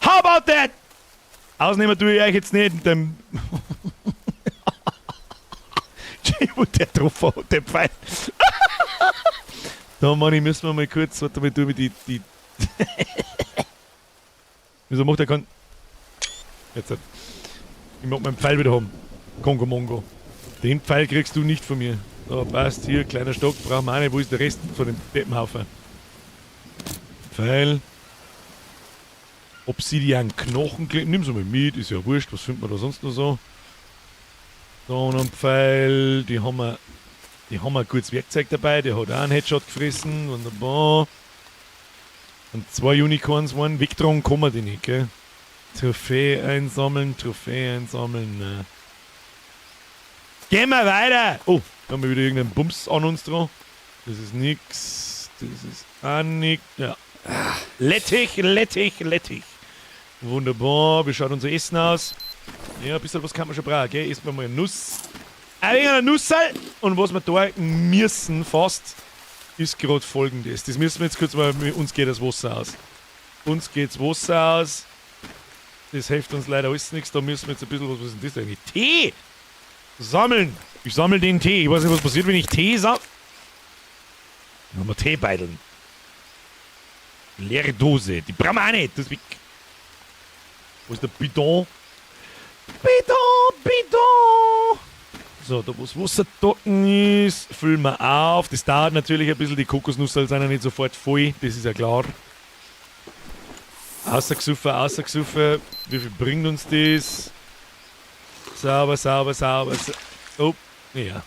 How about that? Ausnehmen tue ich euch jetzt nicht. Dem wo der getroffen hat, der Pfeil. Da, Manni, müssen wir mal kurz, warte mal, du mit die. Wieso macht er keinen. Jetzt. Ich mag meinen Pfeil wieder haben. Kongo Mongo. Den Pfeil kriegst du nicht von mir. So, passt. Hier, kleiner Stock, brauchen wir auch nicht. Wo ist der Rest von dem Deppenhaufen? Pfeil. Obsidian Knochen. Nimm's mal mit, ist ja wurscht. Was findet man da sonst noch so? Da noch ein Pfeil. Die haben ein gutes Werkzeug dabei. Der hat auch einen Headshot gefressen. Wunderbar. Und zwei Unicorns waren. Wegtragen kann man die nicht, gell? Trophäe einsammeln, Trophäe einsammeln. Ne. Gehen wir weiter! Oh, da haben wir wieder irgendeinen Bums an uns dran. Das ist nix. Das ist auch nix. Ja. Lettich, Lettich, Lettich. Wunderbar. Wie schaut unser Essen aus? Ja, ein bisschen was kann man schon brauchen, gell? Essen wir mal eine Nuss. Ein wenig eine Nusserl. Und was wir da müssen fast, ist gerade Folgendes. Das müssen wir jetzt kurz mal, uns geht das Wasser aus. Uns geht's Wasser aus. Das hilft uns leider alles nichts. Da müssen wir jetzt ein bisschen, was ist denn das eigentlich? Tee! Sammeln! Ich sammle den Tee. Ich weiß nicht, was passiert, wenn ich Tee sammle. Dann haben wir Teebeuteln. Leere Dose. Die brauchen wir auch nicht. Das ist weg. Wo ist der Bidon? Bidon, Bidon! So, da wo das Wasser trocken ist, füllen wir auf. Das dauert natürlich ein bisschen. Die Kokosnuss sind ja nicht sofort voll. Das ist ja klar. Außergesoffen, außergesoffen. Wie viel bringt uns das? Sauber, sauber, sauber. Oh, ja.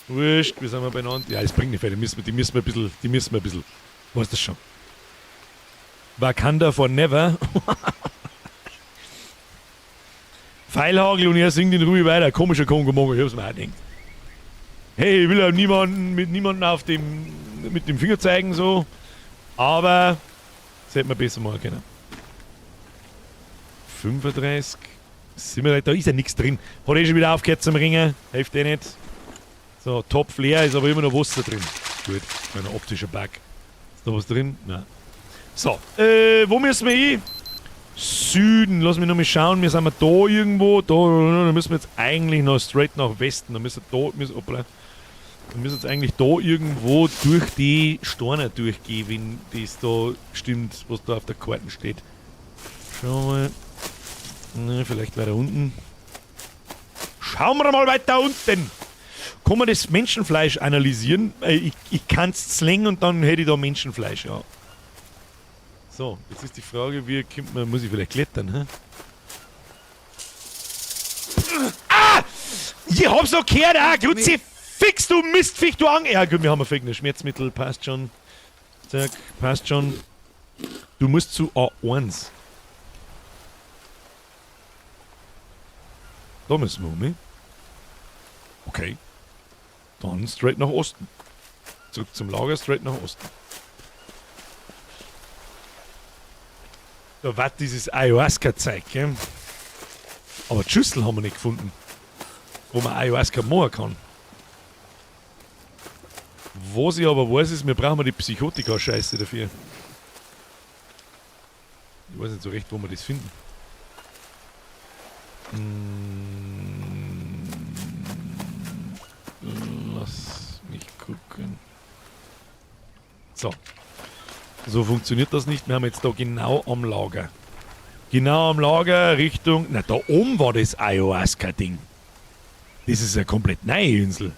Wurscht, wir sind wir beieinander. Ja, das bringt nicht viel. Die müssen wir ein bisschen, die müssen wir ein bisschen. Weißt das schon. Wakanda for never. Pfeilhagel und er singt in Ruhe weiter. Komischer Kongo Mongo, ich hab's mir auch gedacht. Hey, ich will ja niemanden, mit niemanden mit dem Finger zeigen, so. Aber das hätte man besser machen können. 35. Sind wir, da ist ja nichts drin. Hat eh schon wieder aufgehört zum Ringen. Hilft eh nicht. So, Topf leer, ist aber immer noch Wasser drin. Gut, ein optischer Bug. Ist da was drin? Nein. So, wo müssen wir hin? Süden, lass mich noch mal schauen. Wir sind wir da irgendwo. Da müssen wir jetzt eigentlich noch straight nach Westen. Da müssen wir da, müssen, hoppla. Wir müssen jetzt eigentlich da irgendwo durch die Steine durchgehen, wenn das da stimmt, was da auf der Karte steht. Schauen wir mal. Ne, vielleicht weiter unten. Schauen wir mal weiter unten. Kann man das Menschenfleisch analysieren? Ich kann es zlängen und dann hätte ich da Menschenfleisch, ja. So, jetzt ist die Frage, wie kommt man, muss ich vielleicht klettern, hä? Ah! Ich hab's noch gehört, ah! Kruzifix, du Mistviech, du Ang... Ja gut, wir haben ein Fake, Schmerzmittel, passt schon. Zack, passt schon. Du musst zu A1. Da müssen wir um, ne? Okay. Dann straight nach Osten. Zurück zum Lager, straight nach Osten. Da war dieses Ayahuasca-Zeug, gell? Aber die Schüssel haben wir nicht gefunden, wo man Ayahuasca machen kann. Was ich aber weiß, ist, wir brauchen die Psychotika-Scheiße dafür. Ich weiß nicht so recht, wo wir das finden. Lass mich gucken. So. So funktioniert das nicht. Wir haben jetzt da genau am Lager. Genau am Lager Richtung. Na, da oben war das Ayahuasca-Ding. Das ist ja komplett neue Insel.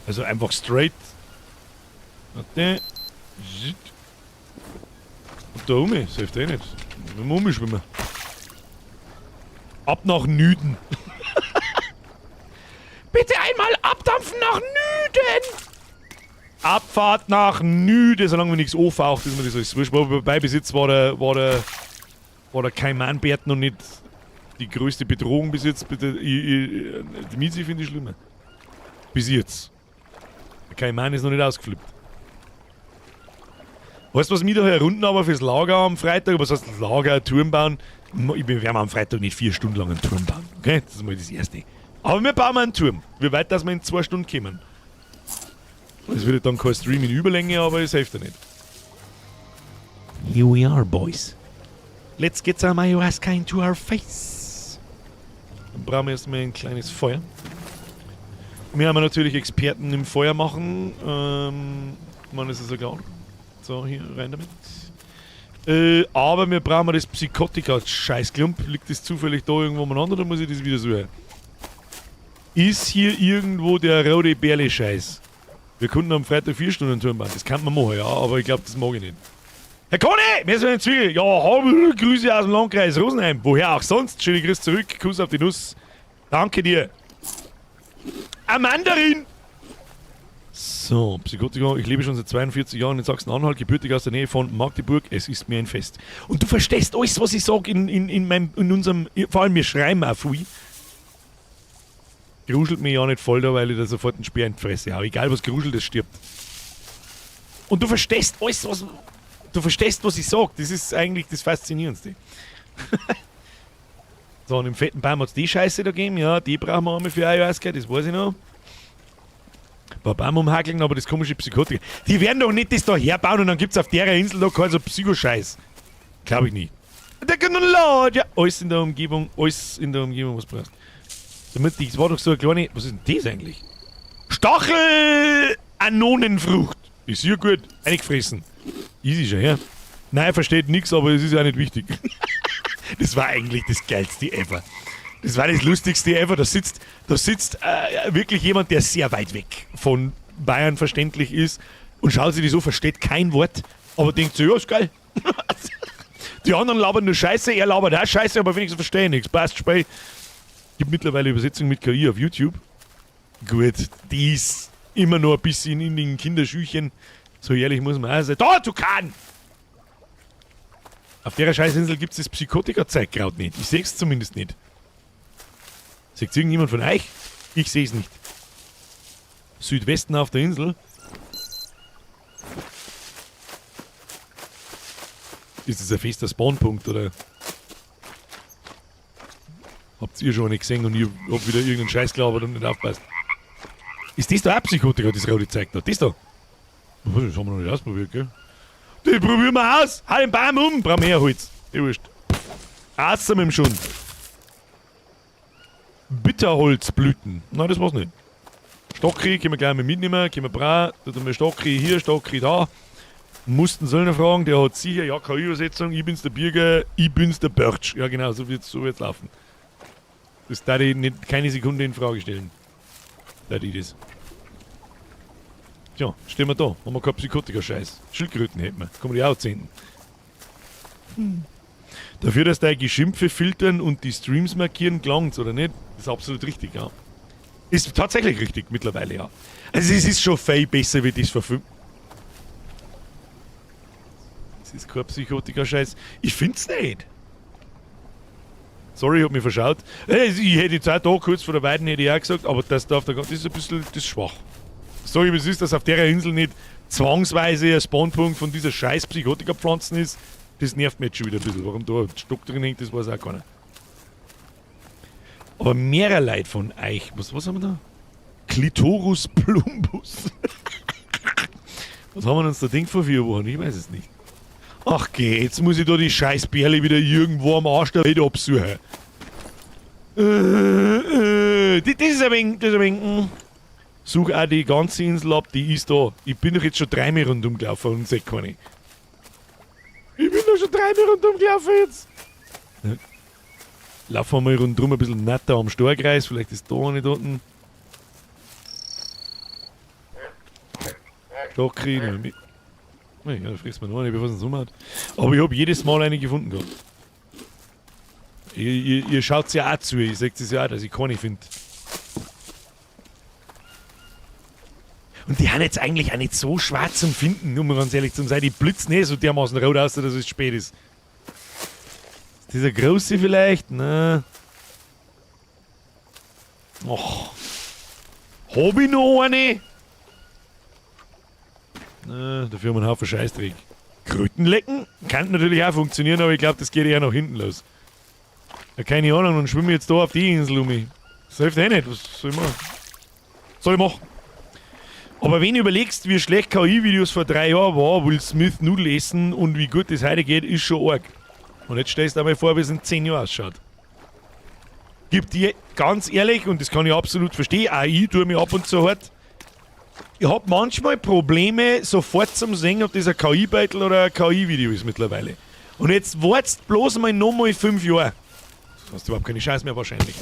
Also einfach straight. Warte. Und da oben, das hilft eh nicht. Wir müssen umschwimmen. Ab nach Nüden. Bitte einmal abdampfen nach Nüden! Abfahrt nach Nüde, solange wir nichts anfaucht, ist mir das alles wurscht. Wobei bis jetzt war der Kaimanbärt noch nicht die größte Bedrohung bis jetzt. Bitte, die Mizi finde ich schlimmer. Bis jetzt. Der Kaiman ist noch nicht ausgeflippt. Weißt du, was wir da herunten aber fürs Lager am Freitag, was heißt Lager, Turm bauen? Wir werden am Freitag nicht 4 Stunden lang einen Turm bauen, okay? Das ist mal das Erste. Aber wir bauen einen Turm. Wie weit, dass wir in 2 Stunden kommen. Das wird dann kein Stream in Überlänge, aber es hilft ja nicht. Here we are, boys. Let's get some ayahuasca into our face. Dann brauchen wir erstmal ein kleines Feuer. Wir haben natürlich Experten im Feuer machen. Man, das ist ja klar. So, hier rein damit. Aber wir brauchen das Psychotika. Scheißklump. Liegt das zufällig da irgendwo umeinander oder muss ich das wieder suchen? Ist hier irgendwo der rote Bärle-Scheiß? Wir konnten am Freitag 4 Stunden Turmbahn. Das kann man machen, ja, aber ich glaube, das mag ich nicht. Herr Conny, wir sind in Zwiebel. Ja, hallo, Grüße aus dem Landkreis Rosenheim. Woher auch sonst. Schöne Grüße zurück. Kuss auf die Nuss. Danke dir. Ein Mandarin! So, Psychotiker, ich lebe schon seit 42 Jahren in Sachsen-Anhalt, gebürtig aus der Nähe von Magdeburg. Es ist mir ein Fest. Und du verstehst alles, was ich sag in unserem, vor allem wir schreiben auch viel. Gruschelt mich ja nicht voll da, weil ich da sofort einen Speer in die Fresse hau. Egal was gruschelt, es stirbt. Und du verstehst alles, was. Du verstehst, was ich sag. Das ist eigentlich das Faszinierendste. So, und im fetten Baum hat's die Scheiße da gegeben. Ja, die brauchen wir einmal für Ayahuasca, das weiß ich noch. Ein paar Bäume umhackeln, aber das komische Psychotiker. Die werden doch nicht das da herbauen und dann gibt's auf der Insel da keinen so Psychoscheiß. Glaub ich nicht. Ja, alles in der Umgebung, alles in der Umgebung, was brauchst. Damit, das war doch so eine kleine. Was ist denn das eigentlich? Stachel-Anonenfrucht. Ist hier gut. Eingefressen. Easy schon, ja. Nein, versteht nix, aber es ist ja nicht wichtig. Das war eigentlich das Geilste ever. Das war das Lustigste ever. Da sitzt wirklich jemand, der sehr weit weg von Bayern verständlich ist und schaut sich die so, versteht kein Wort, aber denkt sich, ja, ist geil. Die anderen labern nur Scheiße, er labert auch Scheiße, aber wenigstens verstehe ich nichts. Passt, Spiel. Gibt mittlerweile Übersetzung mit KI auf YouTube. Gut, die ist immer noch ein bisschen in den Kinderschüchen. So ehrlich muss man auch sein. Da, Tukan! Auf der Scheißinsel gibt's das Psychotiker-Zeug gerade nicht. Ich seh's zumindest nicht. Seht's irgendjemand von euch? Ich seh's nicht. Südwesten auf der Insel. Ist das ein fester Spawnpunkt, oder? Habt ihr schon nicht gesehen und ich hab wieder irgendeinen Scheiß gelabert und nicht aufpasst. Ist das da auch Psychotiker, das rote Zeug da? Das da? Das haben wir noch nicht ausprobiert, gell? Die probieren wir aus! Hau den Baum um! Brauchen wir mehr Holz. Die Wurscht. Außer mit dem Schund. Bitterholzblüten. Nein, das war's nicht. Stocki können wir gleich mal mitnehmen. Können wir brauchen. Da tun wir Stocki hier, Stocki da. Mussten Söllner fragen, der hat sicher, ja, keine Übersetzung. Ich bin's der Birger, ich bin's der Börtsch. Ja, genau, so wird's laufen. Das darf ich nicht, keine Sekunde in Frage stellen. Da ich das. Tja, stehen wir da. Haben wir keinen Psychotiker-Scheiß. Schildkröten hätten wir. Kann man die auch zünden. Dafür, dass deine Geschimpfe filtern und die Streams markieren, gelangt's, oder nicht? Das ist absolut richtig, ja. Ist tatsächlich richtig mittlerweile, ja. Also es ist schon viel besser, wie das vor 5... Das ist kein Psychotiker-Scheiß. Ich find's nicht. Sorry, ich hab mich verschaut. Ich hätte jetzt auch da kurz vor der Weiden hätte ich auch gesagt, aber das darf da gar, das ist ein bisschen, das ist schwach. Sag ich, was ist, dass auf der Insel nicht zwangsweise ein Spawnpunkt von dieser scheiß Psychotikerpflanzen ist, das nervt mich jetzt schon wieder ein bisschen. Warum da ein Stock drin hängt, das weiß auch keiner. Aber mehrere Leute von euch, was haben wir da? Clitorus plumbus. Was haben wir uns da gedacht vor 4 Wochen? Ich weiß es nicht. Ach geh, jetzt muss ich da die scheiß Bärle wieder irgendwo am Arsch der Welt absuchen. Das ist ein wenig, das ist ein wenig, Such auch die ganze Insel ab, die ist da. Ich bin doch jetzt schon 3-mal rundum gelaufen und seh keine. Ich bin doch schon 3-mal rundum gelaufen jetzt. Ja. Laufen wir mal rundum ein bisschen netter am Storkreis, vielleicht ist da eine unten. Da krieg ich noch mit. Ja, da frisst man noch eine, bevor es einen Sommer hat. Aber ich hab jedes Mal eine gefunden gehabt. Ihr schaut's ja auch zu, ihr seht es ja auch, dass ich keine find. Und die haben jetzt eigentlich auch nicht so schwer zum Finden, um ganz ehrlich zu sein. Die blitzen eh so dermaßen rot aus, dass es spät ist. Ist dieser große vielleicht? Na. Och. Hab ich noch eine? Na, dafür haben wir einen Haufen Scheißdreck. Kröten lecken? Kann natürlich auch funktionieren, aber ich glaub, das geht eher nach hinten los. Ja, keine Ahnung, und schwimme jetzt da auf die Insel um mich. Das hilft eh nicht. Was soll ich machen? Soll ich machen? Aber wenn du überlegst, wie schlecht K I-Videos vor 3 Jahren war, Will Smith Nudel essen und wie gut das heute geht, ist schon arg. Und jetzt stellst du dir mal vor, wie es in 10 Jahren ausschaut. Gib dir ganz ehrlich, und das kann ich absolut verstehen, auch ich tue mir ab und zu hart, Ich hab manchmal Probleme, sofort zum sehen, ob das ein KI-Beitel oder ein KI-Video ist mittlerweile. Und jetzt wartest bloß mal nochmal 5 Jahre. Du hast überhaupt keine Chance mehr wahrscheinlich.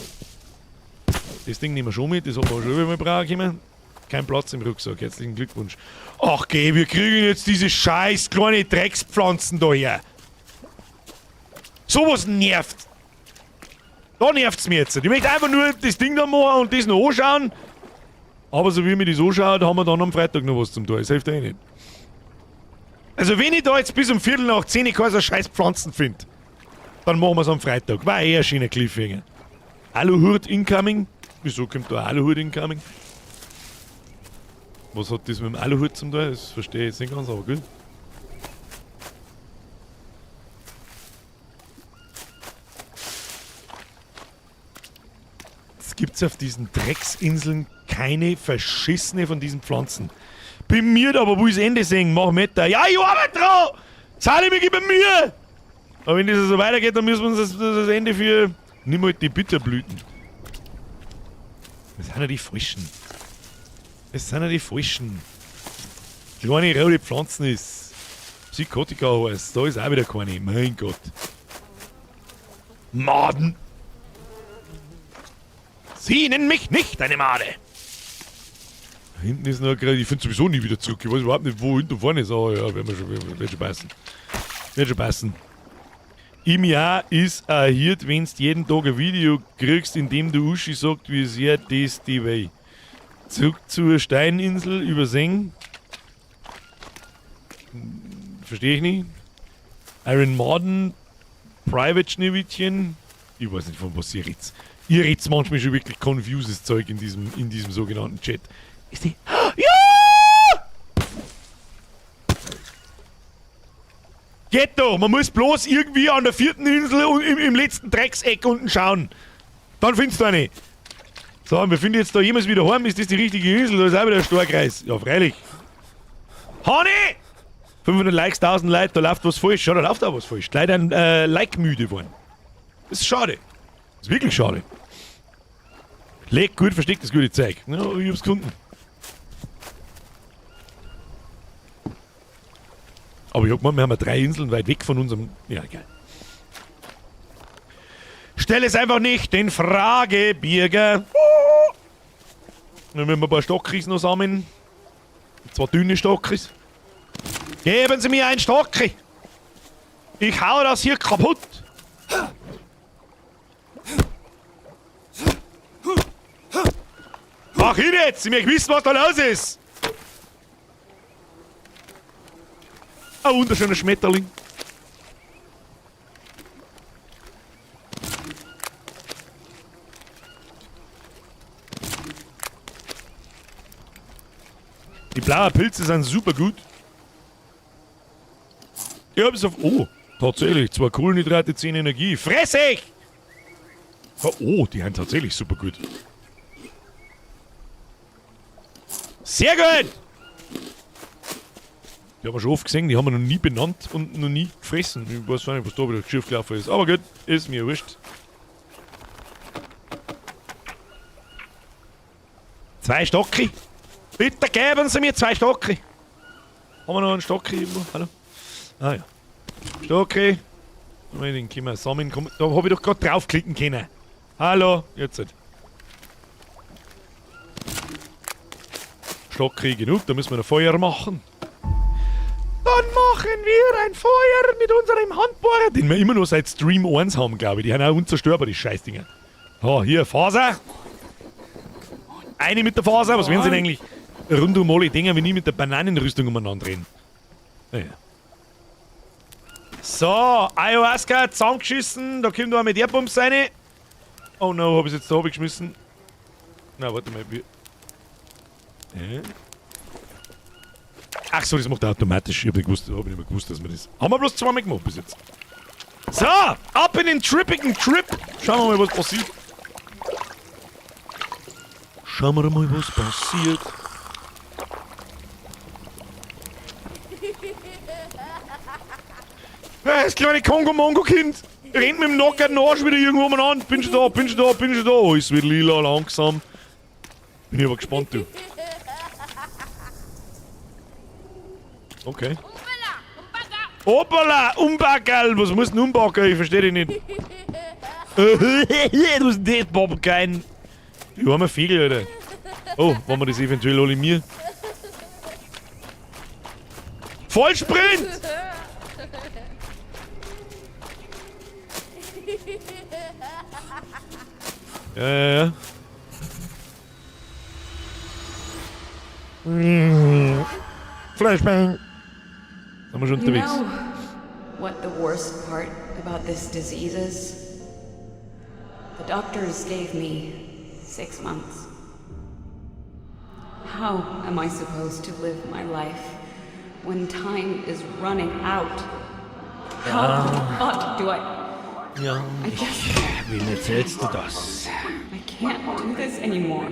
Das Ding nehmen wir schon mit, das hat man schon mal brauchen können. Kein Platz im Rucksack, herzlichen Glückwunsch. Ach geh, wir kriegen jetzt diese scheiß kleine Dreckspflanzen da her. Sowas nervt. Da nervt's mir jetzt. Ich möchte einfach nur das Ding da machen und das noch anschauen. Aber so wie mir das anschaut, haben wir dann am Freitag noch was zum tun. Das hilft eh nicht. Also wenn ich da jetzt bis um 10:15 keine so scheiß Pflanzen find, dann machen wir's am Freitag. War eh ein schöner Cliffhanger. Aluhut incoming? Wieso kommt da Aluhut incoming? Was hat das mit dem Aluhut zum tun? Das verstehe ich jetzt nicht ganz, aber gut. Es gibt auf diesen Drecksinseln keine verschissene von diesen Pflanzen. Bin mir aber wo ich das Ende sehen, mach mit da. Ja, ich arbeite dran! Zahle mich, gib mir Mühe! Aber wenn das so weitergeht, dann müssen wir uns das Ende für. Nimm halt die Bitterblüten. Das sind ja die falschen. Das sind ja die falschen. Kleine rote Pflanzen ist. Psychotika heißt. Da ist auch wieder keine. Mein Gott. Maden! Sie nennen mich nicht eine Made! Da hinten ist noch eine Grenze. Ich finde sowieso nie wieder zurück. Ich weiß überhaupt nicht, wo hinten und vorne ist. Aber ja, werden wir schon, wird schon passen. Wird schon passen. Im Jahr ist ein Hirt, wenn du jeden Tag ein Video kriegst, in dem du Uschi sagt, wie sehr das die weh. Zurück zur Steininsel, übersehen. Verstehe ich nicht. Iron Maden, Private Schneewittchen. Ich weiß nicht, von was ihr redet. Ihr redet manchmal schon wirklich confuses Zeug in diesem sogenannten Chat. Ist die. Ja! Geht doch! Man muss bloß irgendwie an der 4. Insel und im letzten Dreckseck unten schauen. Dann findest du eine. So, und wir finden jetzt da jemals wieder heim. Ist das die richtige Insel? Da ist auch wieder ein Starkreis. Ja, freilich. Honey! 500 Likes, 1000 Leute, da läuft was falsch. Ja, da läuft auch was falsch. Die Leute sind like-müde geworden. Das ist schade. Das ist wirklich schade. Leg gut versteckt das gute Zeug. Ja, ich hab's gefunden. Aber ich hab gemeint, wir haben ja 3 Inseln weit weg von unserem... Ja, geil. Stell es einfach nicht in Frage, Birger. Dann müssen wir ein paar Stockis noch sammeln. 2 dünne Stockis. Geben Sie mir ein Stocki! Ich hau das hier kaputt! Mach hin jetzt! Ich möchte wissen, was da los ist! Ein wunderschöner Schmetterling. Die blauen Pilze sind super gut. Ich hab's auf... Oh, tatsächlich. 2 Kohlenhydrate, 10 Energie. Fress ich! Oh, die sind tatsächlich super gut. Sehr gut! Die haben wir schon oft gesehen, die haben wir noch nie benannt und noch nie gefressen. Ich weiß nicht, was da wieder schief gelaufen ist. Aber gut, ist mir wurscht. 2 Stocki. Bitte geben Sie mir 2 Stocki. Haben wir noch einen Stocki irgendwo? Hallo? Ah ja. Stocki. Den können wir sammeln. Komm, da hab ich doch grad draufklicken können. Hallo, jetzt halt. Stocki genug, da müssen wir noch Feuer machen. Dann machen wir ein Feuer mit unserem Handbohrer, den wir immer nur seit Stream 1 haben, glaube ich. Die sind auch unzerstörbar, die Scheißdinger. So, hier, Faser. Eine mit der Faser, was werden sie denn eigentlich rund um alle Dinger, wenn ich mit der Bananenrüstung umeinander reden? Naja. So, Ayahuasca zusammengeschissen, da kommt auch mit der Bums rein. Oh no, hab ich's jetzt da geschmissen? Na, warte mal. Wir Ach so, das macht er automatisch. Ich hab nicht gewusst, hab nicht mehr gewusst, dass wir das. Haben wir bloß zweimal gemacht bis jetzt. So, ab in den trippigen Trip. Schauen wir mal, was passiert. Schauen wir mal, was passiert. Das kleine Kongo-Mongo-Kind rennt mit dem nackerten Arsch wieder irgendwo umeinander. Bin schon da, bin schon da, bin schon da. Alles wird lila langsam. Bin ich aber gespannt, du. Okay. Hoppala, Umbackerl! Was muss denn Umbacker? Ich verstehe dich nicht. Du musst das Bob kein. Die arme Vögel, Alter. Oh, wollen wir das eventuell alle mir? Vollsprint! Ja, ja, ja. Flashbang! Sind wir schon You unterwegs? know what the worst part about this disease is? The doctors gave me 6 months. How am I supposed to live my life when time is running out? How the fuck do I? Ja. I just Wem erzählst du das? I can't do this anymore.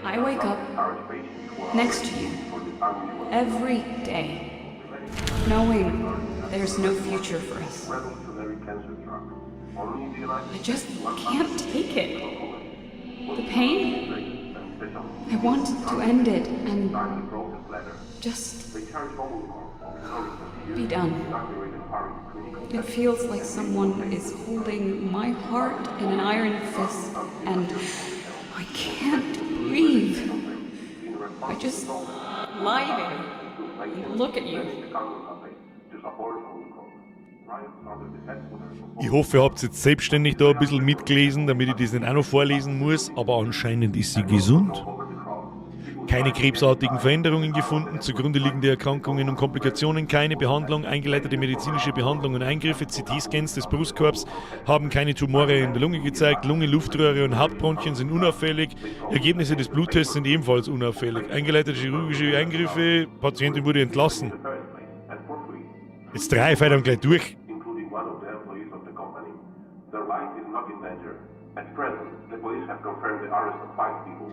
I wake up next to you every day, knowing there's no future for us. I just can't take it. The pain? I want to end it and just be done. It feels like someone is holding my heart in an iron fist, and I can't breathe. I just lie there and look at you. Ich hoffe, ihr habt jetzt selbstständig da ein bisschen mitgelesen, damit ich das nicht auch noch vorlesen muss, aber anscheinend ist sie gesund. Keine krebsartigen Veränderungen gefunden, zugrunde liegende Erkrankungen und Komplikationen, keine Behandlung, eingeleitete medizinische Behandlung und Eingriffe, CT-Scans des Brustkorbs haben keine Tumore in der Lunge gezeigt, Lunge, Luftröhre und Hauptbronchien sind unauffällig, Ergebnisse des Bluttests sind ebenfalls unauffällig, eingeleitete chirurgische Eingriffe, Patientin wurde entlassen. Jetzt drei ich dann gleich durch. Including one of the employees of the company. Their life is not in danger. At present, the police have confirmed the arrest of five people.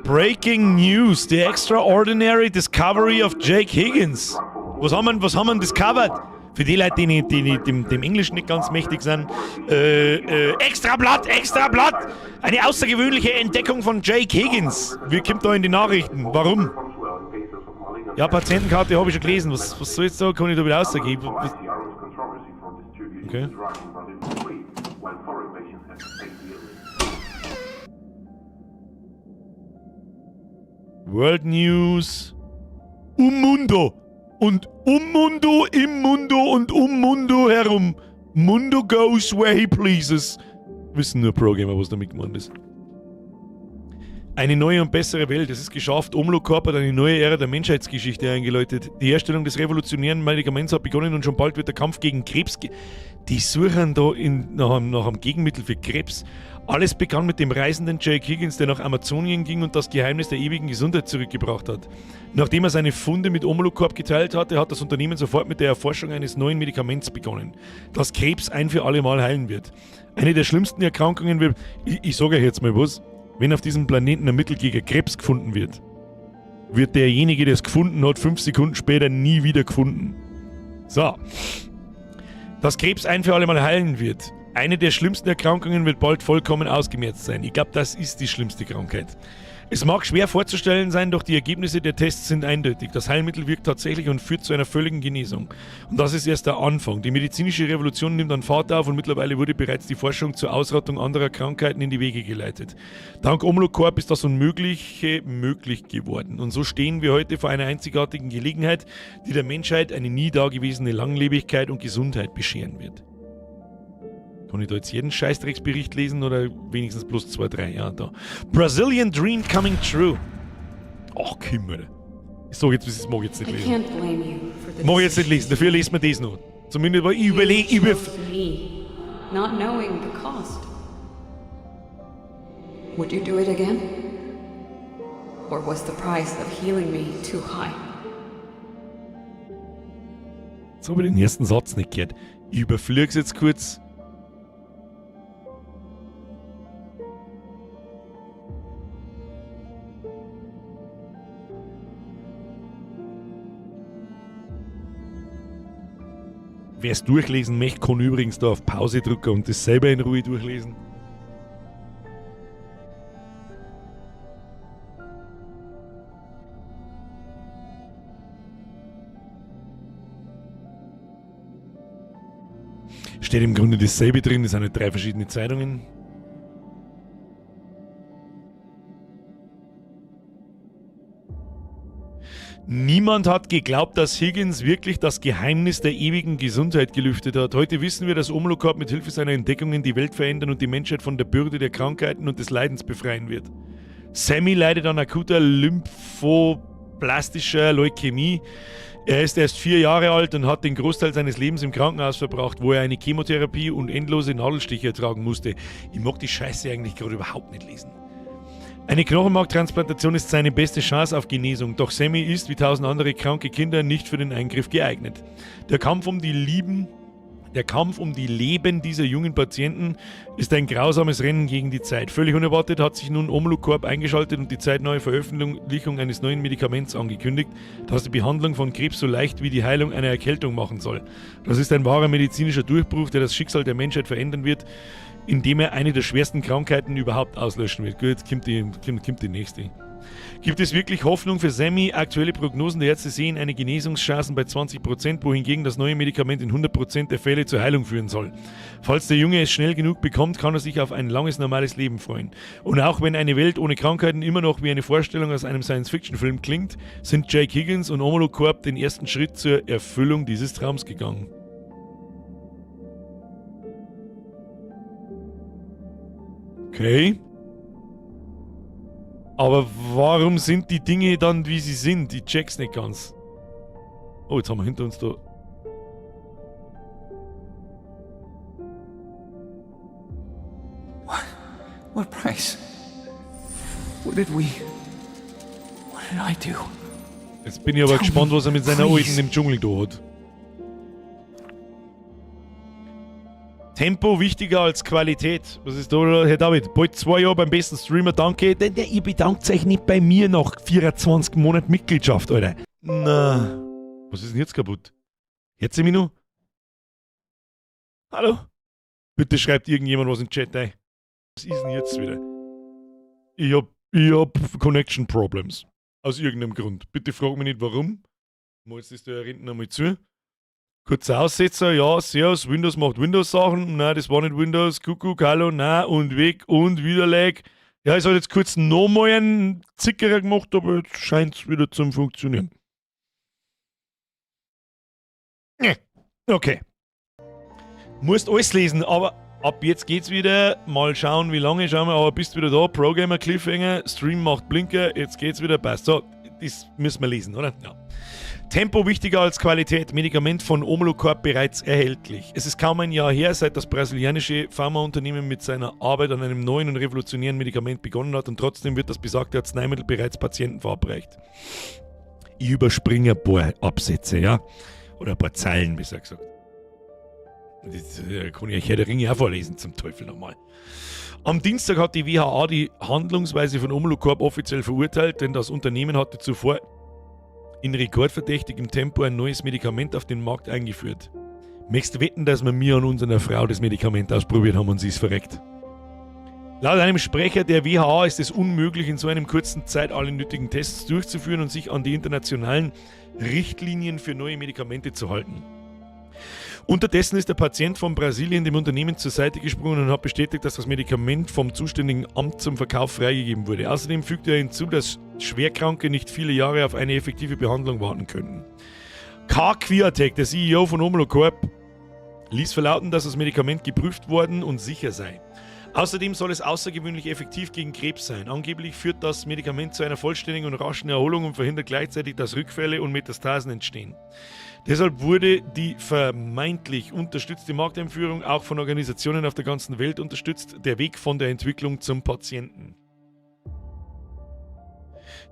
Breaking News: The Extraordinary Discovery of Jake Higgins. Was haben wir denn discovered? Für die Leute, die nicht dem Englischen nicht ganz mächtig sind. Extrablatt, Extrablatt! Eine außergewöhnliche Entdeckung von Jake Higgins. Wie kommt da in die Nachrichten? Warum? Ja, Patientenkarte habe ich schon gelesen. Was soll jetzt da? Kann ich da wieder rausgehen? Was? Okay. Okay. While foreign patients have to pay dearly. World News. Umundo. Und um Mundo, im Mundo und um Mundo herum. Mundo goes where he pleases. Wissen nur Pro-Gamer, was damit gemeint ist. Eine neue und bessere Welt. Es ist geschafft. Omlocorp hat eine neue Ära der Menschheitsgeschichte eingeläutet. Die Herstellung des revolutionären Medikaments hat begonnen und schon bald wird der Kampf gegen Krebs. Die suchen da nach einem Gegenmittel für Krebs. Alles begann mit dem reisenden Jake Higgins, der nach Amazonien ging und das Geheimnis der ewigen Gesundheit zurückgebracht hat. Nachdem er seine Funde mit Omlocorp geteilt hatte, hat das Unternehmen sofort mit der Erforschung eines neuen Medikaments begonnen, das Krebs ein für alle Mal heilen wird. Eine der schlimmsten Erkrankungen wird. Ich sage euch jetzt mal was: Wenn auf diesem Planeten ein Mittel gegen Krebs gefunden wird, wird derjenige, der es gefunden hat, 5 Sekunden später nie wieder gefunden. So. Dass Krebs ein für alle Mal heilen wird. Eine der schlimmsten Erkrankungen wird bald vollkommen ausgemerzt sein. Ich glaube, das ist die schlimmste Krankheit. Es mag schwer vorzustellen sein, doch die Ergebnisse der Tests sind eindeutig. Das Heilmittel wirkt tatsächlich und führt zu einer völligen Genesung. Und das ist erst der Anfang. Die medizinische Revolution nimmt an Fahrt auf und mittlerweile wurde bereits die Forschung zur Ausrottung anderer Krankheiten in die Wege geleitet. Dank Omlocorp ist das Unmögliche möglich geworden. Und so stehen wir heute vor einer einzigartigen Gelegenheit, die der Menschheit eine nie dagewesene Langlebigkeit und Gesundheit bescheren wird. Kann ich da jetzt jeden Scheißdrecksbericht lesen oder wenigstens bloß zwei, drei? Ja, da. Brazilian Dream Coming True. Ach, Kümmere. Ich sag jetzt, das mag ich jetzt nicht I lesen. can't blame you for the Mag ich jetzt nicht lesen, dafür lesen wir das noch. Zumindest, weil ich überlege, You über. chose me, not knowing the cost. Would you do it again? Or was the price of healing me too high? Jetzt habe ich den ersten Satz nicht gehört. Ich überflieg's jetzt kurz. Wer es durchlesen möchte, kann übrigens da auf Pause drücken und das selber in Ruhe durchlesen. Steht im Grunde dasselbe drin, das sind halt drei verschiedene Zeitungen. Niemand hat geglaubt, dass Higgins wirklich das Geheimnis der ewigen Gesundheit gelüftet hat. Heute wissen wir, dass Omlokorb mit Hilfe seiner Entdeckungen die Welt verändern und die Menschheit von der Bürde der Krankheiten und des Leidens befreien wird. Sammy leidet an akuter lymphoblastischer Leukämie. Er ist erst 4 Jahre alt und hat den Großteil seines Lebens im Krankenhaus verbracht, wo er eine Chemotherapie und endlose Nadelstiche ertragen musste. Ich mag die Scheiße eigentlich gerade überhaupt nicht lesen. Eine Knochenmarktransplantation ist seine beste Chance auf Genesung, doch Sammy ist, wie tausend andere kranke Kinder, nicht für den Eingriff geeignet. Der Kampf um die Leben dieser jungen Patienten ist ein grausames Rennen gegen die Zeit. Völlig unerwartet hat sich nun Omlucorp eingeschaltet und die zeitnahe Veröffentlichung eines neuen Medikaments angekündigt, das die Behandlung von Krebs so leicht wie die Heilung einer Erkältung machen soll. Das ist ein wahrer medizinischer Durchbruch, der das Schicksal der Menschheit verändern wird, indem er eine der schwersten Krankheiten überhaupt auslöschen wird. Gut, jetzt kommt die nächste. Gibt es wirklich Hoffnung für Sammy? Aktuelle Prognosen der Ärzte sehen eine Genesungschancen bei 20%, wohingegen das neue Medikament in 100% der Fälle zur Heilung führen soll. Falls der Junge es schnell genug bekommt, kann er sich auf ein langes, normales Leben freuen. Und auch wenn eine Welt ohne Krankheiten immer noch wie eine Vorstellung aus einem Science-Fiction-Film klingt, sind Jake Higgins und Omolocorp den ersten Schritt zur Erfüllung dieses Traums gegangen. Okay. Aber warum sind die Dinge dann, wie sie sind? Ich check's nicht ganz. Oh, jetzt haben wir hinter uns da... What price? What did we... What did I do? Jetzt bin ich aber gespannt, was er mit seiner Alten im Dschungel da hat. Tempo wichtiger als Qualität. Was ist da, Herr David? Bald 2 Jahre beim besten Streamer, danke. Denn ihr bedankt euch nicht bei mir nach 24 Monaten Mitgliedschaft, Alter. Na, was ist denn jetzt kaputt? Jetzt mich noch? Hallo? Bitte schreibt irgendjemand was in den Chat ein. Was ist denn jetzt wieder? Ich hab Connection Problems. Aus irgendeinem Grund. Bitte frag mich nicht warum. Mal jetzt ist der Rentner mal zu. Kurzer Aussetzer, ja, servus, Windows macht Windows-Sachen, nein, das war nicht Windows, Kuckuck, hallo, nein, und weg und wieder Lag. Ja, es hat jetzt kurz nochmal einen Zickerer gemacht, aber jetzt scheint es wieder zum Funktionieren. Okay. Musst alles lesen, aber ab jetzt geht's wieder. Mal schauen, wie lange, schauen wir, aber bist wieder da. Programmer Cliffhanger, Stream macht Blinker, jetzt geht's wieder, passt. So, das müssen wir lesen, oder? Ja. Tempo wichtiger als Qualität, Medikament von Omlocorp bereits erhältlich. Es ist kaum ein Jahr her, seit das brasilianische Pharmaunternehmen mit seiner Arbeit an einem neuen und revolutionären Medikament begonnen hat und trotzdem wird das besagte Arzneimittel bereits Patienten verabreicht. Ich überspringe ein paar Absätze, ja? Oder ein paar Zeilen, besser gesagt. Das kann ich euch Herr der Ringe auch vorlesen, zum Teufel nochmal. Am Dienstag hat die WHA die Handlungsweise von Omlocorp offiziell verurteilt, denn das Unternehmen hatte zuvor in rekordverdächtigem Tempo ein neues Medikament auf den Markt eingeführt. Möchtest du wetten, dass wir mir und unserer Frau das Medikament ausprobiert haben und sie ist verreckt? Laut einem Sprecher der WHO ist es unmöglich, in so einem kurzen Zeit alle nötigen Tests durchzuführen und sich an die internationalen Richtlinien für neue Medikamente zu halten. Unterdessen ist der Patient von Brasilien dem Unternehmen zur Seite gesprungen und hat bestätigt, dass das Medikament vom zuständigen Amt zum Verkauf freigegeben wurde. Außerdem fügte er hinzu, dass Schwerkranke nicht viele Jahre auf eine effektive Behandlung warten könnten. K. Kwiatek, der CEO von Omlocorp, ließ verlauten, dass das Medikament geprüft worden und sicher sei. Außerdem soll es außergewöhnlich effektiv gegen Krebs sein. Angeblich führt das Medikament zu einer vollständigen und raschen Erholung und verhindert gleichzeitig, dass Rückfälle und Metastasen entstehen. Deshalb wurde die vermeintlich unterstützte Markteinführung auch von Organisationen auf der ganzen Welt unterstützt, der Weg von der Entwicklung zum Patienten.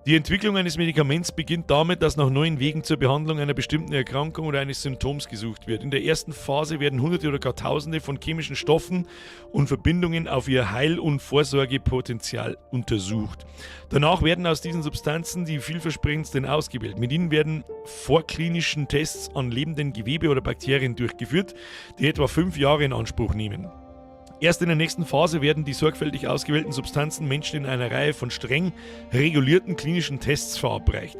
Die Entwicklung eines Medikaments beginnt damit, dass nach neuen Wegen zur Behandlung einer bestimmten Erkrankung oder eines Symptoms gesucht wird. In der ersten Phase werden Hunderte oder gar Tausende von chemischen Stoffen und Verbindungen auf ihr Heil- und Vorsorgepotenzial untersucht. Danach werden aus diesen Substanzen die vielversprechendsten ausgewählt. Mit ihnen werden vorklinischen Tests an lebenden Gewebe oder Bakterien durchgeführt, die etwa 5 Jahre in Anspruch nehmen. Erst in der nächsten Phase werden die sorgfältig ausgewählten Substanzen Menschen in einer Reihe von streng regulierten klinischen Tests verabreicht,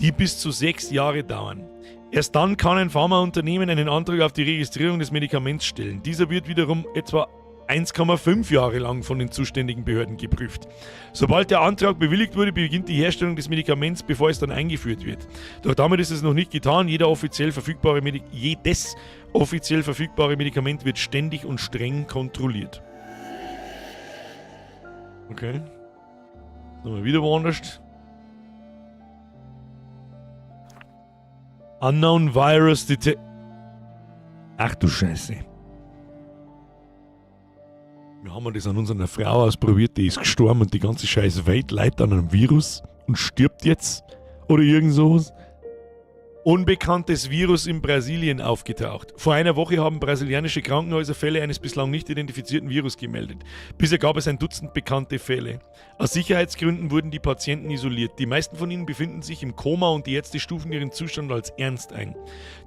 die bis zu 6 Jahre dauern. Erst dann kann ein Pharmaunternehmen einen Antrag auf die Registrierung des Medikaments stellen. Dieser wird wiederum etwa 1,5 Jahre lang von den zuständigen Behörden geprüft. Sobald der Antrag bewilligt wurde, beginnt die Herstellung des Medikaments, bevor es dann eingeführt wird. Doch damit ist es noch nicht getan. Jeder offiziell verfügbare Medik jedes offiziell verfügbare Medikament wird ständig und streng kontrolliert. Okay. Sind wir wieder woanders. Unknown Virus Detect. Ach du Scheiße. Wir haben das an unserer Frau ausprobiert, die ist gestorben und die ganze scheiß Welt leidet an einem Virus und stirbt jetzt. Oder irgend sowas. Unbekanntes Virus in Brasilien aufgetaucht. Vor einer Woche haben brasilianische Krankenhäuser Fälle eines bislang nicht identifizierten Virus gemeldet. Bisher gab es ein Dutzend bekannte Fälle. Aus Sicherheitsgründen wurden die Patienten isoliert. Die meisten von ihnen befinden sich im Koma und die Ärzte stufen ihren Zustand als ernst ein.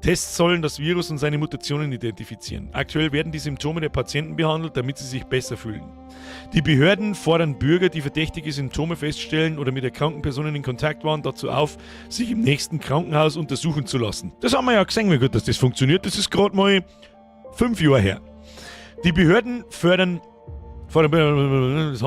Tests sollen das Virus und seine Mutationen identifizieren. Aktuell werden die Symptome der Patienten behandelt, damit sie sich besser fühlen. Die Behörden fordern Bürger, die verdächtige Symptome feststellen oder mit erkrankten Personen in Kontakt waren, dazu auf, sich im nächsten Krankenhaus untersuchen zu lassen. Das haben wir ja gesehen, wie gut dass das funktioniert. Das ist gerade mal 5 Jahre her. Die Behörden fördern. Das haben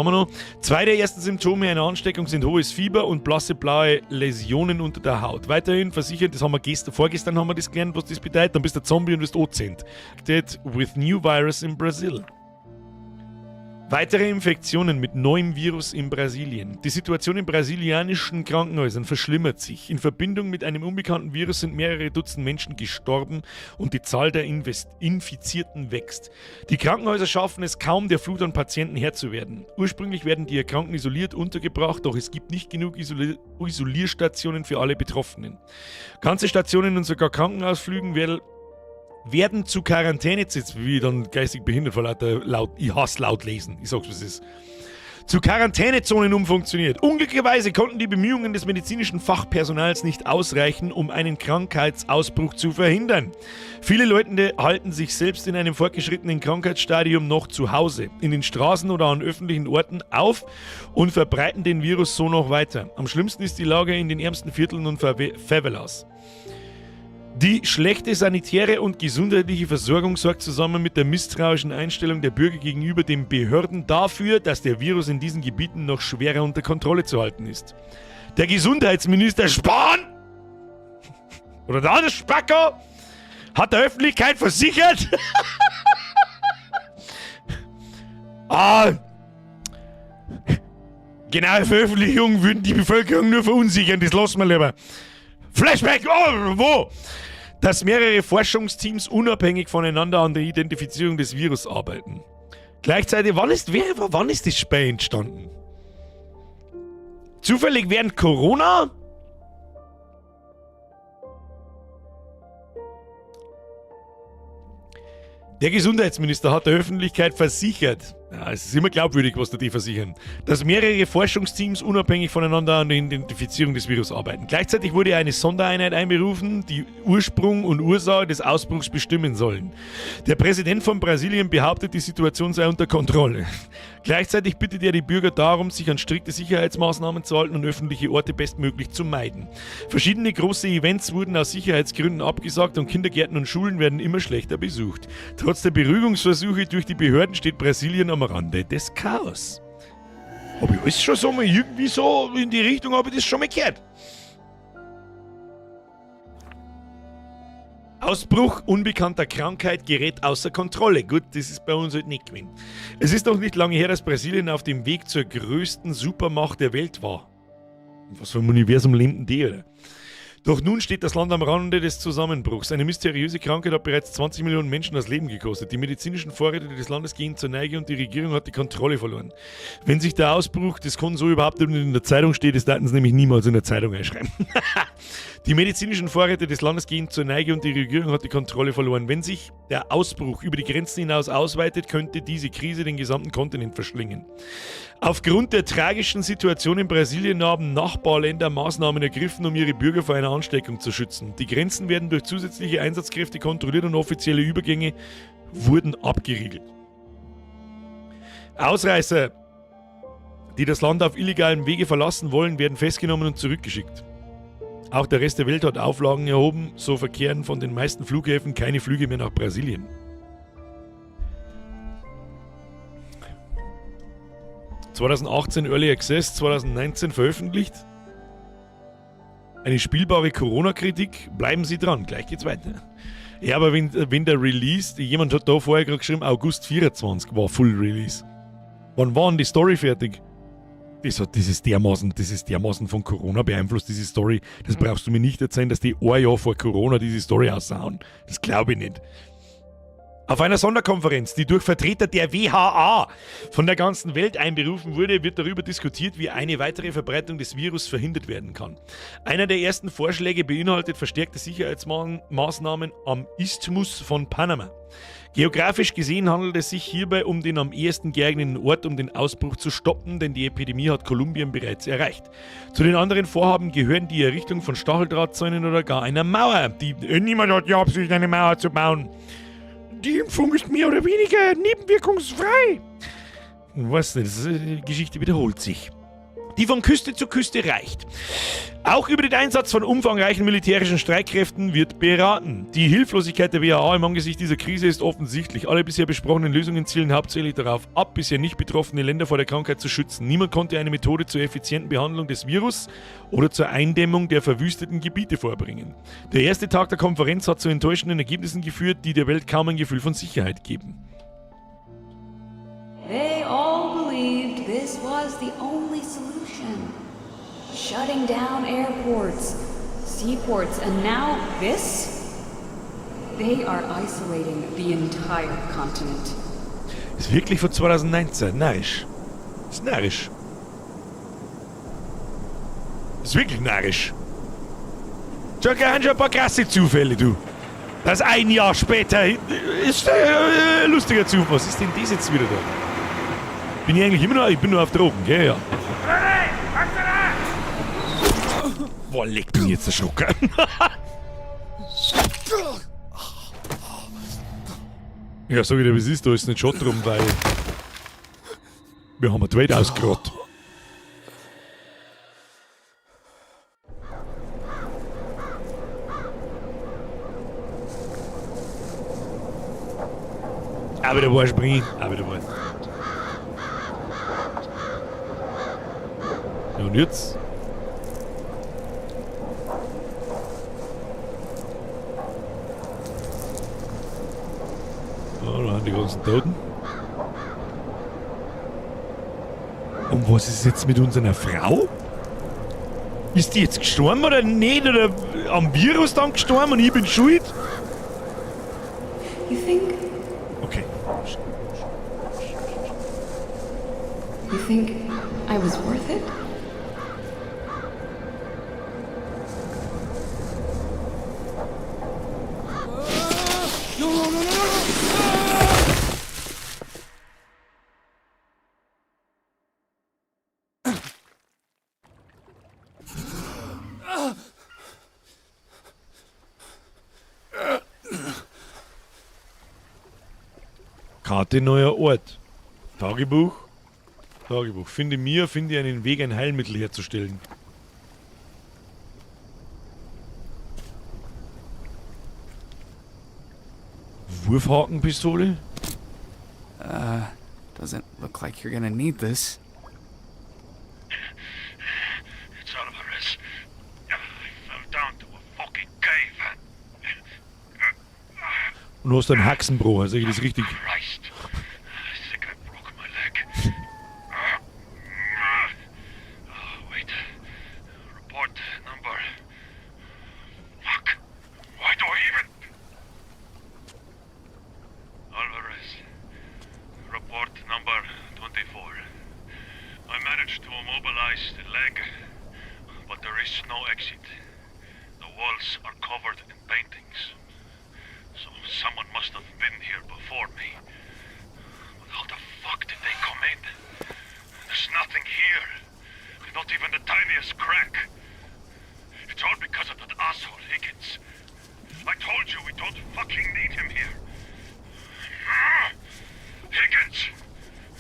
wir noch. Zwei der ersten Symptome einer Ansteckung sind hohes Fieber und blasse blaue Läsionen unter der Haut. Weiterhin versichern, das haben wir gestern, vorgestern haben wir das gelernt, was das bedeutet, dann bist du Zombie und wirst ozent. With new virus in Brazil. Weitere Infektionen mit neuem Virus in Brasilien. Die Situation in brasilianischen Krankenhäusern verschlimmert sich. In Verbindung mit einem unbekannten Virus sind mehrere Dutzend Menschen gestorben und die Zahl der Infizierten wächst. Die Krankenhäuser schaffen es kaum, der Flut an Patienten Herr zu werden. Ursprünglich werden die Erkrankten isoliert untergebracht, doch es gibt nicht genug Isolierstationen für alle Betroffenen. Ganze Stationen und sogar Krankenhausflügen werden zu Quarantäne, jetzt wie dann geistig behindert vor lauter laut, ich hasse laut lesen, ich sag's, was es ist, zu Quarantänezonen umfunktioniert. Unglücklicherweise konnten die Bemühungen des medizinischen Fachpersonals nicht ausreichen, um einen Krankheitsausbruch zu verhindern. Viele Leute halten sich selbst in einem fortgeschrittenen Krankheitsstadium noch zu Hause, in den Straßen oder an öffentlichen Orten auf und verbreiten den Virus so noch weiter. Am schlimmsten ist die Lage in den ärmsten Vierteln und Favelas. Die schlechte sanitäre und gesundheitliche Versorgung sorgt zusammen mit der misstrauischen Einstellung der Bürger gegenüber den Behörden dafür, dass der Virus in diesen Gebieten noch schwerer unter Kontrolle zu halten ist. Der Gesundheitsminister Spahn oder der andere Spacko hat der Öffentlichkeit versichert, genaue Veröffentlichungen würden die Bevölkerung nur verunsichern, das lassen wir lieber. Flashback, oh, wo? Dass mehrere Forschungsteams unabhängig voneinander an der Identifizierung des Virus arbeiten. Gleichzeitig, wann ist das Spiel entstanden? Zufällig während Corona? Der Gesundheitsminister hat der Öffentlichkeit versichert, ja, es ist immer glaubwürdig, was die versichern, dass mehrere Forschungsteams unabhängig voneinander an der Identifizierung des Virus arbeiten. Gleichzeitig wurde eine Sondereinheit einberufen, die Ursprung und Ursache des Ausbruchs bestimmen sollen. Der Präsident von Brasilien behauptet, die Situation sei unter Kontrolle. Gleichzeitig bittet er die Bürger darum, sich an strikte Sicherheitsmaßnahmen zu halten und öffentliche Orte bestmöglich zu meiden. Verschiedene große Events wurden aus Sicherheitsgründen abgesagt und Kindergärten und Schulen werden immer schlechter besucht. Trotz der Beruhigungsversuche durch die Behörden steht Brasilien am Rande des Chaos. Hab ich alles schon so mal irgendwie so in die Richtung, habe ich das schon mal gehört. Ausbruch unbekannter Krankheit gerät außer Kontrolle. Gut, das ist bei uns halt nicht gewesen. Es ist noch nicht lange her, dass Brasilien auf dem Weg zur größten Supermacht der Welt war. Was für ein Universum lebt denn die, oder? Doch nun steht das Land am Rande des Zusammenbruchs. Eine mysteriöse Krankheit hat bereits 20 Millionen Menschen das Leben gekostet. Die medizinischen Vorräte des Landes gehen zur Neige und die Regierung hat die Kontrolle verloren. Wenn sich der Ausbruch des so überhaupt nicht in der Zeitung steht, das daten sie nämlich niemals in der Zeitung einschreiben. Die medizinischen Vorräte des Landes gehen zur Neige und die Regierung hat die Kontrolle verloren. Wenn sich der Ausbruch über die Grenzen hinaus ausweitet, könnte diese Krise den gesamten Kontinent verschlingen. Aufgrund der tragischen Situation in Brasilien haben Nachbarländer Maßnahmen ergriffen, um ihre Bürger vor einer Ansteckung zu schützen. Die Grenzen werden durch zusätzliche Einsatzkräfte kontrolliert und offizielle Übergänge wurden abgeriegelt. Ausreißer, die das Land auf illegalem Wege verlassen wollen, werden festgenommen und zurückgeschickt. Auch der Rest der Welt hat Auflagen erhoben, so verkehren von den meisten Flughäfen keine Flüge mehr nach Brasilien. 2018 Early Access, 2019 veröffentlicht. Eine spielbare Corona-Kritik. Bleiben Sie dran, gleich geht's weiter. Ja, aber wenn der Release, jemand hat da vorher gerade geschrieben, August 24 war Full Release. Wann war denn die Story fertig? Das ist dermaßen von Corona beeinflusst, diese Story. Das brauchst du mir nicht erzählen, dass die ein Jahr vor Corona diese Story aussahen. Das glaube ich nicht. Auf einer Sonderkonferenz, die durch Vertreter der WHA von der ganzen Welt einberufen wurde, wird darüber diskutiert, wie eine weitere Verbreitung des Virus verhindert werden kann. Einer der ersten Vorschläge beinhaltet verstärkte Sicherheitsmaßnahmen am Isthmus von Panama. Geografisch gesehen handelt es sich hierbei um den am ehesten geeigneten Ort, um den Ausbruch zu stoppen, denn die Epidemie hat Kolumbien bereits erreicht. Zu den anderen Vorhaben gehören die Errichtung von Stacheldrahtzäunen oder gar einer Mauer. Niemand hat die Absicht, eine Mauer zu bauen. Die Impfung ist mehr oder weniger nebenwirkungsfrei. Was denn? Die Geschichte wiederholt sich. Die von Küste zu Küste reicht. Auch über den Einsatz von umfangreichen militärischen Streitkräften wird beraten. Die Hilflosigkeit der WHA im Angesicht dieser Krise ist offensichtlich. Alle bisher besprochenen Lösungen zielen hauptsächlich darauf ab, bisher nicht betroffene Länder vor der Krankheit zu schützen. Niemand konnte eine Methode zur effizienten Behandlung des Virus oder zur Eindämmung der verwüsteten Gebiete vorbringen. Der erste Tag der Konferenz hat zu enttäuschenden Ergebnissen geführt, die der Welt kaum ein Gefühl von Sicherheit geben. They all believed this was the only solution. Shutting down airports, seaports, and now this? They are isolating the entire continent. Ist wirklich von 2019. Narrisch. Ist narrisch. Ist wirklich narrisch. Schon schon ein paar krasse Zufälle, du. Das ein Jahr später ist lustiger Zufall. Was ist denn das jetzt wieder da? Bin ich eigentlich immer noch... Ich bin nur auf Drogen, gell? Ja. Boah, leck mich jetzt erschrocken. Ja, sag ich dir, wie es ist, da ist nicht schon drum, weil wir haben die Welt ausgerottet. Aber der war springen, aber der war. Ja, und jetzt? Ja, da haben die ganzen Toten. Und was ist jetzt mit unserer Frau? Ist die jetzt gestorben oder nicht? Oder am Virus dann gestorben und ich bin schuld? You think? Okay. You think I was worth it? No, no, no, no, no! Karte neuer Ort. Tagebuch. Tagebuch. Finde mir, finde einen Weg, ein Heilmittel herzustellen. Wurfhakenpistole? Doesn't look like you're gonna need this. It's Alvarez. I fell down to a fucking cave. Und du hast einen Haxenbruch, also ich das richtig. Christ. I think I broke my leg. Oh, wait. Report number. Fuck. Why do I even... Alvarez. Report number 24. I managed to immobilize the leg, but there is no exit. The walls are covered in paintings. So someone must have been here before me. But how the fuck did they come in? There's nothing here. Not even the tiniest crack. It's all because of that asshole Higgins. I told you we don't fucking need him here. Higgins!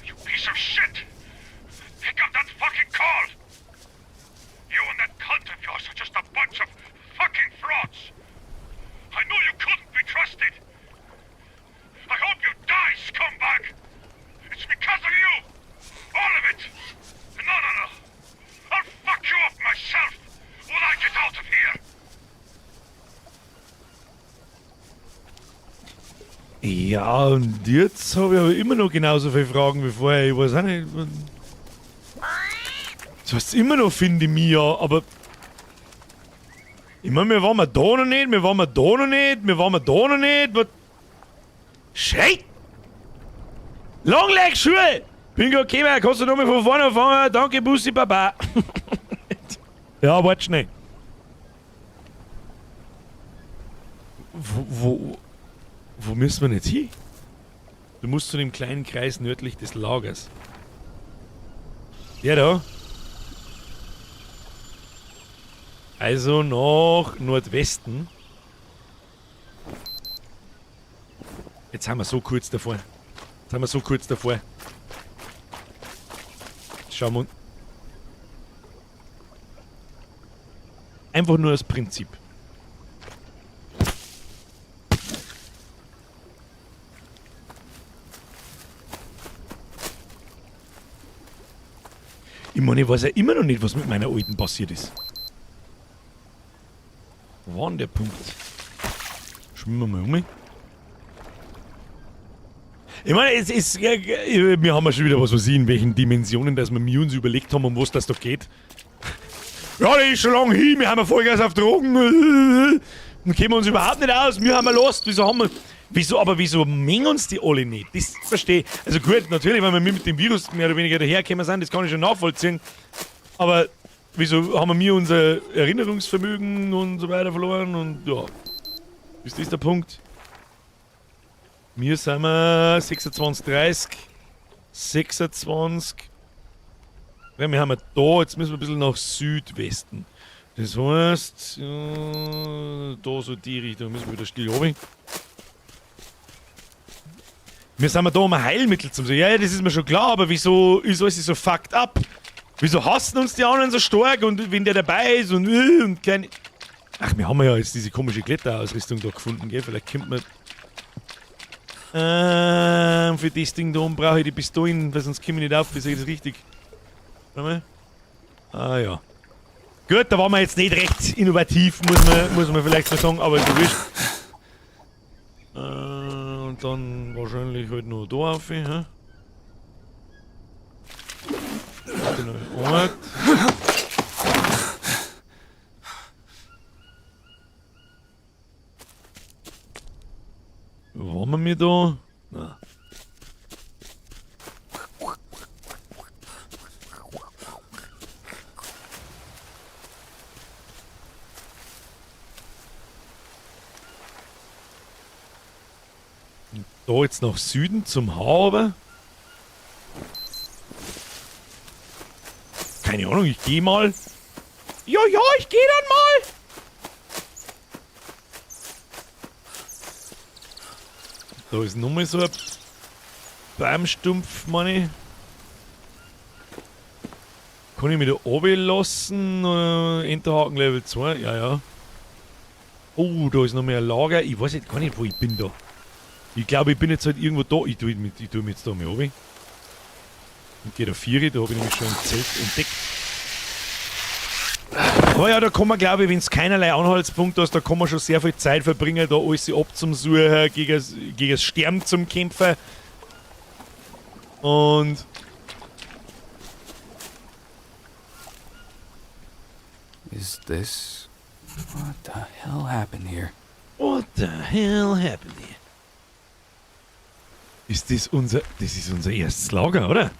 You piece of shit! Pick up that fucking call! You and that cunt of yours are just a bunch of Ja, und jetzt habe ich aber immer noch genauso viele Fragen wie vorher. Ich weiß auch nicht. Das heißt immer noch, finde ich Mia, aber. Ich meine, wir waren da noch nicht, wir waren da noch nicht, wir waren da noch nicht. Was? Shit! Longleg Schuhe! Bin grad gekommen, kannst du nochmal von vorne anfangen? Danke, Bussi, Baba. Ja, warte schnell. Wo müssen wir jetzt hin? Du musst zu dem kleinen Kreis nördlich des Lagers. Der da. Also nach Nordwesten. Jetzt sind wir so kurz davor. Jetzt sind wir so kurz davor. Jetzt schauen wir uns. Einfach nur das Prinzip. Ich meine, ich weiß ja immer noch nicht, was mit meiner Alten passiert ist. Wo war denn der Punkt? Schwimmen wir mal um. Ich meine, es ist. Wir haben ja schon wieder was weiß ich, in welchen Dimensionen, dass wir uns überlegt haben, um was das da geht. Ja, das ist schon lange hin, wir haben ja Vollgas auf Drogen. Dann kennen wir uns überhaupt nicht aus, wir haben ja Lust. Wieso haben wir. Wieso, aber wieso mengen uns die alle nicht? Das verstehe ich. Also gut, natürlich, weil wir mit dem Virus mehr oder weniger dahergekommen sind, das kann ich schon nachvollziehen. Aber wieso haben wir unser Erinnerungsvermögen und so weiter verloren? Und ja, ist das der Punkt? Wir sind wir 26,30, 26. Ja, wir haben da, jetzt müssen wir ein bisschen nach Südwesten. Das heißt, da so die Richtung müssen wir wieder still runter. Wir sind da, um ein Heilmittel zu sehen. Ja, ja, das ist mir schon klar, aber wieso ist alles so fucked up? Wieso hassen uns die anderen so stark und wenn der dabei ist und keine. Ach, wir haben ja jetzt diese komische Kletterausrüstung da gefunden, gell? Vielleicht kommt man. Für das Ding da oben brauche ich die Pistolen, weil sonst komme ich nicht auf, sehe ich das richtig? Warte mal. Ah ja. Gut, da waren wir jetzt nicht recht innovativ, muss man vielleicht so sagen, aber ist ja wurscht. Und dann wahrscheinlich halt noch da auf, hä? Der neue Ort. Wo waren wir da? Na. Und da jetzt nach Süden zum Haber. Keine Ahnung, ich geh mal. Ja, ja, ich geh dann mal. Da ist nochmal so ein Baumstumpf, meine ich. Kann ich mich da runterlassen? Enterhaken Level 2, ja, ja. Oh, da ist noch mehr ein Lager. Ich weiß jetzt gar nicht, wo ich bin da. Ich glaube, ich bin jetzt halt irgendwo da. Ich tue mich jetzt da mal runter. Und gehe da 4, da habe ich nämlich schon ein Zelt entdeckt. Aber ja, da kann man, glaube ich, wenn es keinerlei Anhaltspunkt ist, da kann man schon sehr viel Zeit verbringen, da alles abzusuchen, gegen das Sterben zum Kämpfen. Und. Is this. What the hell happened here? What the hell happened here? Ist das unser. Das ist unser erstes Lager, oder?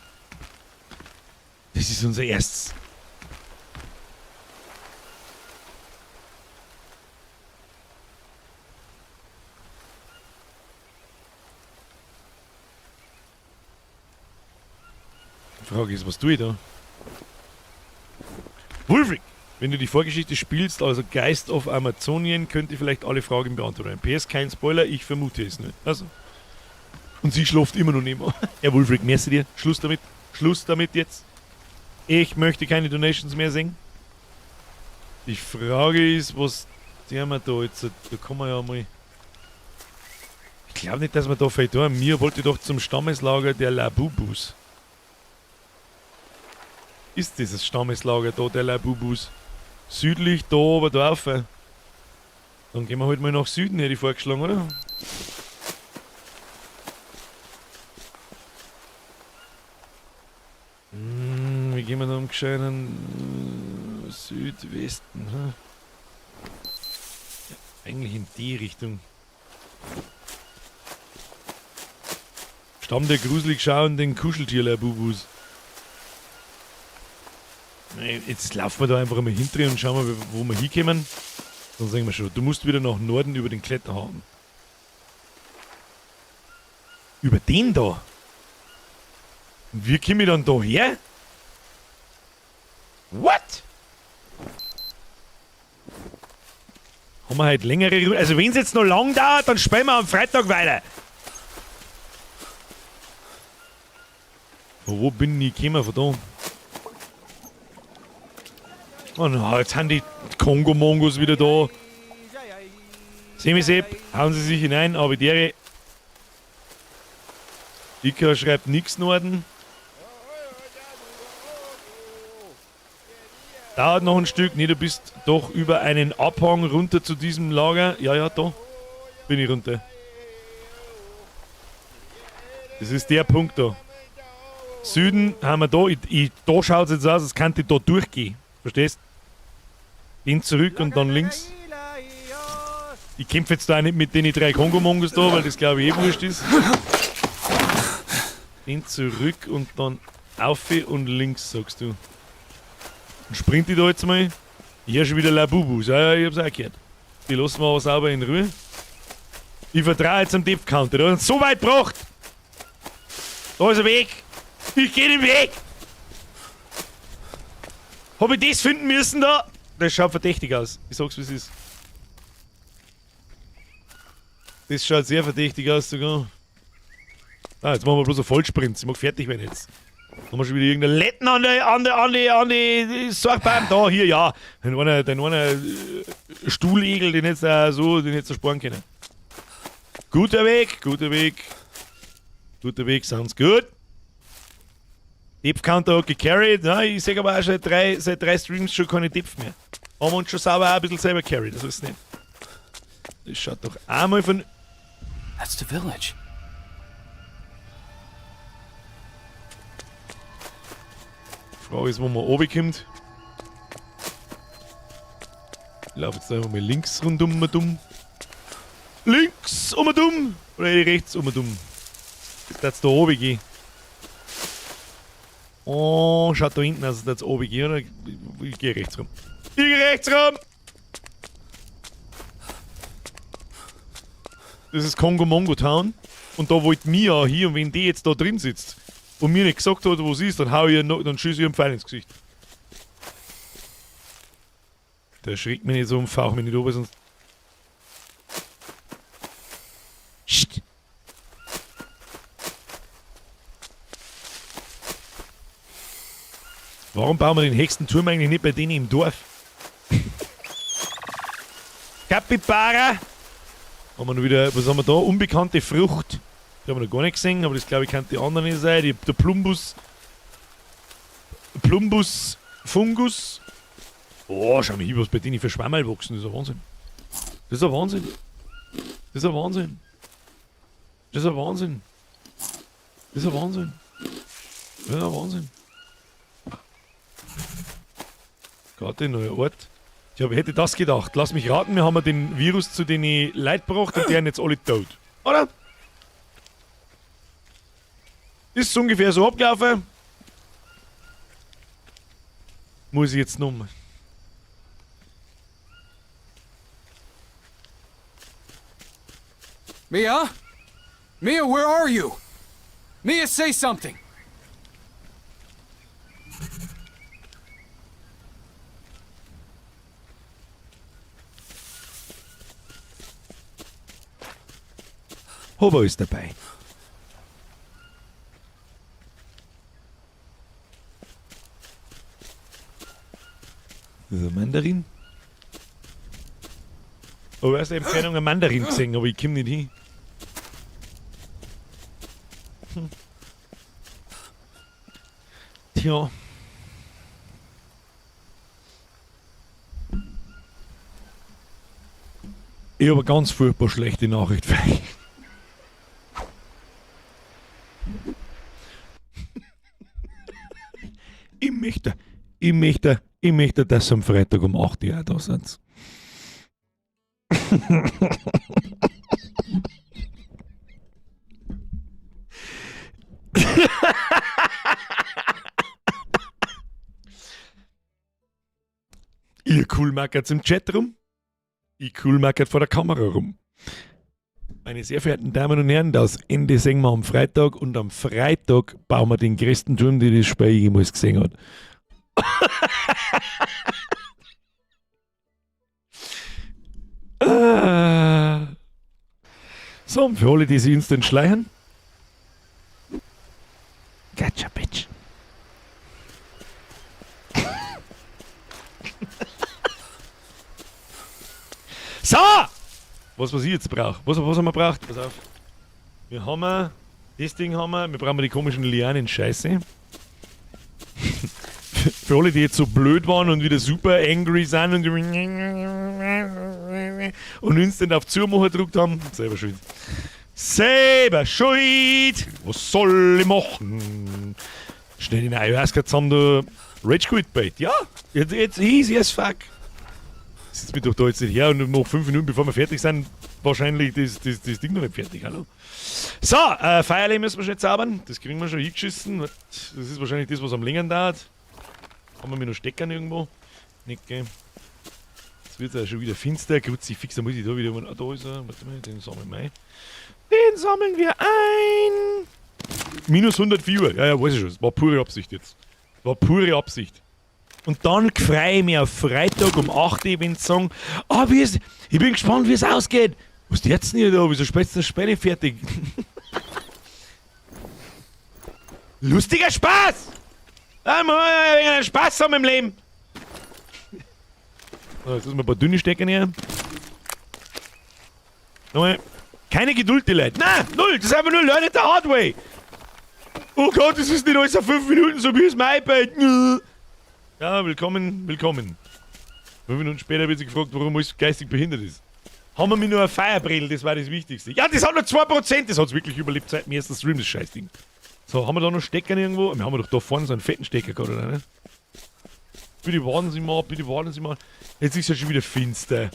Das ist unser erstes. Die Frage ist, was tue ich da? Wulfric! Wenn du die Vorgeschichte spielst, also Geist of Amazonien, könnte ich vielleicht alle Fragen beantworten. PS, kein Spoiler, ich vermute es nicht. Also. Und sie schläft immer noch nicht mehr. Ja, Wulfric, merci dir. Schluss damit. Schluss damit jetzt. Ich möchte keine Donations mehr sehen. Die Frage ist, was tun wir da jetzt? Da kann man ja mal. Ich glaube nicht, dass wir da viel tun. Mir wollte doch zum Stammeslager der Labubus. Ist dieses Stammeslager da der Labubus? Südlich da oben drauf. Dann gehen wir halt mal nach Süden, hätte ich vorgeschlagen, oder? Gehen wir da am gescheiten Südwesten. Hm? Ja, eigentlich in die Richtung. Stamm der gruselig schauenden Kuscheltierler-Bubus. Jetzt laufen wir da einfach mal hinterher und schauen mal, wo wir hinkommen. Dann sagen wir schon, du musst wieder nach Norden über den Kletterhaken. Über den da? Und wie komme ich dann da her? What? Haben wir halt längere Ru-, also wenn's jetzt noch lang dauert, dann spielen wir am Freitag weiter. Von wo bin ich gekommen? Von da? Oh nein, jetzt sind die Kongo-Mongos wieder da. Semisepp, hauen Sie sich hinein, aber dere. Ika schreibt nix Norden. Dauert noch ein Stück. Nee, du bist doch über einen Abhang runter zu diesem Lager. Ja, ja, da bin ich runter. Das ist der Punkt da. Süden haben wir da. Da schaut's jetzt aus, als könnte ich da durchgehen. Verstehst? Den zurück und dann links. Ich kämpfe jetzt da auch nicht mit den drei Kongo-Mongos da, weil das glaube ich eh wurscht ist. Den zurück und dann auf und links, sagst du. Dann sprint ich da jetzt mal. Ich höre schon wieder Labubus. Ja, ja, ich hab's auch gehört. Die lassen wir aber sauber in Ruhe. Ich vertraue jetzt am Depth Counter. Der hat uns so weit gebracht. Da ist er Weg. Ich geh den Weg. Hab ich das finden müssen da? Das schaut verdächtig aus. Ich sag's, wie's ist. Das schaut sehr verdächtig aus sogar. Ah, jetzt machen wir bloß einen Vollsprint. Ich mag fertig werden jetzt. Haben wir schon wieder irgendeine Letten an die Sorgbeim. Da, hier, ja. Den einen Stuhlegel, den hättest du auch so, den hättest du sparen können. Guter Weg, guter Weg. Guter Weg, sounds good. Depth Counter hat gecarried. Na, ich seh aber auch schon seit drei Streams schon keine Depth mehr. Haben wir uns schon sauber auch ein bisschen selber carried, das ist nicht. Das schaut doch einmal von. That's the village. Frage ist, wo man runterkommt. Ich laufe jetzt einfach mal links rundum und um. Links um und um! Oder rechts um und um. Das da oben gehen. Oh, schaut da hinten aus, dass das oben geht, oder? Ich geh rechts rum. Ich geh rechts rum! Das ist Kongo Mongo Town. Und da wollte Mia hier, und wenn die jetzt da drin sitzt und mir nicht gesagt hat, wo sie ist, dann hau ich ihr noch, dann schieße ich ihr einen Pfeil ins Gesicht. Der schreckt mich nicht so und faucht mich nicht runter, sonst. Psst. Warum bauen wir den höchsten Turm eigentlich nicht bei denen im Dorf? Capybara! Haben wir noch wieder, was haben wir da? Unbekannte Frucht. Die haben wir noch gar nicht gesehen, aber das glaube ich könnte die andere nicht sein. Der Plumbus. Plumbus Fungus. Oh, schau mal hier, was bei denen für Schwammerl wachsen. Das ist ein Wahnsinn. Das ist ein Wahnsinn. Das ist ein Wahnsinn. Das ist ein Wahnsinn. Das ist ein Wahnsinn. Das ist ein Wahnsinn. Karte, neuer Ort. Ich hätte das gedacht. Lass mich raten, wir haben den Virus zu den Leuten gebracht und die sind jetzt alle tot. Oder? Ist ungefähr so abgelaufen. Muss ich jetzt nochmal. Mia? Mia, where are you? Mia, say something! Hab alles dabei. Das ist ein Mandarin. Aber erst eben keine Ahnung, einen Mandarin gesehen, aber ich komm nicht hin. Tja. Ich habe eine ganz furchtbar schlechte Nachricht für euch. Ich möchte Ich möchte, dass am Freitag um 8 Uhr da sind. Ihr cool mackert im Chat rum. Ich cool mackert vor der Kamera rum. Meine sehr verehrten Damen und Herren, das Ende sehen wir am Freitag und am Freitag bauen wir den größten Turm, den das Spiel jemals gesehen hat. So, und für alle, die sich instant schleichen. Gotcha, bitch. So! Was ich jetzt brauche? Was haben wir braucht? Pass auf. Wir haben das Ding haben wir. Wir brauchen die komischen Lianen-Scheiße. Für alle, die jetzt so blöd waren und wieder super angry sind und instant auf Zumachen gedrückt haben, selber schuld. Selber schuld! Was soll ich machen? Schnell in Ayahuasca zusammen da Rage Quit Bait. Ja, jetzt easy as fuck. Sitzt mir doch da jetzt nicht her und noch 5 Minuten, bevor wir fertig sind, wahrscheinlich das Ding noch nicht fertig. Hallo. So, Feierle müssen wir schnell zaubern. Das kriegen wir schon hingeschissen. Das ist wahrscheinlich das, was am längeren dauert. Haben wir mir noch Steckern irgendwo? Nicht, gell? Jetzt wird es ja schon wieder finster. Kruzifix, da muss ich da wieder. Ah, da ist er. Warte mal, den sammeln wir ein. Den sammeln wir ein! Minus 104 Uhr. Ja, ja, weiß ich schon. Das war pure Absicht jetzt. Das war pure Absicht. Und dann freue ich mich auf Freitag um 8 Uhr, wenn sie sagen, ah, ich bin gespannt, wie es ausgeht. Was ist jetzt denn da? Wieso spielst du das Spiel fertig? Lustiger Spaß! Einmal Spaß haben im Leben! So, jetzt müssen wir ein paar dünne Stecker her. Nochmal. Keine Geduld, die Leute. Nein, null! Das ist einfach nur Learn it the hard way! Oh Gott, das ist nicht alles auf 5 Minuten, so wie es mein iPad. Ja, willkommen, willkommen. 5 Minuten später wird sie gefragt, warum alles geistig behindert ist. Haben wir mir nur ein Feierbrille, das war das Wichtigste. Ja, das hat nur 2%, das hat's wirklich überlebt seit dem ersten Stream, das Scheißding. So, haben wir da noch Stecker irgendwo? Wir haben doch da vorne so einen fetten Stecker gehabt, oder nicht? Bitte warten Sie mal, bitte warten Sie mal. Jetzt ist ja schon wieder finster.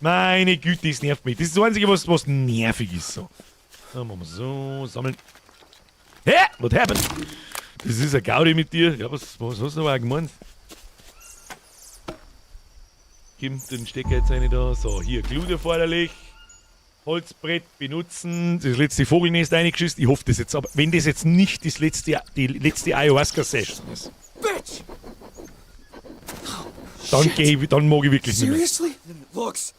Meine Güte, das nervt mich. Das ist das Einzige, was nervig ist. So. Dann machen wir so, sammeln. Hä? What happened? Das ist eine Gaudi mit dir. Ja, was hast du aber auch gemeint? Gib den Stecker jetzt rein da. So, hier, Glut erforderlich. Holzbrett benutzen. Das letzte Vogelnest reingeschissen. Ich hoffe das jetzt, aber wenn das jetzt nicht das letzte, die letzte Ayahuasca-Session ist. Bitch! Dann geh ich, dann mag ich wirklich nicht mehr. Seriously? Looks.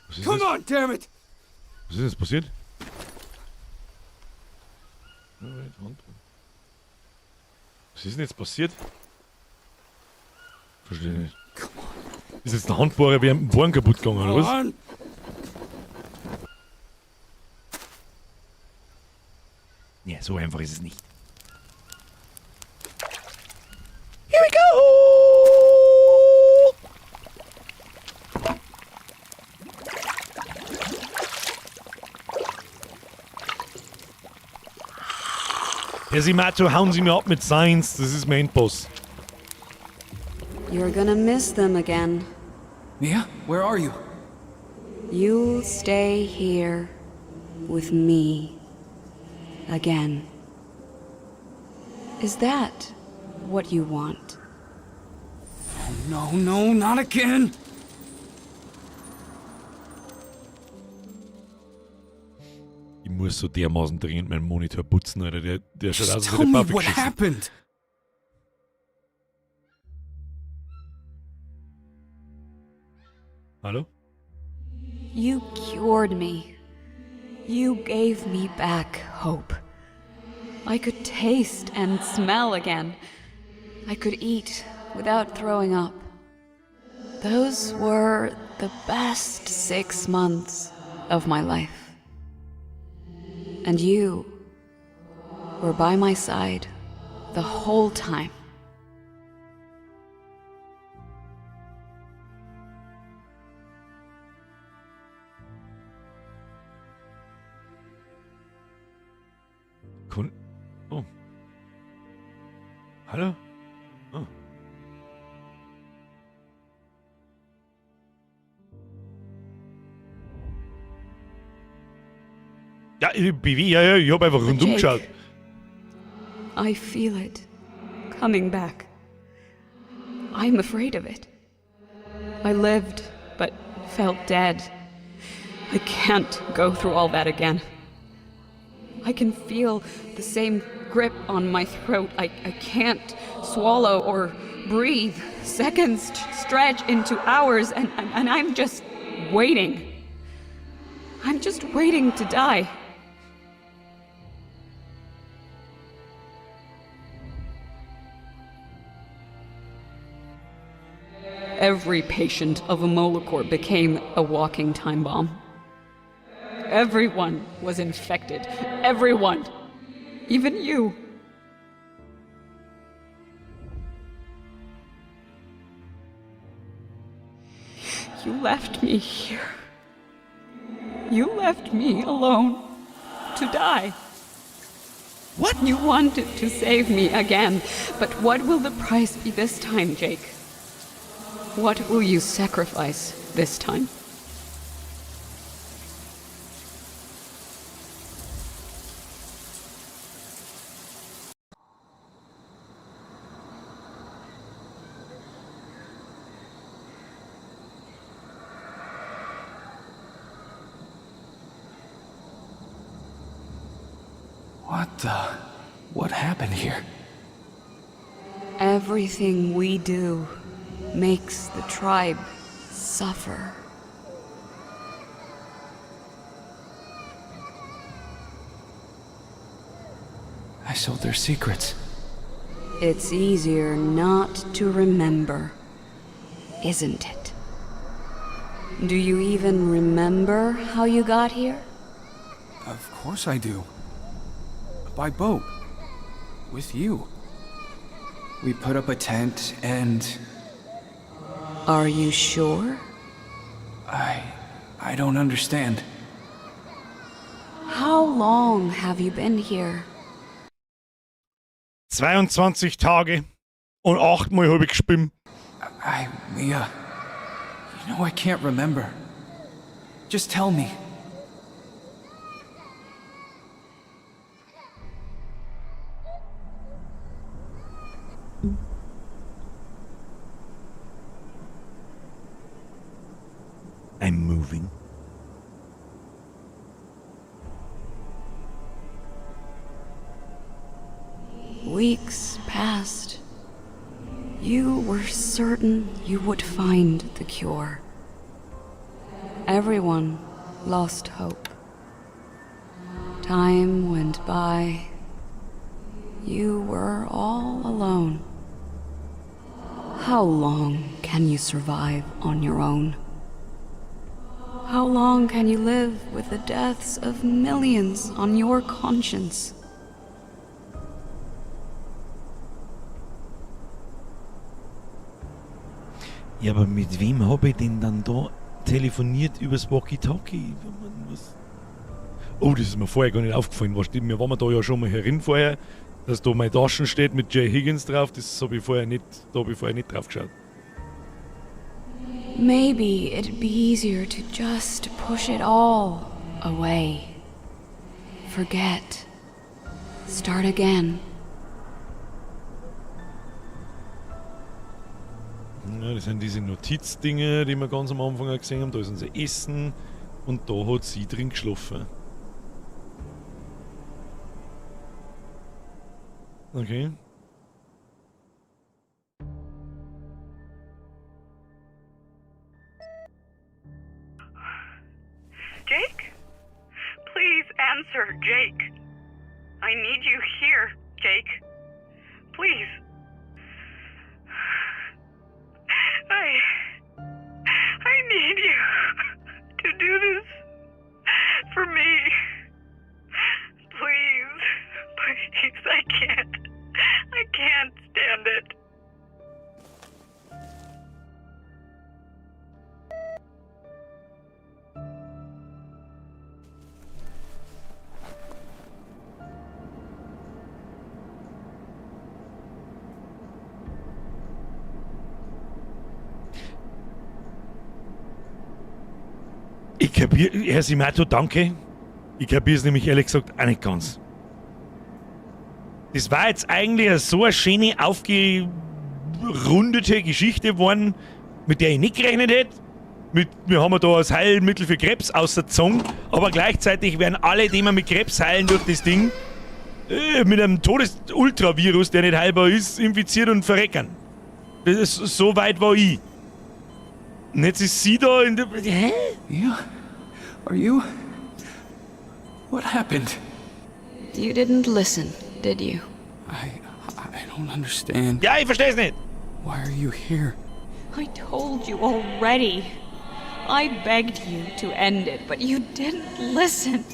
Was ist Come das? on, damn it! Was ist jetzt passiert? Was ist denn jetzt passiert? Verstehe nicht. Ist jetzt der Handbohrer während dem Bohren kaputt gegangen, oder was? Ja, so einfach ist es nicht. Here we go! Herr Simato, hauen Sie mir ab mit Science, das ist mein Endboss. You're gonna miss them again. Mia, where are you? You'll stay here with me again. Is that what you want? Oh, no, no, not again! Ich muss so dermaßen dringend meinen Monitor putzen, Alter. Der schaut Just aus, als tell hätte me der Buffy what geschissen. happened! Hallo? You cured me. You gave me back hope. I could taste and smell again. I could eat without throwing up. Those were the best 6 months of my life. And you were by my side the whole time. Oh. Hallo? Ja, BW, ja, ich hab einfach rundum Jake. geschaut. I feel it coming back. I'm afraid of it. I lived, but felt dead. I can't go through all that again. I can feel the same grip on my throat. I can't swallow or breathe. Seconds stretch into hours, and I'm just waiting. I'm just waiting to die. Every patient of Emolicore became a walking time bomb. Everyone was infected. Everyone. Even you. You left me here. You left me alone to die. What? You wanted to save me again, but what will the price be this time, Jake? What will you sacrifice this time? What the? What happened here? Everything we do makes the tribe suffer. I sold their secrets. It's easier not to remember, isn't it? Do you even remember how you got here? Of course I do. By boat. With you. We put up a tent and. Are you sure? I don't understand. How long have you been here? 22 Tage und achtmal habe ich gespielt. Mia. You know I can't remember. Just tell me. I'm moving. Weeks passed. You were certain you would find the cure. Everyone lost hope. Time went by. You were all alone. How long can you survive on your own? How long can you live with the deaths of millions on your conscience? Ja, aber mit wem habe ich denn dann da telefoniert übers Walkie-Talkie? Was? Oh, das ist mir vorher gar nicht aufgefallen. Was stimmt, mir waren wir da ja schon mal herin vorher, dass da meine Taschen steht mit Jay Higgins drauf. Das habe ich vorher nicht, da habe ich vorher nicht drauf geschaut. Maybe it'd be easier to just push it all away. Forget. Start again. Ja, das sind diese Notizdinge, die wir ganz am Anfang auch gesehen haben. Da ist unser Essen und da hat sie drin geschlafen. Okay. Jake? Please answer, Jake. I need you here, Jake. Please. I need you to do this for me. Please. Please, I can't. I can't stand it. Ich kapier, Herr Simato, danke. Ich kapier's nämlich ehrlich gesagt auch nicht ganz. Das war jetzt eigentlich so eine schöne, aufgerundete Geschichte geworden, mit der ich nicht gerechnet hätte. Wir haben da das Heilmittel für Krebs außer Zong, aber gleichzeitig werden alle, die man mit Krebs heilen durch das Ding, mit einem Todes-Ultravirus, der nicht heilbar ist, infiziert und verrecken. Das ist, so weit war ich. Und jetzt ist sie da in der... Hä? Mia? Are you? What happened? You didn't listen, did you? I don't understand. Ja, ich versteh's nicht. Why are you here? I told you already. I begged you to end it, but you didn't listen.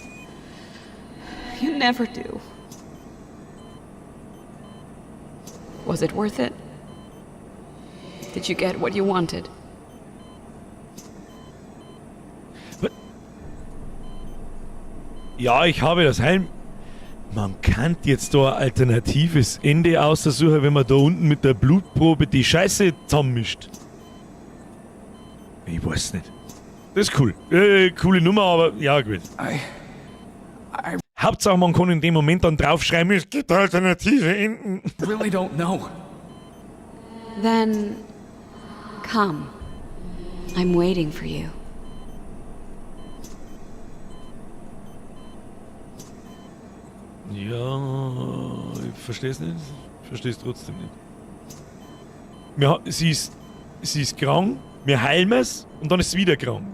You never do. Was it worth it? Did you get what you wanted? Ja, ich habe das Heil... Man kann jetzt da ein alternatives Ende aussuchen, wenn man da unten mit der Blutprobe die Scheiße zusammenmischt. Ich weiß nicht. Das ist cool. Coole Nummer, aber ja, gut. I Hauptsache, man kann in dem Moment dann draufschreiben, es gibt alternative Enden. really don't know. Then come. I'm waiting for you. Ja, ich versteh's nicht. Ich versteh's trotzdem nicht. Sie ist krank, wir heilen es und dann ist sie wieder krank.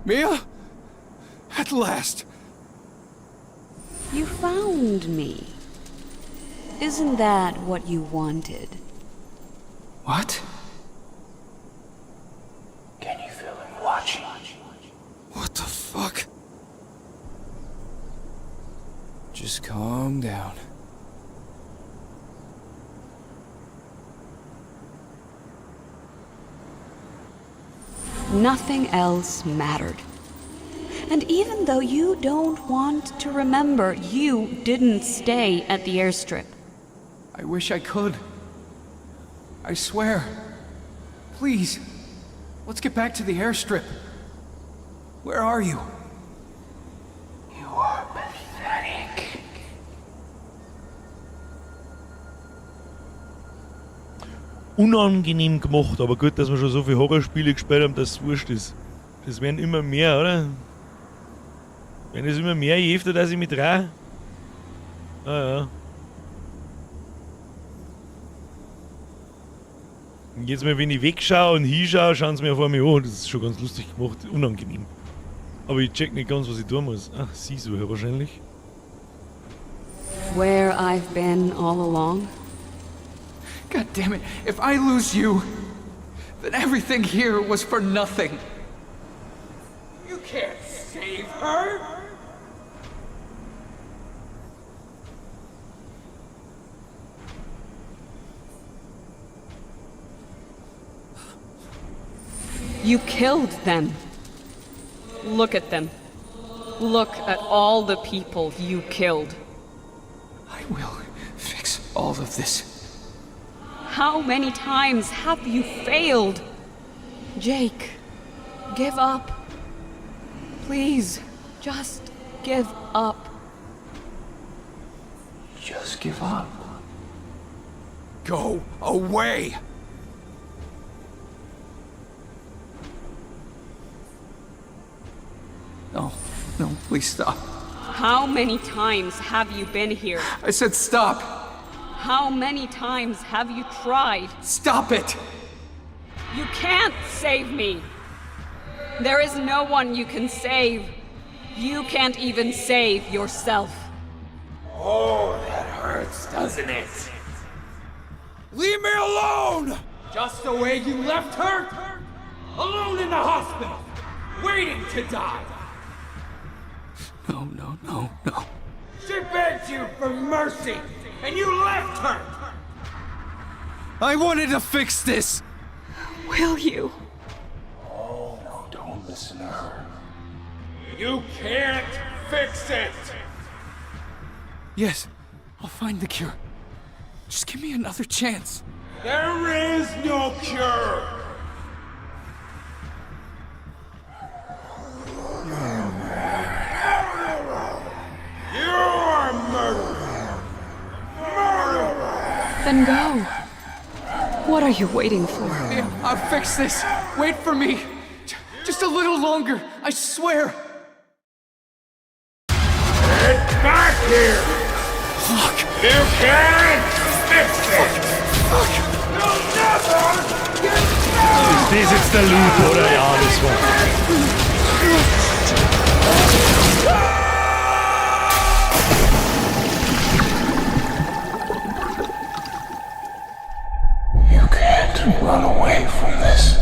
Mia? At last! You found me. Isn't that what you wanted? What? Can you feel him watching? What the fuck? Just calm down. Nothing else mattered. And even though you don't want to remember, you didn't stay at the airstrip. I wish I could. I swear. Please, let's get back to the airstrip. Where are you? You are pathetic. Unangenehm gemacht, aber gut, dass wir schon so viele Horrorspiele gespielt haben, dass es wurscht ist. Das werden immer mehr, oder? Wenn es immer mehr, je öfter, dass ich mich drehe. Ah ja. Und jetzt mal, wenn ich wegschaue und hinschaue, schauen sie mir vor mir an. Das ist schon ganz lustig gemacht, unangenehm. Aber ich check nicht ganz, was ich tun muss. Ach, sie so wahrscheinlich. Where I've been all along? God damn it, if I lose you, then everything here was for nothing. You can't save her! You killed them. Look at them. Look at all the people you killed. I will fix all of this. How many times have you failed? Jake, give up. Please, just give up. Just give up. Go away! No, no, please stop. How many times have you been here? I said stop! How many times have you tried? Stop it! You can't save me! There is no one you can save. You can't even save yourself. Oh, that hurts, doesn't it? Leave me alone! Just the way you left her! Alone in the hospital, waiting to die! No, no, no, no. She begged you for mercy, and you left her! I wanted to fix this! Will you? Oh, no, don't listen to her. You can't fix it! Yes, I'll find the cure. Just give me another chance. There is no cure! Then go. What are you waiting for? Mia, I'll fix this. Wait for me. Just a little longer, I swear. Get back here! Fuck. You can't fix it! Fuck. You'll never get back! Ist das jetzt der Loop, oder? Ja, das war. You can't run away from this.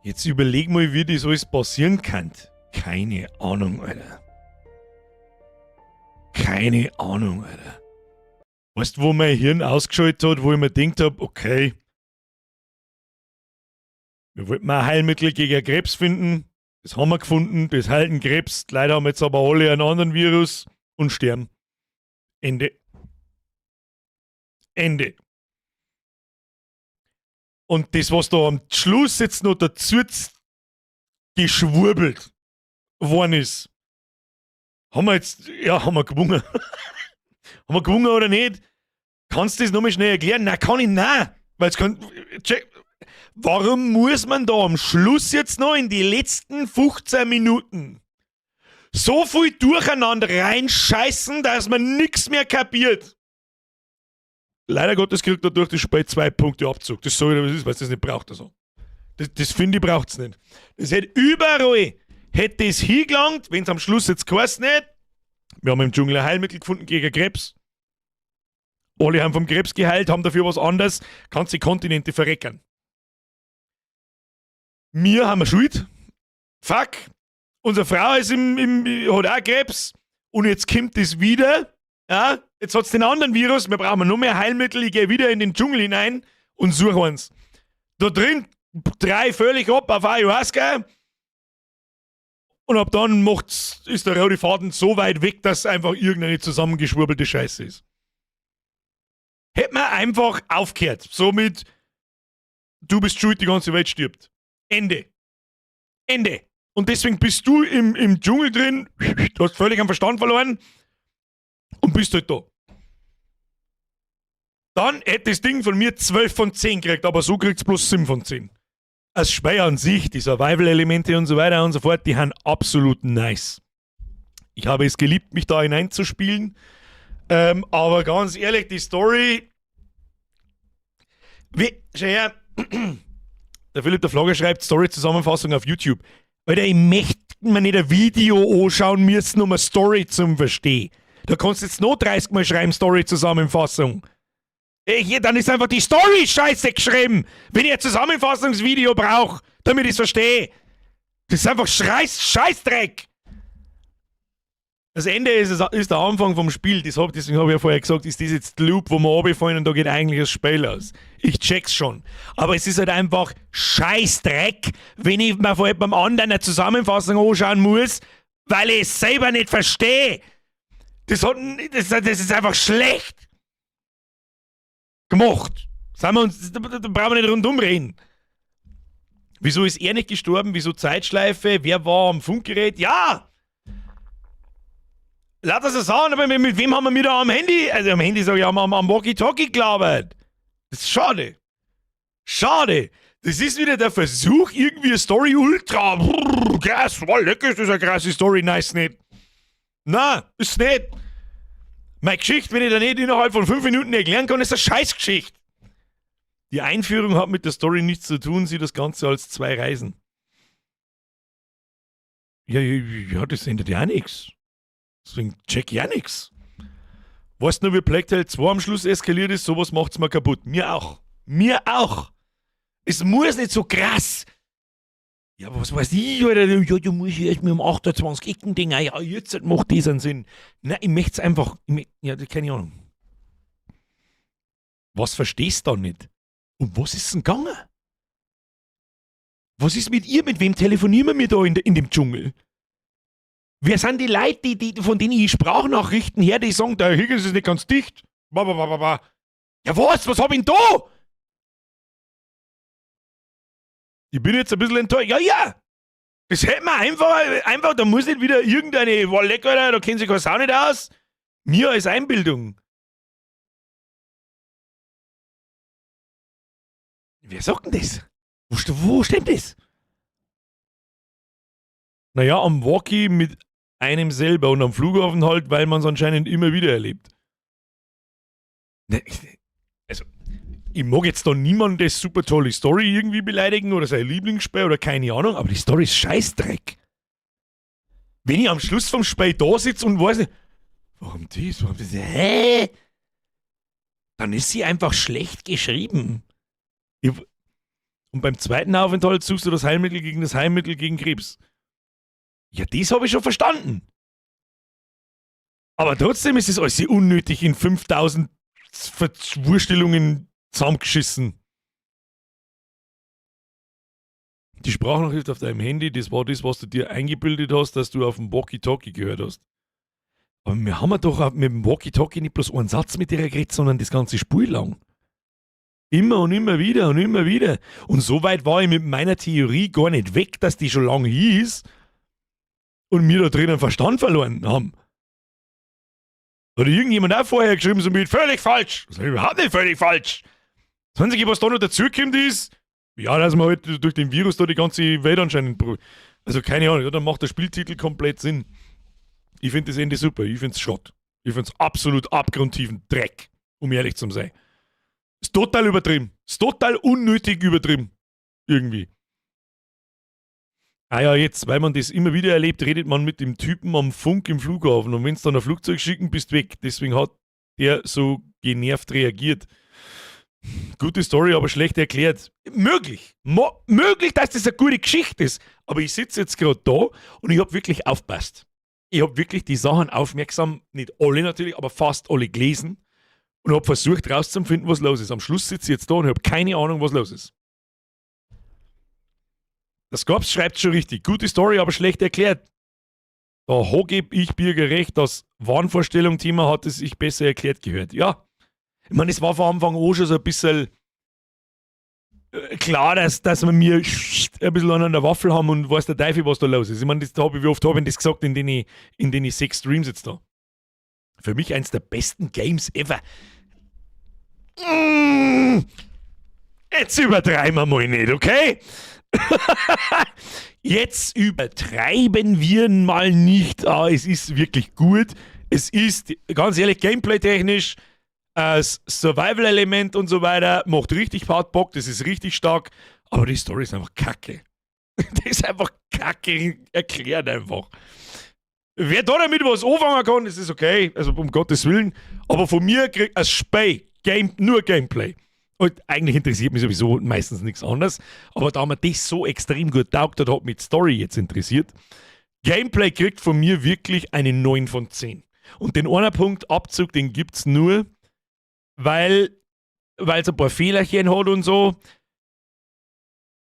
Jetzt überleg mal, wie das alles passieren kann. Keine Ahnung, Alter. Keine Ahnung, Alter. Weißt du, wo mein Hirn ausgeschaltet hat, wo ich mir gedacht hab, okay, wir wollten mal ein Heilmittel gegen Krebs finden. Das haben wir gefunden, das heilt den Krebs. Leider haben jetzt aber alle einen anderen Virus und sterben. Ende. Ende. Und das, was da am Schluss jetzt noch dazu geschwurbelt worden ist, haben wir jetzt, ja, haben wir gewonnen. Haben wir gewonnen oder nicht? Kannst du das nochmal schnell erklären? Nein, kann ich nicht. Weil es kann, check, warum muss man da am Schluss jetzt noch in die letzten 15 Minuten so viel durcheinander reinscheißen, dass man nix mehr kapiert? Leider Gottes kriegt er durch das Spiel 2 Punkte Abzug. Das sag ich dir, was ist, weil es das nicht braucht. Also. Das finde ich, braucht's nicht. Das hätte überall, hätte das hingelangt, wenn's am Schluss jetzt geheißen hätte. Wir haben im Dschungel ein Heilmittel gefunden gegen Krebs. Alle haben vom Krebs geheilt, haben dafür was anderes. Kannst die Kontinente verreckern. Wir haben eine Schuld. Fuck. Unsere Frau hat auch Krebs. Und jetzt kommt das wieder. Ja, jetzt hat's den anderen Virus. Wir brauchen noch mehr Heilmittel. Ich geh wieder in den Dschungel hinein und suche eins. Da drin 3 völlig ab auf Ayahuasca. Und ab dann ist der rote Faden so weit weg, dass einfach irgendeine zusammengeschwurbelte Scheiße ist. Hätte man einfach aufgehört. Somit, du bist schuld, die ganze Welt stirbt. Ende. Ende. Und deswegen bist du im Dschungel drin, du hast völlig am Verstand verloren und bist halt da. Dann hätte das Ding von mir 12 von 10 gekriegt, aber so kriegt's bloß 7 von 10. Das Spiel an sich, die Survival-Elemente und so weiter und so fort, die sind absolut nice. Ich habe es geliebt, mich da hineinzuspielen. Aber ganz ehrlich, die Story... Wie, schau her, der Philipp der Flogger schreibt Story-Zusammenfassung auf YouTube. Alter, ich möchte mir nicht ein Video anschauen müssen, um eine Story zu verstehen. Da kannst du jetzt noch 30 Mal schreiben, Story-Zusammenfassung. Ey, hier, dann ist einfach die Story scheiße geschrieben, wenn ich ein Zusammenfassungsvideo brauch, damit ich's verstehe. Das ist einfach Scheißdreck. Das Ende ist der Anfang vom Spiel. Deswegen hab ich ja vorher gesagt, ist das jetzt der Loop, wo wir runterfallen und da geht eigentlich das Spiel aus. Ich check's schon. Aber es ist halt einfach Scheißdreck, wenn ich mir von jemandem anderen eine Zusammenfassung anschauen muss, weil ich es selber nicht verstehe. Das ist einfach schlecht gemacht. Sind wir uns, da brauchen wir nicht rundum reden. Wieso ist er nicht gestorben? Wieso Zeitschleife? Wer war am Funkgerät? Ja! Lass das so sagen, aber mit wem haben wir da am Handy, also am Handy sag ich, am Walkie-Talkie gelabert? Das ist schade. Schade. Das ist wieder der Versuch, irgendwie eine Story ultra, brrr, krass, wow, lecker, ist das eine krasse Story, nice nicht. Na, ist nicht. Meine Geschichte, wenn ich da nicht innerhalb von 5 Minuten erklären kann, ist eine Scheißgeschichte. Die Einführung hat mit der Story nichts zu tun, sieht das Ganze als 2 Reisen. Ja, ja, ja, das ändert ja auch nix. Deswegen check ich auch nix. Weißt du noch, wie Plague Tale 2 am Schluss eskaliert ist? Sowas macht's mir kaputt. Mir auch. Mir auch. Es muss nicht so krass. Ja, aber was weiß ich, Alter, ja, du musst erst mit dem 28 Ecken Ding, ja, jetzt macht das einen Sinn. Nein, ich möchte es einfach, ich, ja, keine Ahnung. Was verstehst du da nicht? Um was ist denn gegangen? Was ist mit ihr? Mit wem telefonieren wir da in dem Dschungel? Wer sind die Leute, die, von denen ich Sprachnachrichten her, die sagen, der Higgins ist nicht ganz dicht? Ba, ba, ba, ba, ba. Ja was? Was hab ich denn da? Ich bin jetzt ein bisschen enttäuscht. Ja, ja! Das hätte man einfach, da muss nicht wieder irgendeine, war lecker, Alter, da kennt sich keine Sau nicht aus. Mir als Einbildung. Wer sagt denn das? Wo steht das? Naja, am Walkie mit einem selber und am Flughafen halt, weil man es anscheinend immer wieder erlebt. Ne, also, ich mag jetzt da niemandes super tolle Story irgendwie beleidigen oder sein Lieblingsspiel oder keine Ahnung, aber die Story ist Scheißdreck. Wenn ich am Schluss vom Spiel da sitze und weiß nicht, warum das, warum das, hä? Dann ist sie einfach schlecht geschrieben. Und beim zweiten Aufenthalt suchst du das Heilmittel gegen das Heilmittel gegen Krebs. Ja, das habe ich schon verstanden. Aber trotzdem ist es alles unnötig in 5000 Verwurstelungen zusammengeschissen. Die Sprachnachricht auf deinem Handy, das war das, was du dir eingebildet hast, dass du auf dem Walkie-Talkie gehört hast. Aber wir haben ja doch auch mit dem Walkie-Talkie nicht bloß einen Satz mit dir geredet, sondern das ganze Spiel lang. Immer und immer wieder und immer wieder. Und so weit war ich mit meiner Theorie gar nicht weg, dass die schon lange hieß und wir da drinnen Verstand verloren haben. Hat irgendjemand auch vorher geschrieben, so mit völlig falsch. Das ist überhaupt nicht völlig falsch. Das Einzige, was da noch dazukommt, ist, ja, dass man halt durch den Virus da die ganze Welt anscheinend. Also keine Ahnung, ja, dann macht der Spieltitel komplett Sinn. Ich finde das Ende super, ich finde es Schrott. Ich finde es absolut abgrundtiefen Dreck, um ehrlich zu sein. Ist total übertrieben. Ist total unnötig übertrieben. Irgendwie. Ah ja, jetzt, weil man das immer wieder erlebt, redet man mit dem Typen am Funk im Flughafen und wenn's dann ein Flugzeug schicken, bist weg. Deswegen hat der so genervt reagiert. Gute Story, aber schlecht erklärt. Möglich. Möglich, dass das eine gute Geschichte ist. Aber ich sitze jetzt gerade da und ich hab wirklich aufgepasst. Ich hab wirklich die Sachen aufmerksam, nicht alle natürlich, aber fast alle gelesen und hab versucht rauszufinden, was los ist. Am Schluss sitze ich jetzt da und ich hab keine Ahnung, was los ist. Das Skorps schreibt schon richtig. Gute Story, aber schlecht erklärt. Da geb ich Birger recht, das Wahnvorstellung-Thema hat es sich besser erklärt gehört. Ja. Ich meine, es war von Anfang an schon so ein bisschen klar, dass wir mir ein bisschen an der Waffel haben und weiß der Teufel, was da los ist. Ich meine, das hab ich, wie oft habe ich das gesagt in den 6 Streams jetzt da. Für mich eins der besten Games ever. Jetzt übertreiben wir mal nicht, okay? Jetzt übertreiben wir mal nicht. Ah, es ist wirklich gut. Es ist, ganz ehrlich, gameplay-technisch, das Survival-Element und so weiter, macht richtig hart Bock, das ist richtig stark, aber die Story ist einfach kacke. Das ist einfach kacke erklärt einfach. Wer da damit was anfangen kann, das ist okay, also um Gottes Willen, aber von mir kriegt als Spiel, Game, nur Gameplay. Und eigentlich interessiert mich sowieso meistens nichts anderes, aber da mir das so extrem gut taugt hat, hat mich die Story jetzt interessiert. Gameplay kriegt von mir wirklich eine 9 von 10. Und den einen Punkt Abzug, den gibt's nur, weil's ein paar Fehlerchen hat und so.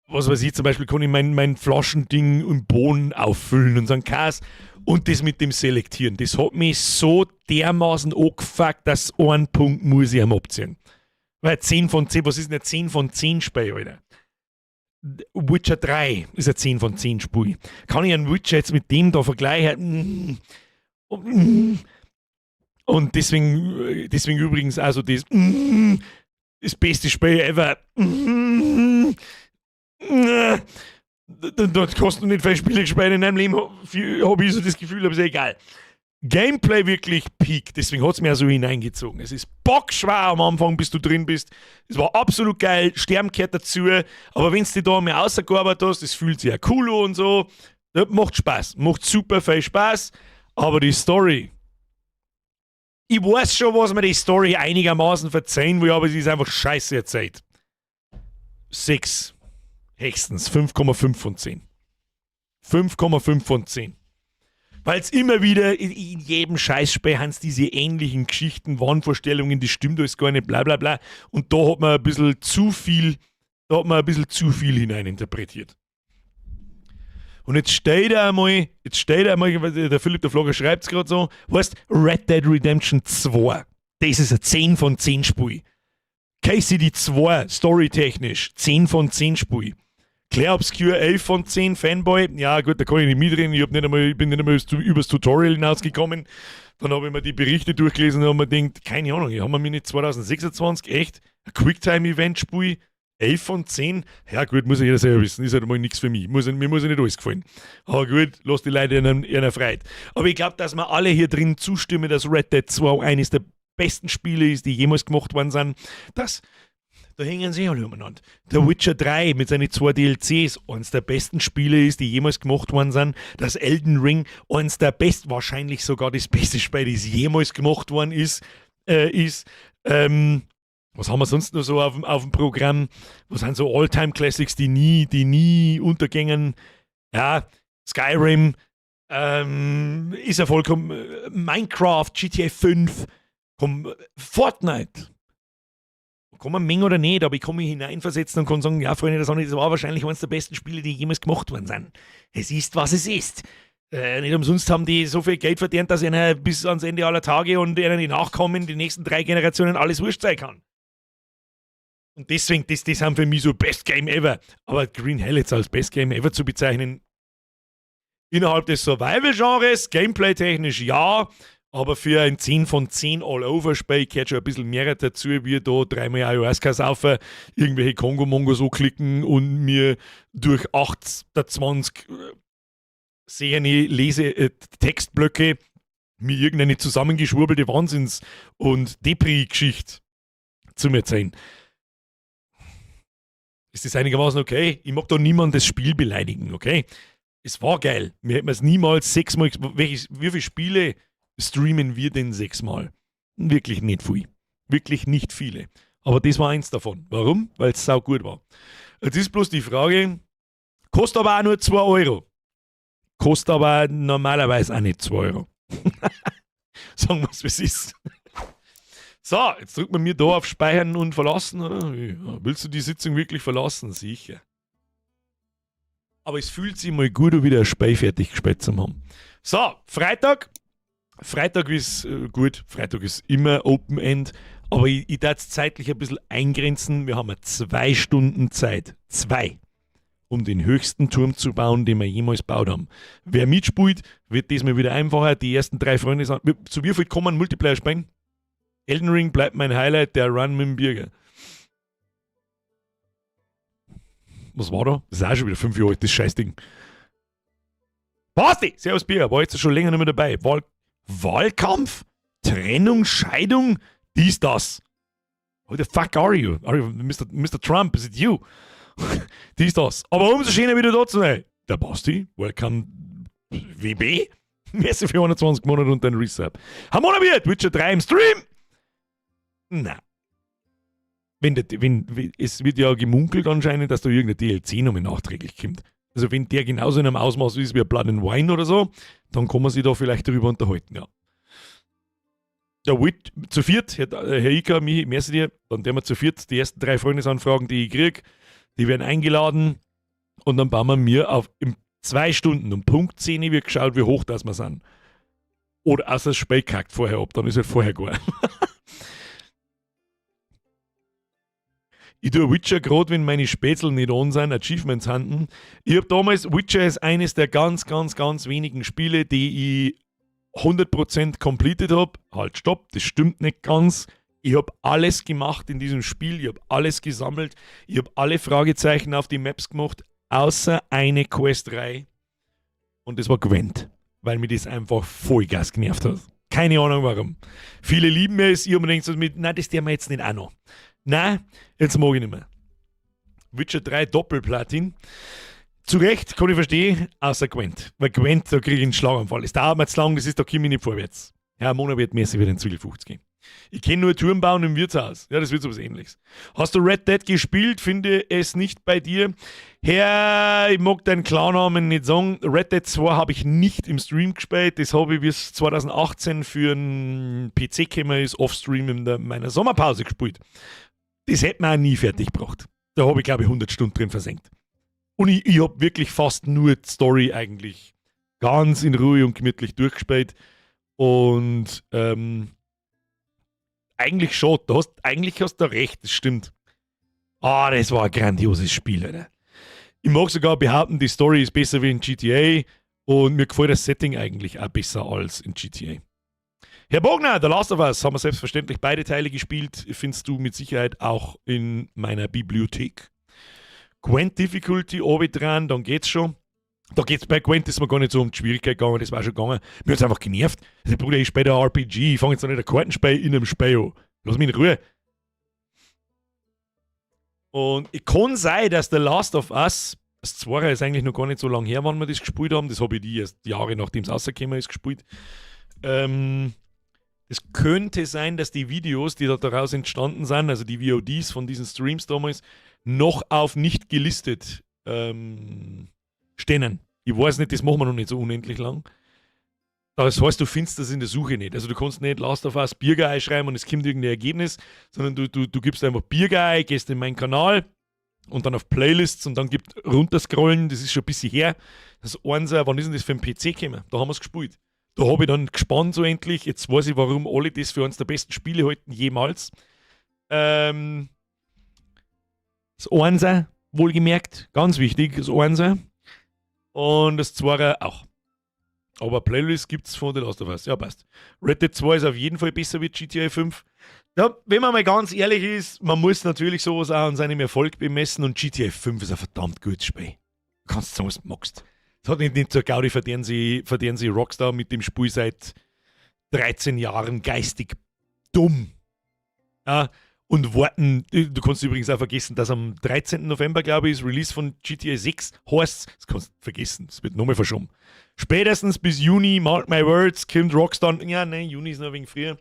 Was weiß ich, zum Beispiel kann ich mein Flaschending im Boden auffüllen und so einen Käse. Und das mit dem Selektieren, das hat mich so dermaßen angefuckt, dass einen Punkt muss ich ihm abziehen. Weil 10 von 10, was ist denn ein 10 von 10 Spiel, Alter? Witcher 3 ist ein 10 von 10 Spiel. Kann ich einen Witcher jetzt mit dem da vergleichen? Und deswegen übrigens also das beste Spiel ever. Dort kostet nicht viel Spiele gespielt in meinem Leben, hab ich so das Gefühl, aber ist ja egal. Gameplay wirklich peak, deswegen hat's mir auch so hineingezogen. Es ist bockschwer am Anfang, bis du drin bist. Es war absolut geil, Sterben gehört dazu, aber wenn's dich da mehr ausgearbeitet hast, das fühlt sich ja cool an und so. Das macht Spaß, macht super viel Spaß, aber die Story. Ich weiß schon, was mir die Story einigermaßen verzeihen will, aber sie ist einfach scheiße erzählt. 6. Höchstens 5,5 von 10. 5,5 von 10. Weil es immer wieder in jedem Scheißspiel haben diese ähnlichen Geschichten, Wahnvorstellungen, das stimmt alles gar nicht, bla bla bla. Und da hat man ein bisschen zu viel, da hat man ein bisschen zu viel hineininterpretiert. Und jetzt steht er einmal, jetzt steht er einmal, der Philipp der Flogger schreibt es gerade so, weißt, Red Dead Redemption 2, das ist ein 10 von 10 Spiel. KCD 2, storytechnisch, 10 von 10 Spiel. Clair Obscur 11 von 10, Fanboy, ja gut, da kann ich nicht mitreden, ich, hab nicht einmal, ich bin nicht einmal übers Tutorial hinausgekommen. Dann habe ich mir die Berichte durchgelesen und habe mir gedacht, keine Ahnung, haben wir mir nicht 2026 echt ein Quicktime-Event-Spiel? 11 von 10? Ja gut, muss ja jeder selber wissen, ist halt mal nichts für mich. Mir muss ja nicht alles gefallen. Aber gut, lass die Leute in einer Freiheit. Aber ich glaube, dass wir alle hier drin zustimmen, dass Red Dead 2 eines der besten Spiele ist, die jemals gemacht worden sind. Das, da hängen sie alle umeinander. The Witcher 3 mit seinen zwei DLCs, eines der besten Spiele ist, die jemals gemacht worden sind. Das Elden Ring, eines der besten, wahrscheinlich sogar das beste Spiel, das jemals gemacht worden ist. Ist. Was haben wir sonst noch so auf dem Programm? Was sind so All-Time-Classics, die nie untergängen? Ja, Skyrim ist ja vollkommen. Minecraft, GTA 5, komm, Fortnite. Kann man mengen oder nicht, aber ich kann mich hineinversetzen und kann sagen, ja, Freunde, das war wahrscheinlich eines der besten Spiele, die jemals gemacht worden sind. Es ist, was es ist. Nicht umsonst haben die so viel Geld verdient, dass ihnen bis ans Ende aller Tage und ihnen die Nachkommen, die nächsten drei Generationen alles wurscht sein kann. Und deswegen, das haben für mich so Best Game Ever. Aber Green Hell jetzt als Best Game Ever zu bezeichnen, innerhalb des Survival-Genres, gameplay-technisch ja, aber für ein 10 von 10 All-Over-Spiel gehört schon ein bisschen mehr dazu, wie da dreimal Ayahuasca saufen, irgendwelche Kongo-Mongos so klicken und mir durch 28 sehende Lese Textblöcke mir irgendeine zusammengeschwurbelte Wahnsinns- und Depri-Geschichte zu mir erzählen. Ist das einigermaßen okay? Ich mag da niemand das Spiel beleidigen, okay? Es war geil. Mir hätten es niemals sechsmal. Wie viele Spiele streamen wir denn sechsmal? Wirklich nicht viel. Wirklich nicht viele. Aber das war eins davon. Warum? Weil es sau gut war. Jetzt ist bloß die Frage, kostet aber auch nur 2 Euro. Kostet aber normalerweise auch nicht 2 Euro. Sagen wir es, wie es ist. So, jetzt drückt man mir da auf Speichern und Verlassen, oder? Ja. Willst du die Sitzung wirklich verlassen? Sicher. Aber es fühlt sich mal gut, wieder ein Spiel fertig gespielt zu haben. So, Freitag. Freitag ist gut, Freitag ist immer Open End, aber ich darf es zeitlich ein bisschen eingrenzen. Wir haben ja 2 Stunden Zeit. Zwei. Um den höchsten Turm zu bauen, den wir jemals gebaut haben. Wer mitspielt, wird diesmal wieder einfacher. Die ersten drei Freunde sind. Zu wie viel kann man Multiplayer spielen? Elden Ring bleibt mein Highlight, der Run mit dem Birger. Was war da? Das ist auch schon wieder 5 Jahre alt, das Scheißding. Basti! Servus Birger, war jetzt schon länger nicht mehr dabei. Wahlkampf? Trennung, Scheidung? Dies, das. Who the fuck are you? Are you Mr. Mr. Trump? Is it you? Dies, das. Aber umso schöner wieder da zu sein. Der Basti, welcome WB. Merci für 120 Monate und dein Resub. Hamona wird, Witcher 3 im Stream. Na. Wenn, es wird ja gemunkelt anscheinend, dass da irgendein DLC nochmal nachträglich kommt. Also wenn der genauso in einem Ausmaß ist wie Blood and Wine oder so, dann kann man sich da vielleicht darüber unterhalten, ja. Der Wit zu viert, Herr Ika, mich, merci dir, dann werden wir zu viert die ersten drei Freundesanfragen, die ich kriege, die werden eingeladen und dann bauen wir mir auf in 2 Stunden um Punkt 10 wird geschaut, wie hoch das wir sind. Oder außer das Spiel kackt vorher ab, dann ist halt vorher gar. Ich tue Witcher gerade, wenn meine Spätzle nicht on sind, Achievements hunten. Ich habe damals, Witcher ist eines der ganz, ganz, ganz wenigen Spiele, die ich 100% completed habe. Halt, stopp, das stimmt nicht ganz. Ich habe alles gemacht in diesem Spiel, ich habe alles gesammelt, ich habe alle Fragezeichen auf die Maps gemacht, außer eine Questreihe. Und das war Gwent, weil mir das einfach Vollgas genervt hat. Keine Ahnung warum. Viele lieben es, ich habe mir gedacht, so mit, nein, das der mir jetzt nicht auch noch. Nein, jetzt mag ich nicht mehr. Witcher 3 Doppelplatin. Zu Recht, kann ich verstehen, außer Gwent. Weil Gwent, da kriege ich einen Schlaganfall. Es dauert mir zu lang, das ist, da komme ich nicht vorwärts. Herr Mona wird merci für den Zwiebel 50 gehen. Ich kenne nur Turmbauen im Wirtshaus. Ja, das wird sowas Ähnliches. Hast du Red Dead gespielt? Finde es nicht bei dir. Herr, ich mag deinen Klarnamen nicht sagen. Red Dead 2 habe ich nicht im Stream gespielt. Das habe ich bis 2018 für einen PC gekommen ist, offstream in meiner Sommerpause gespielt. Das hätte man auch nie fertig gebracht. Da habe ich, glaube ich, 100 Stunden drin versenkt. Und ich habe wirklich fast nur die Story eigentlich ganz in Ruhe und gemütlich durchgespielt. Und eigentlich schon, eigentlich hast du recht, das stimmt. Ah, das war ein grandioses Spiel, Alter. Ich mag sogar behaupten, die Story ist besser wie in GTA und mir gefällt das Setting eigentlich auch besser als in GTA. Herr Bogner, The Last of Us haben wir selbstverständlich beide Teile gespielt, findest du mit Sicherheit auch in meiner Bibliothek. Gwent Difficulty oben dran, dann geht's schon. Da geht's bei Gwent ist mir gar nicht so um die Schwierigkeit gegangen, das war schon gegangen. Mir hat's einfach genervt. Also, Bruder, ich spiele ein RPG, ich fange jetzt noch nicht ein Kartenspiel in einem Spiel an. Lass mich in Ruhe. Und es kann sein, dass The Last of Us, das Zweite ist eigentlich noch gar nicht so lange her, wann wir das gespielt haben. Das habe ich die erst Jahre nachdem es rausgekommen ist, gespielt. Es könnte sein, dass die Videos, die da daraus entstanden sind, also die VODs von diesen Streams damals, noch auf nicht gelistet stehen. Ich weiß nicht, das machen wir noch nicht so unendlich lang. Das heißt, du findest das in der Suche nicht. Also du kannst nicht Last of Us Bierguy schreiben und es kommt irgendein Ergebnis, sondern du gibst einfach Bierguy, gehst in meinen Kanal und dann auf Playlists und dann gibt runterscrollen, das ist schon ein bisschen her. Das Einser, wann ist denn das für den PC gekommen? Da haben wir es gespielt. Da habe ich dann gespannt so endlich. Jetzt weiß ich, warum alle das für eines der besten Spiele halten jemals. Das Einser, wohlgemerkt, ganz wichtig, das Einser. Und das Zweier auch. Aber Playlist gibt's von The Last of Us. Ja, passt. Red Dead 2 ist auf jeden Fall besser wie GTA 5. Ja, wenn man mal ganz ehrlich ist, man muss natürlich sowas auch an seinem Erfolg bemessen und GTA 5 ist ein verdammt gutes Spiel. Du kannst sagen, was du magst. Das hat nicht zur Gaudi, verdienen sie Rockstar mit dem Spiel seit 13 Jahren geistig dumm. Ja, und warten, du kannst übrigens auch vergessen, dass am 13. November, glaube ich, ist Release von GTA 6 heißt, das kannst du vergessen, das wird nochmal verschoben. Spätestens bis Juni, mark my words, kommt Rockstar, ja, nein, Juni ist noch ein wenig früher.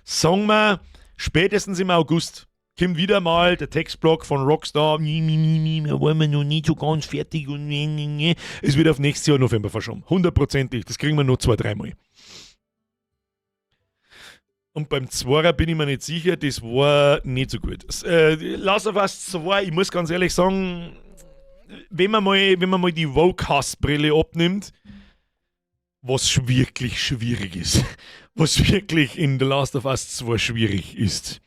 Sagen wir, spätestens im August kommt wieder mal der Textblock von Rockstar, wir wollen wir noch nicht so ganz fertig und es wird auf nächstes Jahr November verschoben. 100%ig, das kriegen wir nur 2-3 Mal. Und beim Zweier bin ich mir nicht sicher, das war nicht so gut. Last of Us 2, ich muss ganz ehrlich sagen, wenn man mal die Woke-Hass-Brille abnimmt, was wirklich schwierig ist, was wirklich in The Last of Us 2 schwierig ist,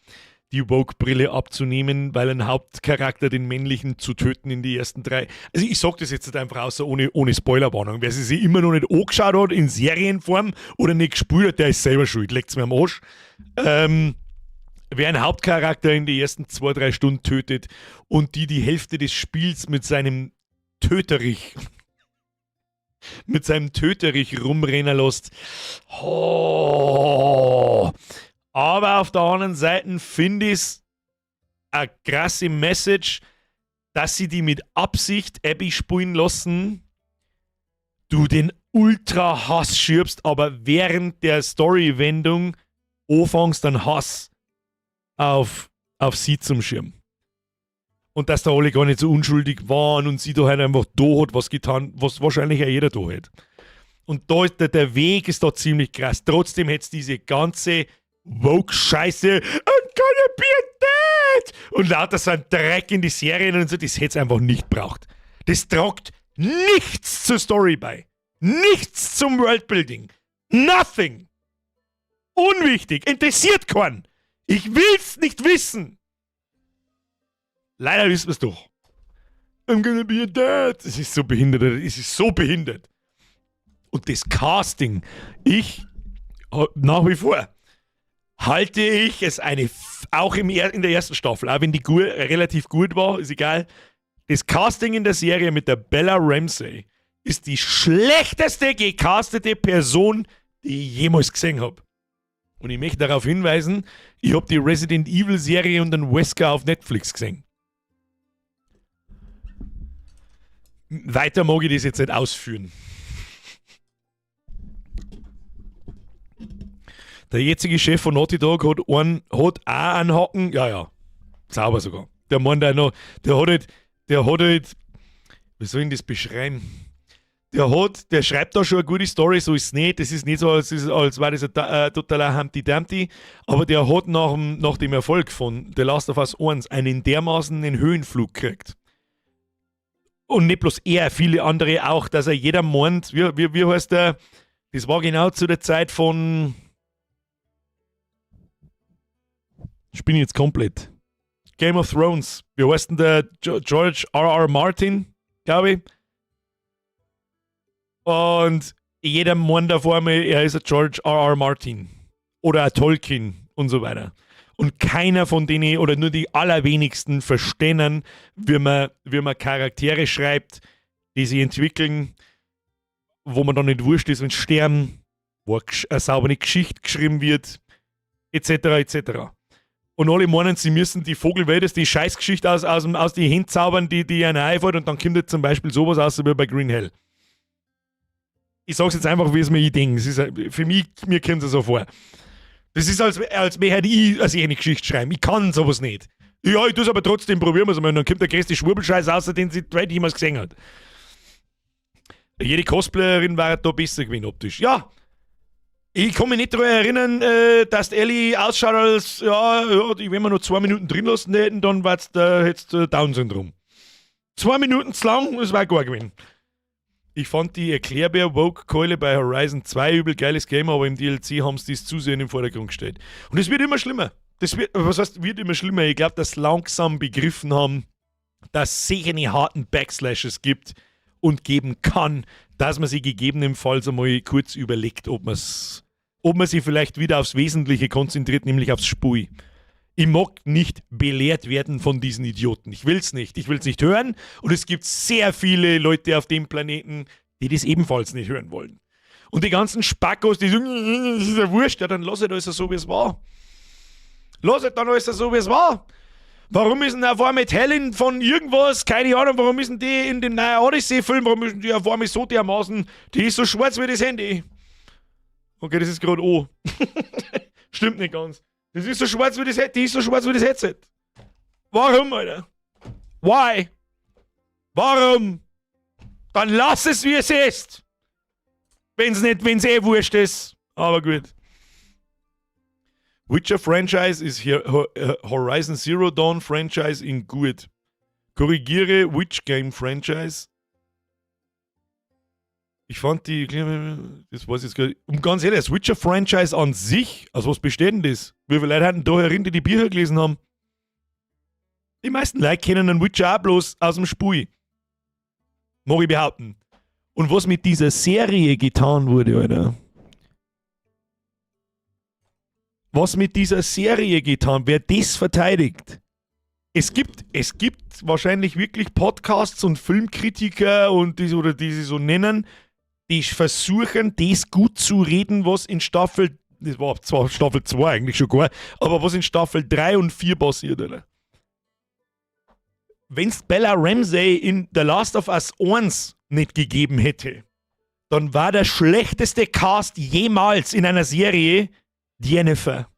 die Woke-Brille abzunehmen, weil ein Hauptcharakter den männlichen zu töten in die ersten 3. Also ich sag das jetzt nicht einfach außer ohne Spoilerwarnung. Wer sie sich immer noch nicht angeschaut hat in Serienform oder nicht gespielt hat, der ist selber schuld. Leckt's mir am Arsch. Wer einen Hauptcharakter in die ersten 2-3 Stunden tötet und die Hälfte des Spiels mit seinem Töterich rumrennen lässt. Oh. Aber auf der anderen Seite finde ich es eine krasse Message, dass sie die mit Absicht Abby spielen lassen, du den Ultra-Hass schirbst, aber während der Story-Wendung anfängst dann Hass auf sie zum Schirm. Und dass da alle gar nicht so unschuldig waren und sie da halt einfach da hat was getan, was wahrscheinlich auch jeder da hat. Und da ist der Weg ist da ziemlich krass. Trotzdem hätte es diese ganze Woke-Scheiße, I'm gonna be a dad! Und lauter so ein Dreck in die Serien und so, das hätte es einfach nicht braucht. Das tragt nichts zur Story bei. Nichts zum Worldbuilding. Nothing. Unwichtig. Interessiert keinen. Ich will's nicht wissen. Leider wissen wir's doch. I'm gonna be a dad. Das ist so behindert. Es ist so behindert. Und das Casting. Ich, nach wie vor, halte ich es eine, auch in der ersten Staffel, auch wenn die relativ gut war, ist egal. Das Casting in der Serie mit der Bella Ramsey ist die schlechteste gecastete Person, die ich jemals gesehen habe. Und ich möchte darauf hinweisen, ich habe die Resident Evil Serie und den Wesker auf Netflix gesehen. Weiter mag ich das jetzt nicht ausführen. Der jetzige Chef von Naughty Dog hat, einen, hat auch einen Haken. Ja, ja. Sauber sogar. Der meint auch noch, der hat halt, wie soll ich das beschreiben? Der schreibt da schon eine gute Story, so ist es nicht. Das ist nicht so, als wäre das ein totaler Humpty Dumpty. Aber der hat nach dem Erfolg von The Last of Us 1 einen dermaßen den Höhenflug gekriegt. Und nicht bloß er, viele andere auch, dass er jeder meint, wie heißt der? Das war genau zu der Zeit von. Ich bin jetzt komplett. Game of Thrones. Wie heißt denn der? George R. R. Martin, glaube ich. Und jeder meint auf einmal, er ist ein George R. R. Martin. Oder ein Tolkien und so weiter. Und keiner von denen, oder nur die allerwenigsten, verstehen, wie man Charaktere schreibt, die sich entwickeln, wo man dann nicht wurscht ist, wenn sie sterben, wo eine saubere Geschichte geschrieben wird, etc. etc. Und alle meinen, sie müssen die Vogelwelt, die Scheißgeschichte aus die Händen zaubern, die ihnen einfällt, und dann kommt jetzt zum Beispiel sowas aus wie bei Green Hell. Ich sag's jetzt einfach, wie es mir ich denke. Es ist, für mich, mir kommt es so vor. Das ist, als wäre ich als ich eine Geschichte schreiben. Ich kann sowas nicht. Ja, ich tue es aber trotzdem, probieren wir es mal. Und dann kommt der größte Schwurbelscheiß aus, den sie die Welt jemals gesehen hat. Jede Cosplayerin war da besser gewesen optisch. Ja, ich kann mich nicht daran erinnern, dass die Ellie ausschaut als, ja, die, wenn wir noch 2 Minuten drin lassen hätten, dann war es jetzt Down-Syndrom. 2 Minuten zu lang, das war gar gewesen. Ich fand die Erklärbär-Woke-Keule bei Horizon 2 übel geiles Game, aber im DLC haben sie das zu sehr in den Vordergrund gestellt. Und es wird immer schlimmer. Das wird, was heißt, wird immer schlimmer? Ich glaube, dass langsam begriffen haben, dass es sicher eine harten Backslashes gibt und geben kann, dass man sich gegebenenfalls einmal kurz überlegt, ob man sich vielleicht wieder aufs Wesentliche konzentriert, nämlich aufs Spiel. Ich mag nicht belehrt werden von diesen Idioten. Ich will's nicht. Ich will's nicht hören. Und es gibt sehr viele Leute auf dem Planeten, die das ebenfalls nicht hören wollen. Und die ganzen Spackos, die sagen, das ist ja wurscht, ja, dann lass es alles so, wie es war. Lass es dann alles so, wie es war. Warum ist denn auf einmal Helen von irgendwas, keine Ahnung, warum ist denn die in dem neuen Odyssey-Film, warum ist denn die auf einmal so dermaßen, die ist so schwarz wie das Handy. Okay, das ist gerade O. Stimmt nicht ganz. Das ist so schwarz wie das, die ist so schwarz wie das Headset. Warum, Alter? Why? Warum? Dann lass es, wie es ist. Wenn's nicht, wenn's eh wurscht ist. Aber gut. Witcher Franchise ist hier Horizon Zero Dawn Franchise in gut. Korrigiere Witch Game Franchise. Ich fand die, das weiß ich jetzt gar nicht. Um ganz ehrlich, das Witcher Franchise an sich, aus was besteht denn das? Wie viele Leute hatten da herin, die die Bücher gelesen haben? Die meisten Leute kennen den Witcher auch bloß aus dem Spiel. Mag ich behaupten. Und was mit dieser Serie getan wurde, Alter. Was mit dieser Serie getan, wer das verteidigt. Es gibt wahrscheinlich wirklich Podcasts und Filmkritiker und die, oder die sie so nennen, die versuchen, das gut zu reden, was in Staffel, das war zwar Staffel 2 eigentlich schon gar, aber was in Staffel 3 und 4 passiert, oder? Wenn es Bella Ramsey in The Last of Us 1 nicht gegeben hätte, dann war der schlechteste Cast jemals in einer Serie die Jennifer.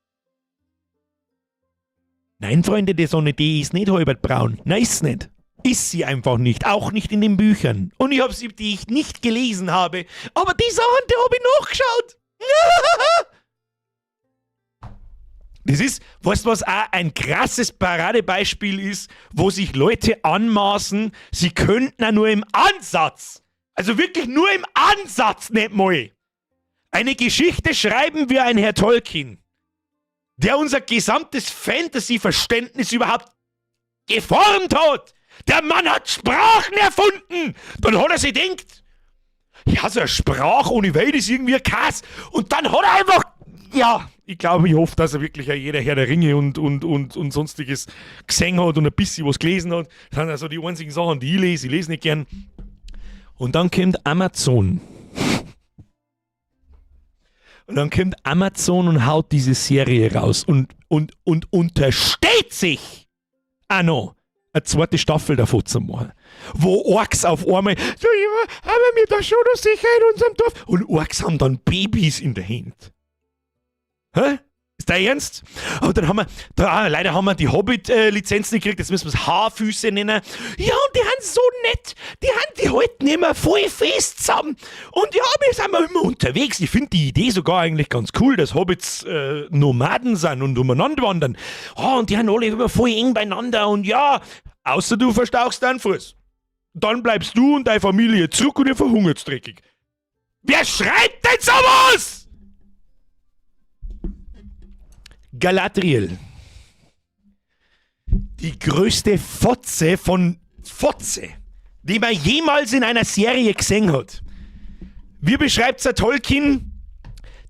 Nein, Freunde der Sonne, die ist nicht halbert braun. Nein, ist nicht. Ist sie einfach nicht. Auch nicht in den Büchern. Und ich habe sie, die ich nicht gelesen habe. Aber die Sachen, die habe ich nachgeschaut. Das ist, weißt du, was auch ein krasses Paradebeispiel ist, wo sich Leute anmaßen, sie könnten auch nur im Ansatz, also wirklich nur im Ansatz nicht mal, eine Geschichte schreiben wie ein Herr Tolkien, der unser gesamtes Fantasy-Verständnis überhaupt geformt hat. Der Mann hat Sprachen erfunden. Dann hat er sich denkt, ja, so eine Sprache ohne Welt ist irgendwie ein Kass. Und dann hat er einfach, ja, ich glaube, ich hoffe, dass er wirklich auch jeder Herr der Ringe und sonstiges gesehen hat und ein bisschen was gelesen hat. Das sind also die einzigen Sachen, die ich lese. Ich lese nicht gern. Und dann kommt Amazon. Und dann kommt Amazon und haut diese Serie raus und untersteht sich auch noch, eine zweite Staffel davon zu machen. Wo Orks auf einmal, so, ja, haben wir da schon noch sicher in unserem Dorf? Und Orks haben dann Babys in der Hand. Hä? Ist dein Ernst? Aber dann haben wir, da, leider haben wir die Hobbit-Lizenz nicht gekriegt, jetzt müssen wir es Haarfüße nennen. Ja, und die haben so nett, die haben die halten immer voll fest zusammen. Und ja, wir sind immer unterwegs. Ich finde die Idee sogar eigentlich ganz cool, dass Hobbits Nomaden sind und umeinander wandern. Oh, und die haben alle immer voll eng beieinander und ja, außer du verstauchst deinen Fuß. Dann bleibst du und deine Familie zurück und ihr verhungert dreckig. Wer schreibt denn sowas? Galadriel. Die größte Fotze von Fotze, die man jemals in einer Serie gesehen hat. Wie beschreibt der Tolkien?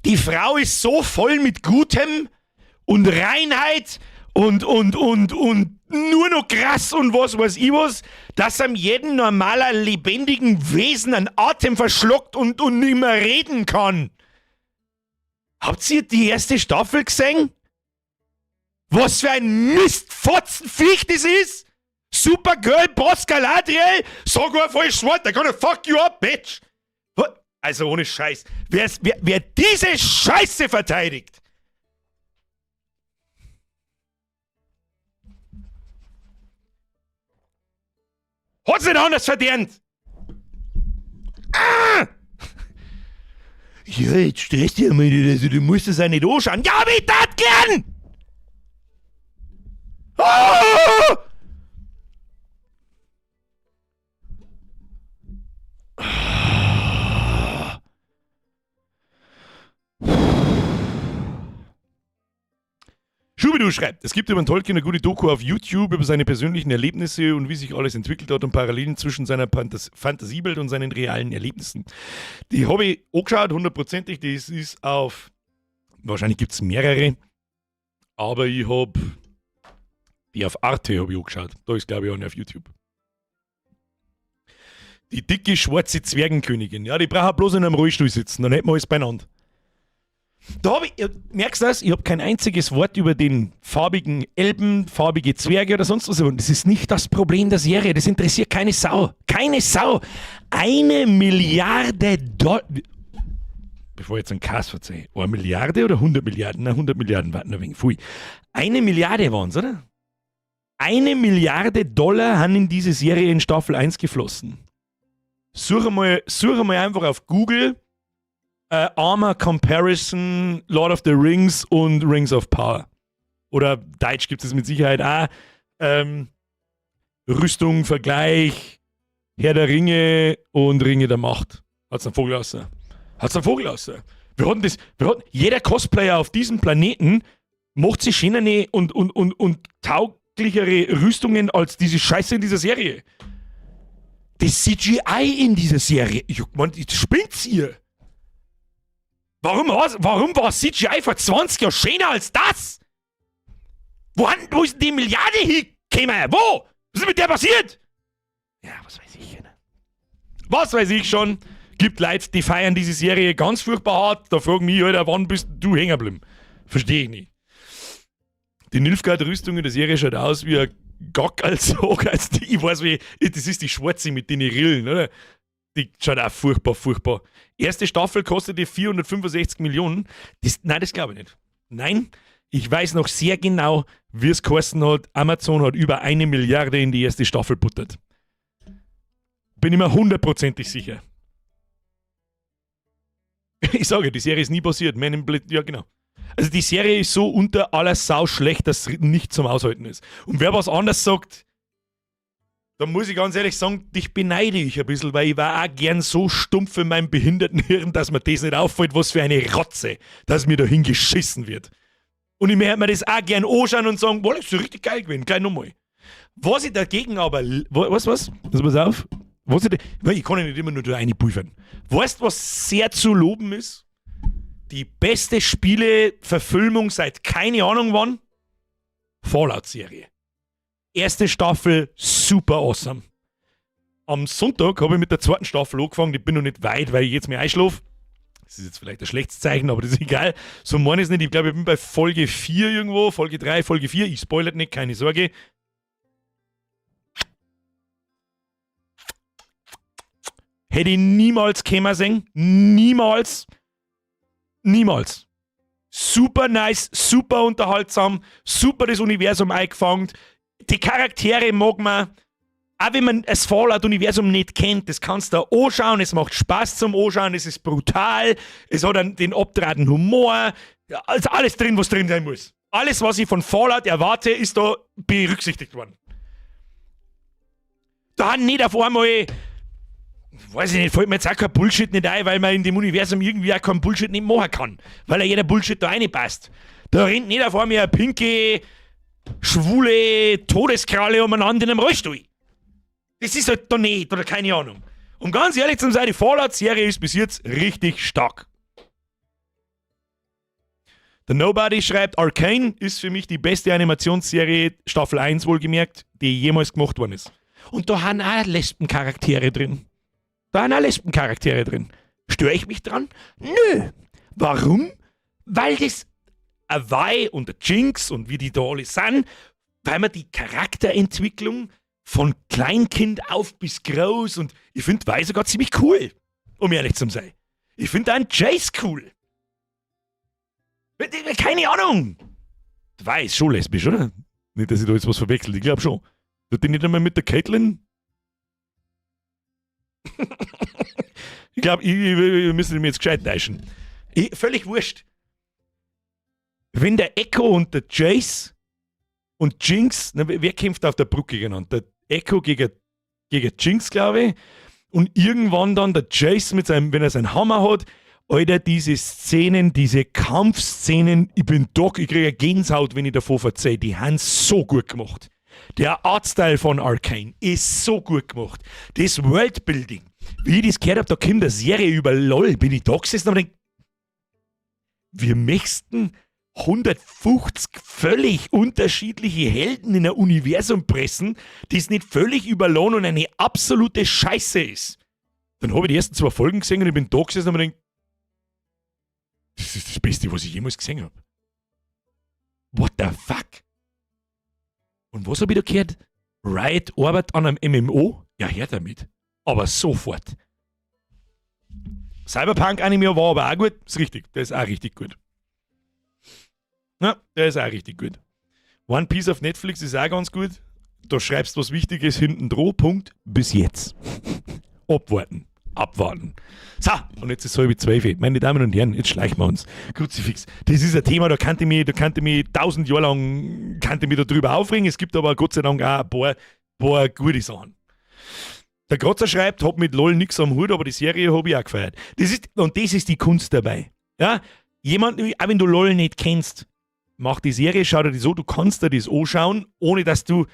Die Frau ist so voll mit Gutem und Reinheit und nur noch krass und was weiß ich was, dass am jeden normaler lebendigen Wesen einen Atem verschluckt und nicht mehr reden kann. Habt ihr die erste Staffel gesehen? Was für ein Mistfotzenviech das ist! Supergirl, Boss Galadriel, sogar voll schwarz, they're gonna fuck you up, bitch! Also ohne Scheiß. Wer diese Scheiße verteidigt, hat's nicht anders verdient! Ah! Ja, jetzt stresst dich einmal nicht, also du musst es auch nicht anschauen. Ja, aber ich tat gern! Ah! Schubidu schreibt, es gibt über Tolkien eine gute Doku auf YouTube über seine persönlichen Erlebnisse und wie sich alles entwickelt hat und Parallelen zwischen seiner Fantasiewelt und seinen realen Erlebnissen. Die habe ich angeschaut, hundertprozentig. Das ist auf, wahrscheinlich gibt es mehrere, aber ich habe die auf Arte hab ich angeschaut. Da ist, glaube ich, auch eine auf YouTube. Die dicke schwarze Zwergenkönigin. Ja, die braucht bloß in einem Rollstuhl sitzen, dann hätten wir alles beieinander. Da hab ich, merkst du das? Ich hab kein einziges Wort über den farbigen Elben, farbige Zwerge oder sonst was. Das ist nicht das Problem der Serie. Das interessiert keine Sau. Keine Sau. 1 Milliarde Dollar. Bevor ich jetzt einen Kass verzeihe. 1 Milliarde oder 100 Milliarden? Na, 100 Milliarden warten ein wenig. Pfui. 1 Milliarde waren's, oder? 1 Milliarde Dollar haben in diese Serie in Staffel 1 geflossen. Suche mal einfach auf Google Armor Comparison, Lord of the Rings und Rings of Power. Oder Deutsch gibt es mit Sicherheit auch. Rüstung, Vergleich, Herr der Ringe und Ringe der Macht. Hat's einen Vogel raus. Hat's einen Vogel raus. Wir hatten das, wir hatten, jeder Cosplayer auf diesem Planeten macht sich schönere und tauglichere Rüstungen als diese Scheiße in dieser Serie. Das CGI in dieser Serie. Ich, man, das spinnt's ihr. Warum war CGI vor 20 Jahren schöner als das? Wo ist denn die Milliarde hingekommen? Wo? Was ist mit der passiert? Ja, was weiß ich. Ne? Was weiß ich schon. Gibt Leute, die feiern diese Serie ganz furchtbar hart. Da fragen mich, Alter, wann bist du hängen geblieben? Verstehe ich nicht. Die Nilfgaard-Rüstung in der Serie schaut aus wie ein Gack als Hog, als die, ich weiß wie, das ist die schwarze mit den Rillen, oder? Die schaut auch furchtbar, furchtbar. Erste Staffel kostete 465 Millionen. Das, nein, das glaube ich nicht. Nein, ich weiß noch sehr genau, wie es geheißen hat. Amazon hat über 1 Milliarde in die erste Staffel buttert. Bin ich mir hundertprozentig sicher. Ich sage, die Serie ist nie passiert. Man in Black, ja, genau. Also die Serie ist so unter aller Sau schlecht, dass es nicht zum Aushalten ist. Und wer was anderes sagt, da muss ich ganz ehrlich sagen, dich beneide ich ein bisschen, weil ich war auch gern so stumpf in meinem behinderten Hirn, dass mir das nicht auffällt, was für eine Rotze, dass mir da hingeschissen wird. Und ich möchte mir das auch gern anschauen und sagen, boah, das ist so richtig geil gewesen, gleich nochmal. Was ich dagegen aber, was, was? Das pass auf. Was ich, weil ich kann ja nicht immer nur da reinpulvern. Weißt du, was sehr zu loben ist? Die beste Spieleverfilmung seit keine Ahnung wann? Fallout-Serie. Erste Staffel, super awesome. Am Sonntag habe ich mit der zweiten Staffel angefangen. Ich bin noch nicht weit, weil ich jetzt mehr einschlafe. Das ist jetzt vielleicht ein schlechtes Zeichen, aber das ist egal. So meine ich es nicht. Ich glaube, ich bin bei Folge 4 irgendwo. Folge 3, Folge 4. Ich spoilere nicht, keine Sorge. Hätte ich niemals kommen sehen. Niemals. Niemals. Super nice, super unterhaltsam, super das Universum eingefangen. Die Charaktere mag man. Auch wenn man das Fallout-Universum nicht kennt, das kannst du anschauen, es macht Spaß zum Anschauen, es ist brutal, es hat den abgedrahten Humor, also alles drin, was drin sein muss. Alles, was ich von Fallout erwarte, ist da berücksichtigt worden. Da haben nicht auf einmal, weiß ich nicht, fällt mir jetzt auch kein Bullshit nicht ein, weil man in dem Universum irgendwie auch keinen Bullshit nicht machen kann. Weil ja jeder Bullshit da reinpasst. Da rennt nicht auf einmal eine pinke, schwule Todeskralle umeinander in einem Rollstuhl. Das ist halt da nicht, oder keine Ahnung. Um ganz ehrlich zu sein, die Fallout-Serie ist bis jetzt richtig stark. The Nobody schreibt, Arcane ist für mich die beste Animationsserie, Staffel 1 wohlgemerkt, die jemals gemacht worden ist. Und da haben auch Lesbencharaktere drin. Da haben auch Lesbencharaktere drin. Störe ich mich dran? Nö. Warum? Weil das a Vi und a Jinx und wie die da alle sind, weil man die Charakterentwicklung von Kleinkind auf bis groß und ich finde Vi sogar ziemlich cool, um ehrlich zu sein. Ich finde einen Jayce cool. Keine Ahnung. Vi ist schon lesbisch, oder? Nicht, dass ich da jetzt was verwechsel, ich glaube schon. Wird die nicht einmal mit der Caitlyn? Ich glaube, wir müssen mich jetzt gescheit täuschen. Völlig wurscht. Wenn der Ekko und der Jayce und Jinx, na, wer kämpft auf der Brücke genannt? Der Ekko gegen Jinx, glaube ich. Und irgendwann dann der Jayce mit seinem, wenn er seinen Hammer hat, Alter, diese Szenen, diese Kampfszenen, ich bin Doc, ich kriege eine Gänsehaut, wenn ich davon erzähle, die haben so gut gemacht. Der Artstyle von Arcane ist so gut gemacht. Das Worldbuilding, wie ich das gehört habe, da kommt eine Serie über LOL, bin ich da gesessen und denk, wir möchten 150 völlig unterschiedliche Helden in ein Universum pressen, das nicht völlig überladen und eine absolute Scheiße ist. Dann habe ich die ersten 2 Folgen gesehen und ich bin da gesessen und mir gedacht, das ist das Beste, was ich jemals gesehen habe. What the fuck? Und was habe ich da gehört? Riot arbeitet an einem MMO? Ja, her damit. Aber sofort. Cyberpunk-Anime war aber auch gut. Ist richtig. Der ist auch richtig gut. Ja, der ist auch richtig gut. One Piece auf Netflix ist auch ganz gut. Da schreibst du was Wichtiges hinten dran. Punkt. Bis jetzt. Abwarten. Abwarten. So, und jetzt ist es 11:30. Meine Damen und Herren, jetzt schleichen wir uns. Kruzifix. Das ist ein Thema, da kannte mich 1000 Jahre lang, kannte mich da drüber aufregen. Es gibt aber Gott sei Dank auch ein paar gute Sachen. Der Grotzer schreibt, hab mit LOL nix am Hut, aber die Serie hab ich auch gefeiert. Und das ist die Kunst dabei. Ja? Jemand, auch wenn du LOL nicht kennst, mach die Serie, schau dir das so, du kannst dir das anschauen, ohne dass du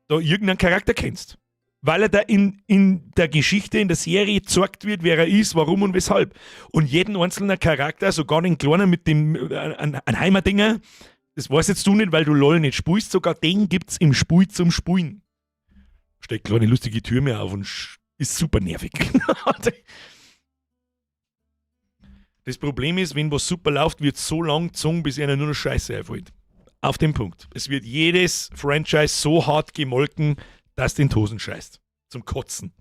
da irgendeinen Charakter kennst. Weil er da in der Geschichte, in der Serie gezeigt wird, wer er ist, warum und weshalb. Und jeden einzelnen Charakter, sogar den Kleinen mit dem ein Heimerdinger, das weißt jetzt du nicht, weil du LOL nicht spielst, sogar den gibt's im Spiel zum Spielen. Stellt kleine lustige Türme auf und ist super nervig. Das Problem ist, wenn was super läuft, wird so lang gezogen, bis einer nur noch Scheiße einfällt. Auf den Punkt. Es wird jedes Franchise so hart gemolken, dass den Tosen scheißt. Zum Kotzen.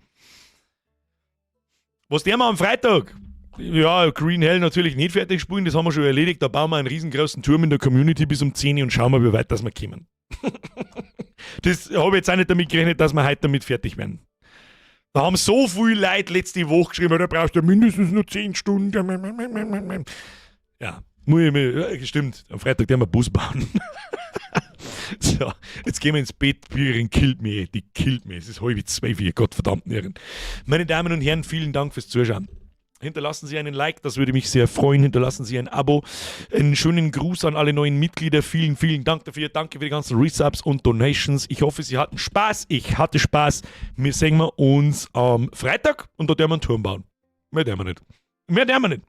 Was der mal am Freitag? Ja, Green Hell natürlich nicht fertig spielen, das haben wir schon erledigt. Da bauen wir einen riesengroßen Turm in der Community bis um 10 Uhr und schauen mal, wie weit das wir kommen. Das habe ich jetzt auch nicht damit gerechnet, dass wir heute damit fertig werden. Da haben so viele Leute letzte Woche geschrieben, da brauchst du mindestens nur 10 Stunden. Ja, muss ich mir, stimmt, am Freitag werden wir Bus bauen. So, jetzt gehen wir ins Bett. Bürgerin killt mich, die killt mich. Es ist 11:30, Gottverdammt Irren. Meine Damen und Herren, vielen Dank fürs Zuschauen. Hinterlassen Sie einen Like, das würde mich sehr freuen. Hinterlassen Sie ein Abo. Einen schönen Gruß an alle neuen Mitglieder. Vielen, vielen Dank dafür. Danke für die ganzen Resubs und Donations. Ich hoffe, Sie hatten Spaß. Ich hatte Spaß. Wir sehen wir uns am Freitag und da werden wir einen Turm bauen. Mehr dürfen wir nicht. Mehr dürfen wir nicht.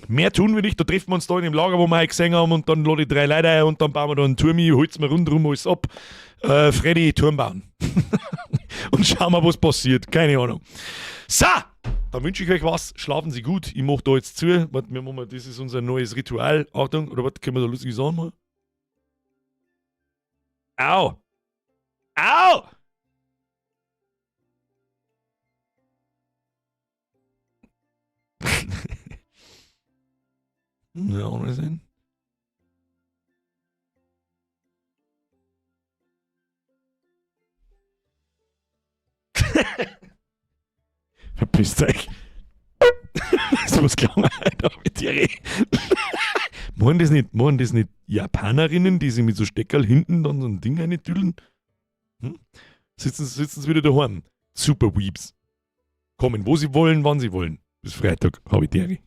Mehr tun wir nicht. Da treffen wir uns da in dem Lager, wo wir heute gesehen haben, und dann lade ich 3 Leute ein und dann bauen wir da einen Turm hin, holzen wir rundherum alles ab. Freddy, Turm bauen. Und schauen wir, was passiert. Keine Ahnung. So, dann wünsche ich euch was. Schlafen Sie gut. Ich mach da jetzt zu. Warte, wir machen mal, das ist unser neues Ritual. Achtung, oder was können wir da lustig sagen? Mal? Au! Au! Ja, ohne sein. Verpisst euch. Das muss klar Alter, mit dir. Machen das nicht Japanerinnen, die sich mit so Steckerl hinten dann so ein Ding reintüdeln? Hm? Sitzen sie wieder daheim. Super Weebs. Kommen, wo sie wollen, wann sie wollen. Bis Freitag, habe ich die Ehre.